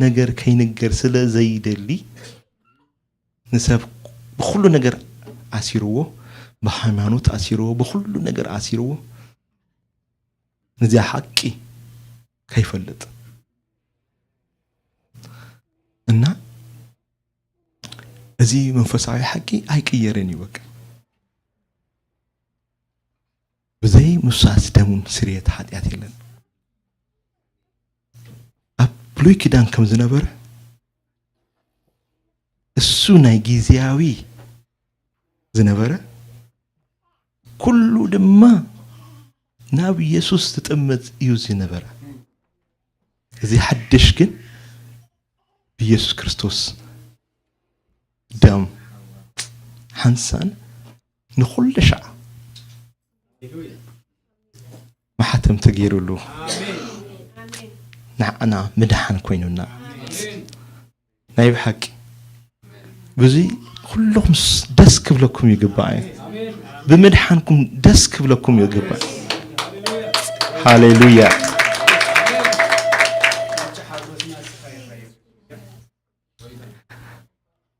ነገር ከይንገር ስለ ዘይደሊ ንሰብ ብኹሉ ነገር ኣሲርዎ፣ ብሃይማኖት ኣሲርዎ፣ ብኹሉ ነገር ኣሲርዎ፣ ነዚኣ ሓቂ ከይፈልጥ እና እዚ መንፈሳዊ ሓቂ ኣይቅየርን እዩ። በቃ ብዘይ ምፍሳስ ደሙን ስርየት ሓጢኣት የለን። ኣብ ብሉይ ኪዳን ከም ዝነበረ እሱ ናይ ግዝያዊ ዝነበረ ኩሉ ድማ ናብ ኢየሱስ ዝጥምት እዩ ዝነበረ። እዚ ሓድሽ ግን ብኢየሱስ ክርስቶስ ደም ሓንሳን ንኹሉ ሻዕ ማሕተም ተገይሩሉ ንዓና ምድሓን ኮይኑና። ናይ ብሓቂ ብዙይ ኩልኹም ደስ ክብለኩም ይግባእ እዩ። ብምድሓንኩም ደስ ክብለኩም ይግባእ። ሃሌሉያ።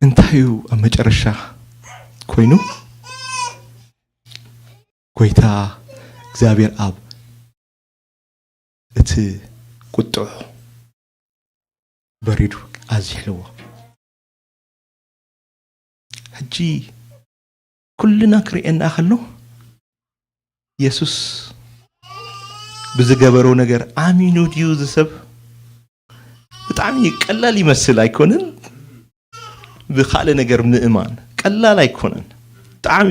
እንታይ እዩ ኣብ መጨረሻ ኮይኑ? ጎይታ እግዚኣብሔር ኣብ እቲ ቁጥዑ በሪዱ ኣዚሕልዎ። ሕጂ ኩልና ክርእየና ከሎ የሱስ ብዝገበሮ ነገር ኣሚኑ ድዩ እዚ ሰብ? ብጣዕሚ ቀላል ይመስል ኣይኮነን? ብኻልእ ነገር ምእማን ቀላል ኣይኮነን። ብጣዕሚ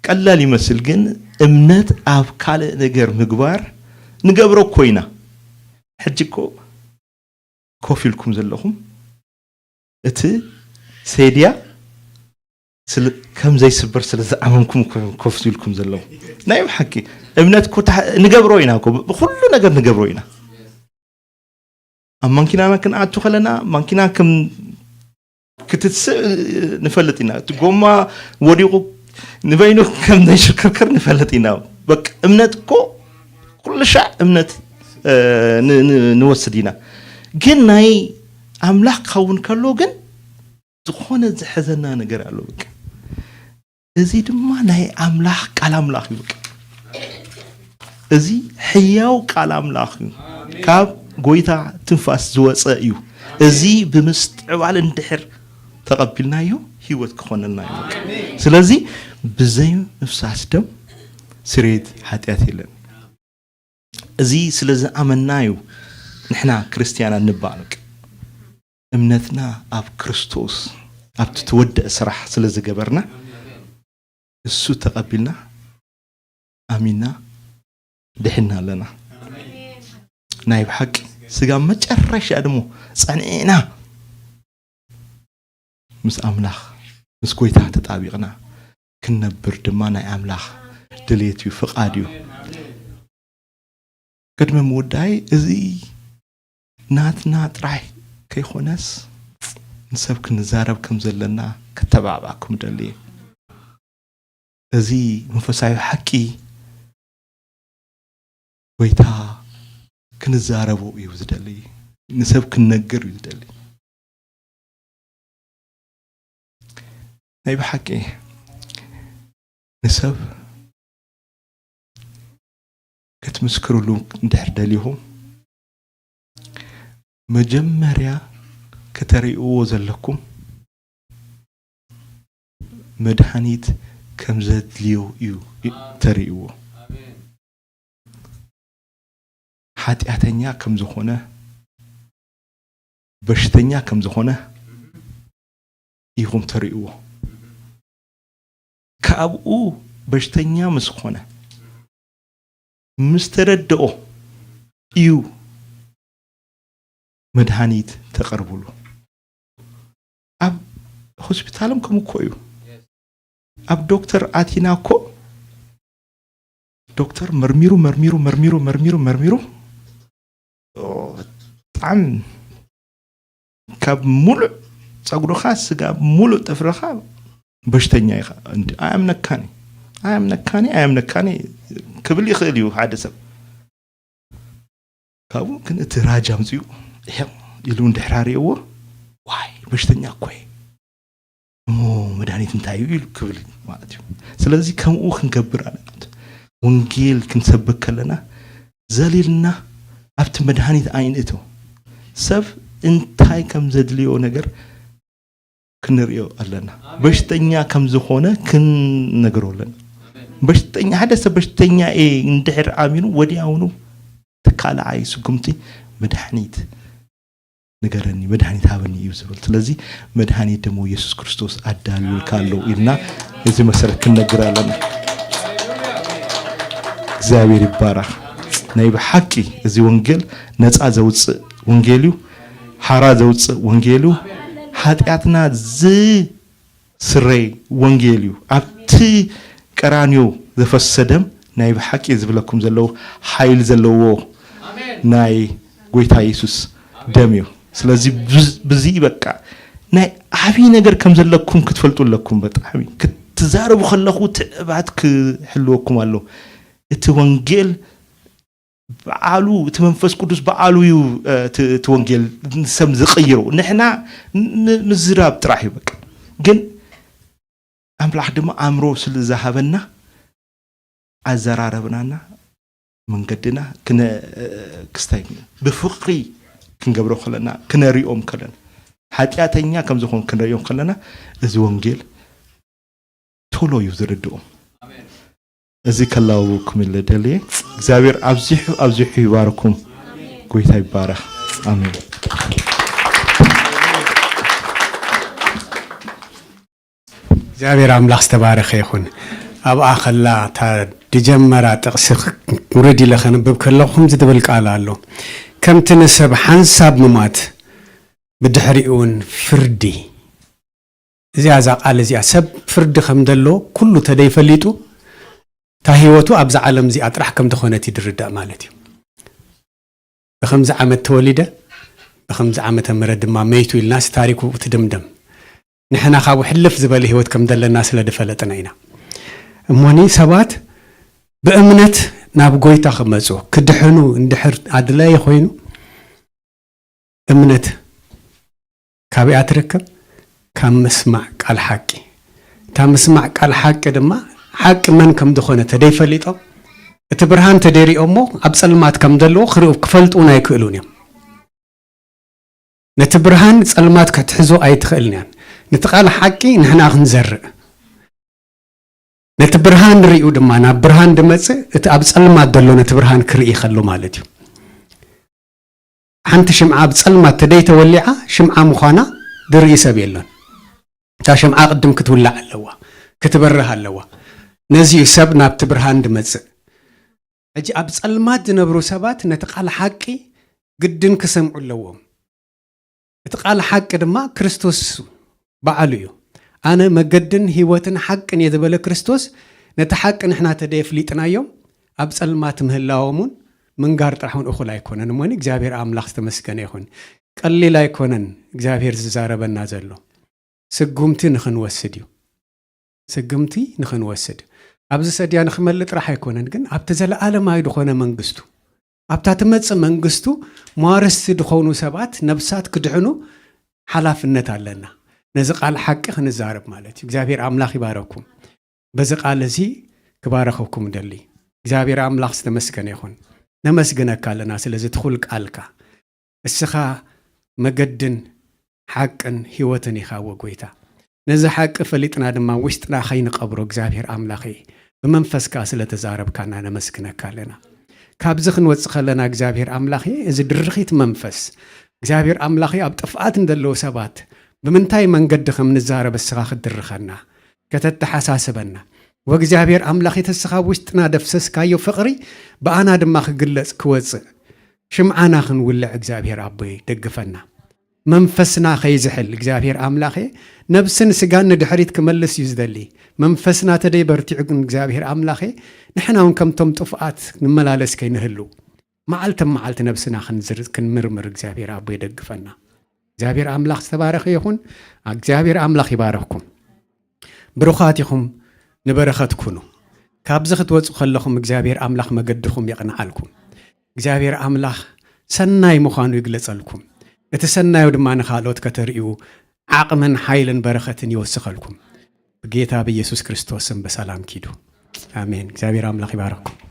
ቀላል ይመስል፣ ግን እምነት ኣብ ካልእ ነገር ምግባር ንገብሮ እኮ ኢና። ሕጂ እኮ ኮፍ ኢልኩም ዘለኹም እቲ ሴድያ ስለ-፣ ከም ዘይስበር ስለ ዝኣመንኩም እኮ እዮም ኮፍ ኢልኩም ዘለኹም። ናይ ብሓቂ እምነት እኮ ተሓ-፣ ንገብሮ ኢና እኮ፣ ብኹሉ ነገር ንገብሮ ኢና። ኣብ ማንኪናና ክንኣቱ ከለና ማንኪና ከም ክትትስእ ንፈልጥ ኢና። እቲ ጎማ ወዲቑ ንበይኑ ከም ዘይሽክርክር ንፈልጥ ኢና። በቃ እምነት እኮ ኩሉ ሻዕ እምነት፣ እ፣ ን-፣ ን-፣ ንወስድ ኢና። ግን ናይ ኣምላኽ ክኸውን ከሎ ግን ዝኾነ ዝሕዘና ነገር ኣሎ። በቃ እዚ ድማ ናይ ኣምላኽ ቃል ኣምላኽ እዩ። በቃ እዚ ሕያው ቃል ኣምላኽ እዩ። ካብ ጎይታ ትንፋስ ዝወፀ እዩ። እዚ ብምስትዕባል እንድሕር ተቐቢልናዮ ህይወት ክኾነልና እዩ። በቃ ስለዚ ብዘይ ምፍሳስ ደም ስርየት ሓጢኣት የለን። እዚ ስለ ዝኣመንና እዩ ንሕና ክርስትያናት ንበሃል። በቃ እምነትና ኣብ ክርስቶስ ኣብቲ ትወደእ ስራሕ ስለ ዝገበርና እሱ ተቐቢልና ኣሚና ድሕና ኣለና። ናይ ብሓቂ ስጋ መጨረሻ ድሞ ጸኒዕና ምስ ኣምላኽ ምስ ጎይታ ተጣቢቕና ክንነብር ድማ ናይ ኣምላኽ ድሌት እዩ፣ ፍቓድ እዩ። ቅድሚ ምውዳይ እዚ ናትና ጥራይ ከይኮነስ ንሰብ ክንዛረብ ከም ዘለና ከተባብዓኩም ደሊ። እዚ መንፈሳዊ ሓቂ ጎይታ ክንዛረቦ እዩ ዝደሊ፣ ንሰብ ክንነግር እዩ ዝደሊ። ናይ ብሓቂ ንሰብ ክትምስክርሉ እንድሕር ደሊኹም መጀመርያ ከተርእይዎ ዘለኩም መድሃኒት ከም ዘድልዮ እዩ ተርእይዎ። ሓጢኣተኛ ከም ዝኾነ በሽተኛ ከም ዝኾነ ኢኹም ተርእይዎ። ካብኡ በሽተኛ ምስ ኾነ ምስ ተረድኦ እዩ መድሃኒት ተቐርብሉ። ኣብ ሆስፒታሎም ከም እኮ እዩ። ኣብ ዶክተር ኣቲና እኮ ዶክተር መርሚሩ መርሚሩ መርሚሩ መርሚሩ መርሚሩ ብጣዕሚ ካብ ሙሉእ ፀጉርኻ ስጋ ሙሉእ ጥፍርኻ በሽተኛ ኢኻ። ኣያምነካኒ ኣያምነካኒ ኣያምነካኒ ክብል ይኽእል እዩ ሓደ ሰብ። ካብኡ ግን እቲ ራጅ ኣምፅኡ ኢሉ እንድሕራርየዎ ዋይ በሽተኛ እኮ እሞ መድሃኒት እንታይ እዩ ኢሉ ክብል ማለት እዩ። ስለዚ ከምኡ ክንገብር ኣለና። ወንጌል ክንሰብክ ከለና ዘሊልና ኣብቲ መድሃኒት ኣይንእቶ። ሰብ እንታይ ከም ዘድልዮ ነገር ክንርእዮ ኣለና። በሽተኛ ከም ዝኾነ ክንነግሮ ኣለና። በሽተኛ ሓደ ሰብ በሽተኛ እየ እንድሕር ኣሚኑ ወዲያውኑ ተካልዓይ ስጉምቲ መድሃኒት ንገረኒ መድሃኒት ሃበኒ እዩ ዝብል። ስለዚ መድሃኒት ደሞ ኢየሱስ ክርስቶስ ኣዳልዩልካ ኣሎ ኢልና እዚ መሰረት ክንነግር ኣለና። እግዚኣብሔር ይባረኽ። ናይ ብሓቂ እዚ ወንጌል ነፃ ዘውፅእ ወንጌል እዩ። ሓራ ዘውፅእ ወንጌል እዩ። ሓጢኣትና ዝስረይ ወንጌል እዩ። ኣብቲ ቀራንዮ ዘፈሰሰ ደም ናይ ብሓቂ ዝብለኩም ዘለዉ ሓይል ዘለዎ ናይ ጎይታ የሱስ ደም እዩ። ስለዚ ብዚ በቃ ናይ ዓብዪ ነገር ከም ዘለኩም ክትፈልጡ ኣለኩም። ብጣዕሚ ክትዛረቡ ከለኹ ትዕባት ክህልወኩም ኣሎ። እቲ ወንጌል በዓሉ እቲ መንፈስ ቅዱስ በዓሉ እዩ። እቲ ወንጌል ንሰብ ዝቕይሮ ንሕና ምዝራብ ጥራሕ እዩ በቃ። ግን ኣምላኽ ድማ ኣእምሮ ስለ ዝሃበና ኣዘራረብናና መንገድና ክነ ክስታይ ብፍቕሪ ክንገብሮ ከለና ክነሪኦም ከለና ሓጢኣተኛ ከም ዝኾን ክንሪኦም ከለና እዚ ወንጌል ቶሎ እዩ ዝርድኦም። እዚ ከላውኩም ኢለ ደልየ። እግዚኣብሔር ኣብዚሑ ኣብዚሑ ይባርኩም። ጎይታ ይባረኽ። ኣሜን። እግዚኣብሔር ኣምላኽ ዝተባረኸ ይኹን። ኣብኣ ከላ እታ ድጀመራ ጥቕሲ ውርድ ኢለ ከንብብ ከለኹ ከምዚ ዝብል ቃል ኣሎ። ከምቲ ንሰብ ሓንሳብ ምማት ብድሕሪኡ እውን ፍርዲ። እዚኣ እዛ ቃል እዚኣ ሰብ ፍርዲ ከም ደሎ ኩሉ ተደይፈሊጡ እታ ህይወቱ ኣብዛ ዓለም እዚኣ ጥራሕ ከም ዝኾነት እዩ ዝርዳእ ማለት እዩ። ብኸምዚ ዓመት ተወሊደ ብኸምዚ ዓመተ ምህረት ድማ መይቱ ኢልናስ ታሪኩ ትድምደም። ንሕና ካብኡ ሕልፍ ዝበለ ህይወት ከም ዘለና ስለ ዝፈለጥና ኢና። እሞኒ ሰባት ብእምነት ናብ ጎይታ ክመፁ ክድሕኑ እንድሕር ኣድላዪ ኮይኑ እምነት ካበይ እያ ትርከብ? ካብ ምስማዕ ቃል ሓቂ። እታ ምስማዕ ቃል ሓቂ ድማ ሓቂ መን ከም ዝኾነ ተደይፈሊጦም እቲ ብርሃን ተደይሪኦሞ ኣብ ጸልማት ከም ዘለዉ ክርእዩ ክፈልጡ እውን ኣይክእሉን እዮም። ነቲ ብርሃን ጸልማት ክትሕዞ ኣይትኽእልን እያን። ነቲ ቃል ሓቂ ንሕና ክንዘርእ ነቲ ብርሃን ርእዩ ድማ ናብ ብርሃን ድመጽእ እቲ ኣብ ጸልማት ዘሎ ነቲ ብርሃን ክርኢ ከሎ ማለት እዩ። ሓንቲ ሽምዓ ኣብ ጸልማት ተደይተወሊዓ ሽምዓ ምዃና ድርኢ ሰብ የለን። እታ ሽምዓ ቅድም ክትውላዕ ኣለዋ፣ ክትበርህ ኣለዋ። ነዚ እዩ ሰብ ናብቲ ብርሃን ድመጽእ። ሕጂ ኣብ ጸልማት ዝነብሩ ሰባት ነቲ ቃል ሓቂ ግድን ክሰምዑ ኣለዎም። እቲ ቃል ሓቂ ድማ ክርስቶስ በዓሉ እዩ። ኣነ መገድን ህይወትን ሓቅን እየ ዝበለ ክርስቶስ ነቲ ሓቂ ንሕና ተደየፍሊጥናዮም ኣብ ጸልማት ምህላዎም እውን ምንጋር ጥራሕ እውን እኹል ኣይኮነን። እሞ እግዚኣብሔር ኣምላኽ ዝተመስገነ ይኹን። ቀሊል ኣይኮነን እግዚኣብሔር ዝዛረበና ዘሎ። ስጉምቲ ንኽንወስድ እዩ። ስግምቲ ንኽንወስድ ኣብዚ ሰድያ ንኽመልእ ጥራሕ ኣይኮነን፣ ግን ኣብቲ ዘለኣለማዊ ዝኾነ መንግስቱ ኣብታ ትመጽእ መንግስቱ መዋርስቲ ዝኾኑ ሰባት ነብሳት ክድሕኑ ሓላፍነት ኣለና። ነዚ ቃል ሓቂ ክንዛረብ ማለት እዩ። እግዚኣብሔር ኣምላኽ ይባረኩም። በዚ ቃል እዚ ክባረኸኩም ደሊ። እግዚኣብሔር ኣምላኽ ዝተመስገነ ይኹን። ነመስግነካ ኣለና ስለዚ ትኹል ቃልካ። እስኻ መገድን ሓቅን ህይወትን ኢኻ እወ ጎይታ። ነዚ ሓቂ ፈሊጥና ድማ ውሽጥና ከይንቐብሮ እግዚኣብሔር ኣምላኸ ብመንፈስካ ስለ ተዛረብካና ነመስግነካ ኣለና። ካብዚ ክንወጽእ ከለና እግዚኣብሔር ኣምላኸ እዚ ድርኺት መንፈስ እግዚኣብሔር ኣምላኸ ኣብ ጥፍኣት እንደለዉ ሰባት ብምንታይ መንገዲ ከም ንዛረብ እስኻ ክትድርኸና ከተተሓሳስበና ወእግዚኣብሔር ኣምላኽ እቲ እስኻ ውሽጥና ደፍሰስካዮ ፍቕሪ ብኣና ድማ ክግለጽ ክወጽእ ሽምዓና ክንውልዕ እግዚኣብሔር ኣቦይ ደግፈና። መንፈስና ከይዝሕል እግዚኣብሔር ኣምላኸ ነብስን ስጋን ንድሕሪት ክመልስ እዩ ዝደሊ። መንፈስና ተደይ በርቲዑ ግን እግዚኣብሔር ኣምላኸ ንሕና እውን ከምቶም ጥፉኣት ንመላለስ ከይንህሉ መዓልቲ መዓልቲ ነብስና ክንዝር ክንምርምር እግዚኣብሔር ኣቦ ይደግፈና። እግዚኣብሔር ኣምላኽ ዝተባረኸ ይኹን። እግዚኣብሔር ኣምላኽ ይባረኽኩም። ብሩኻት ኢኹም። ንበረኸት ኩኑ። ካብዚ ክትወፁ ከለኹም እግዚኣብሔር ኣምላኽ መገድኹም የቕንዓልኩም። እግዚኣብሔር ኣምላኽ ሰናይ ምዃኑ ይግለጸልኩም። እቲ ሰናዩ ድማ ንኻልኦት ከተርእዩ ዓቕምን ሓይልን በረኸትን ይወስኸልኩም። ብጌታ ብኢየሱስ ክርስቶስም ብሰላም ኪዱ። ኣሜን። እግዚኣብሔር ኣምላኽ ይባረኽኩም።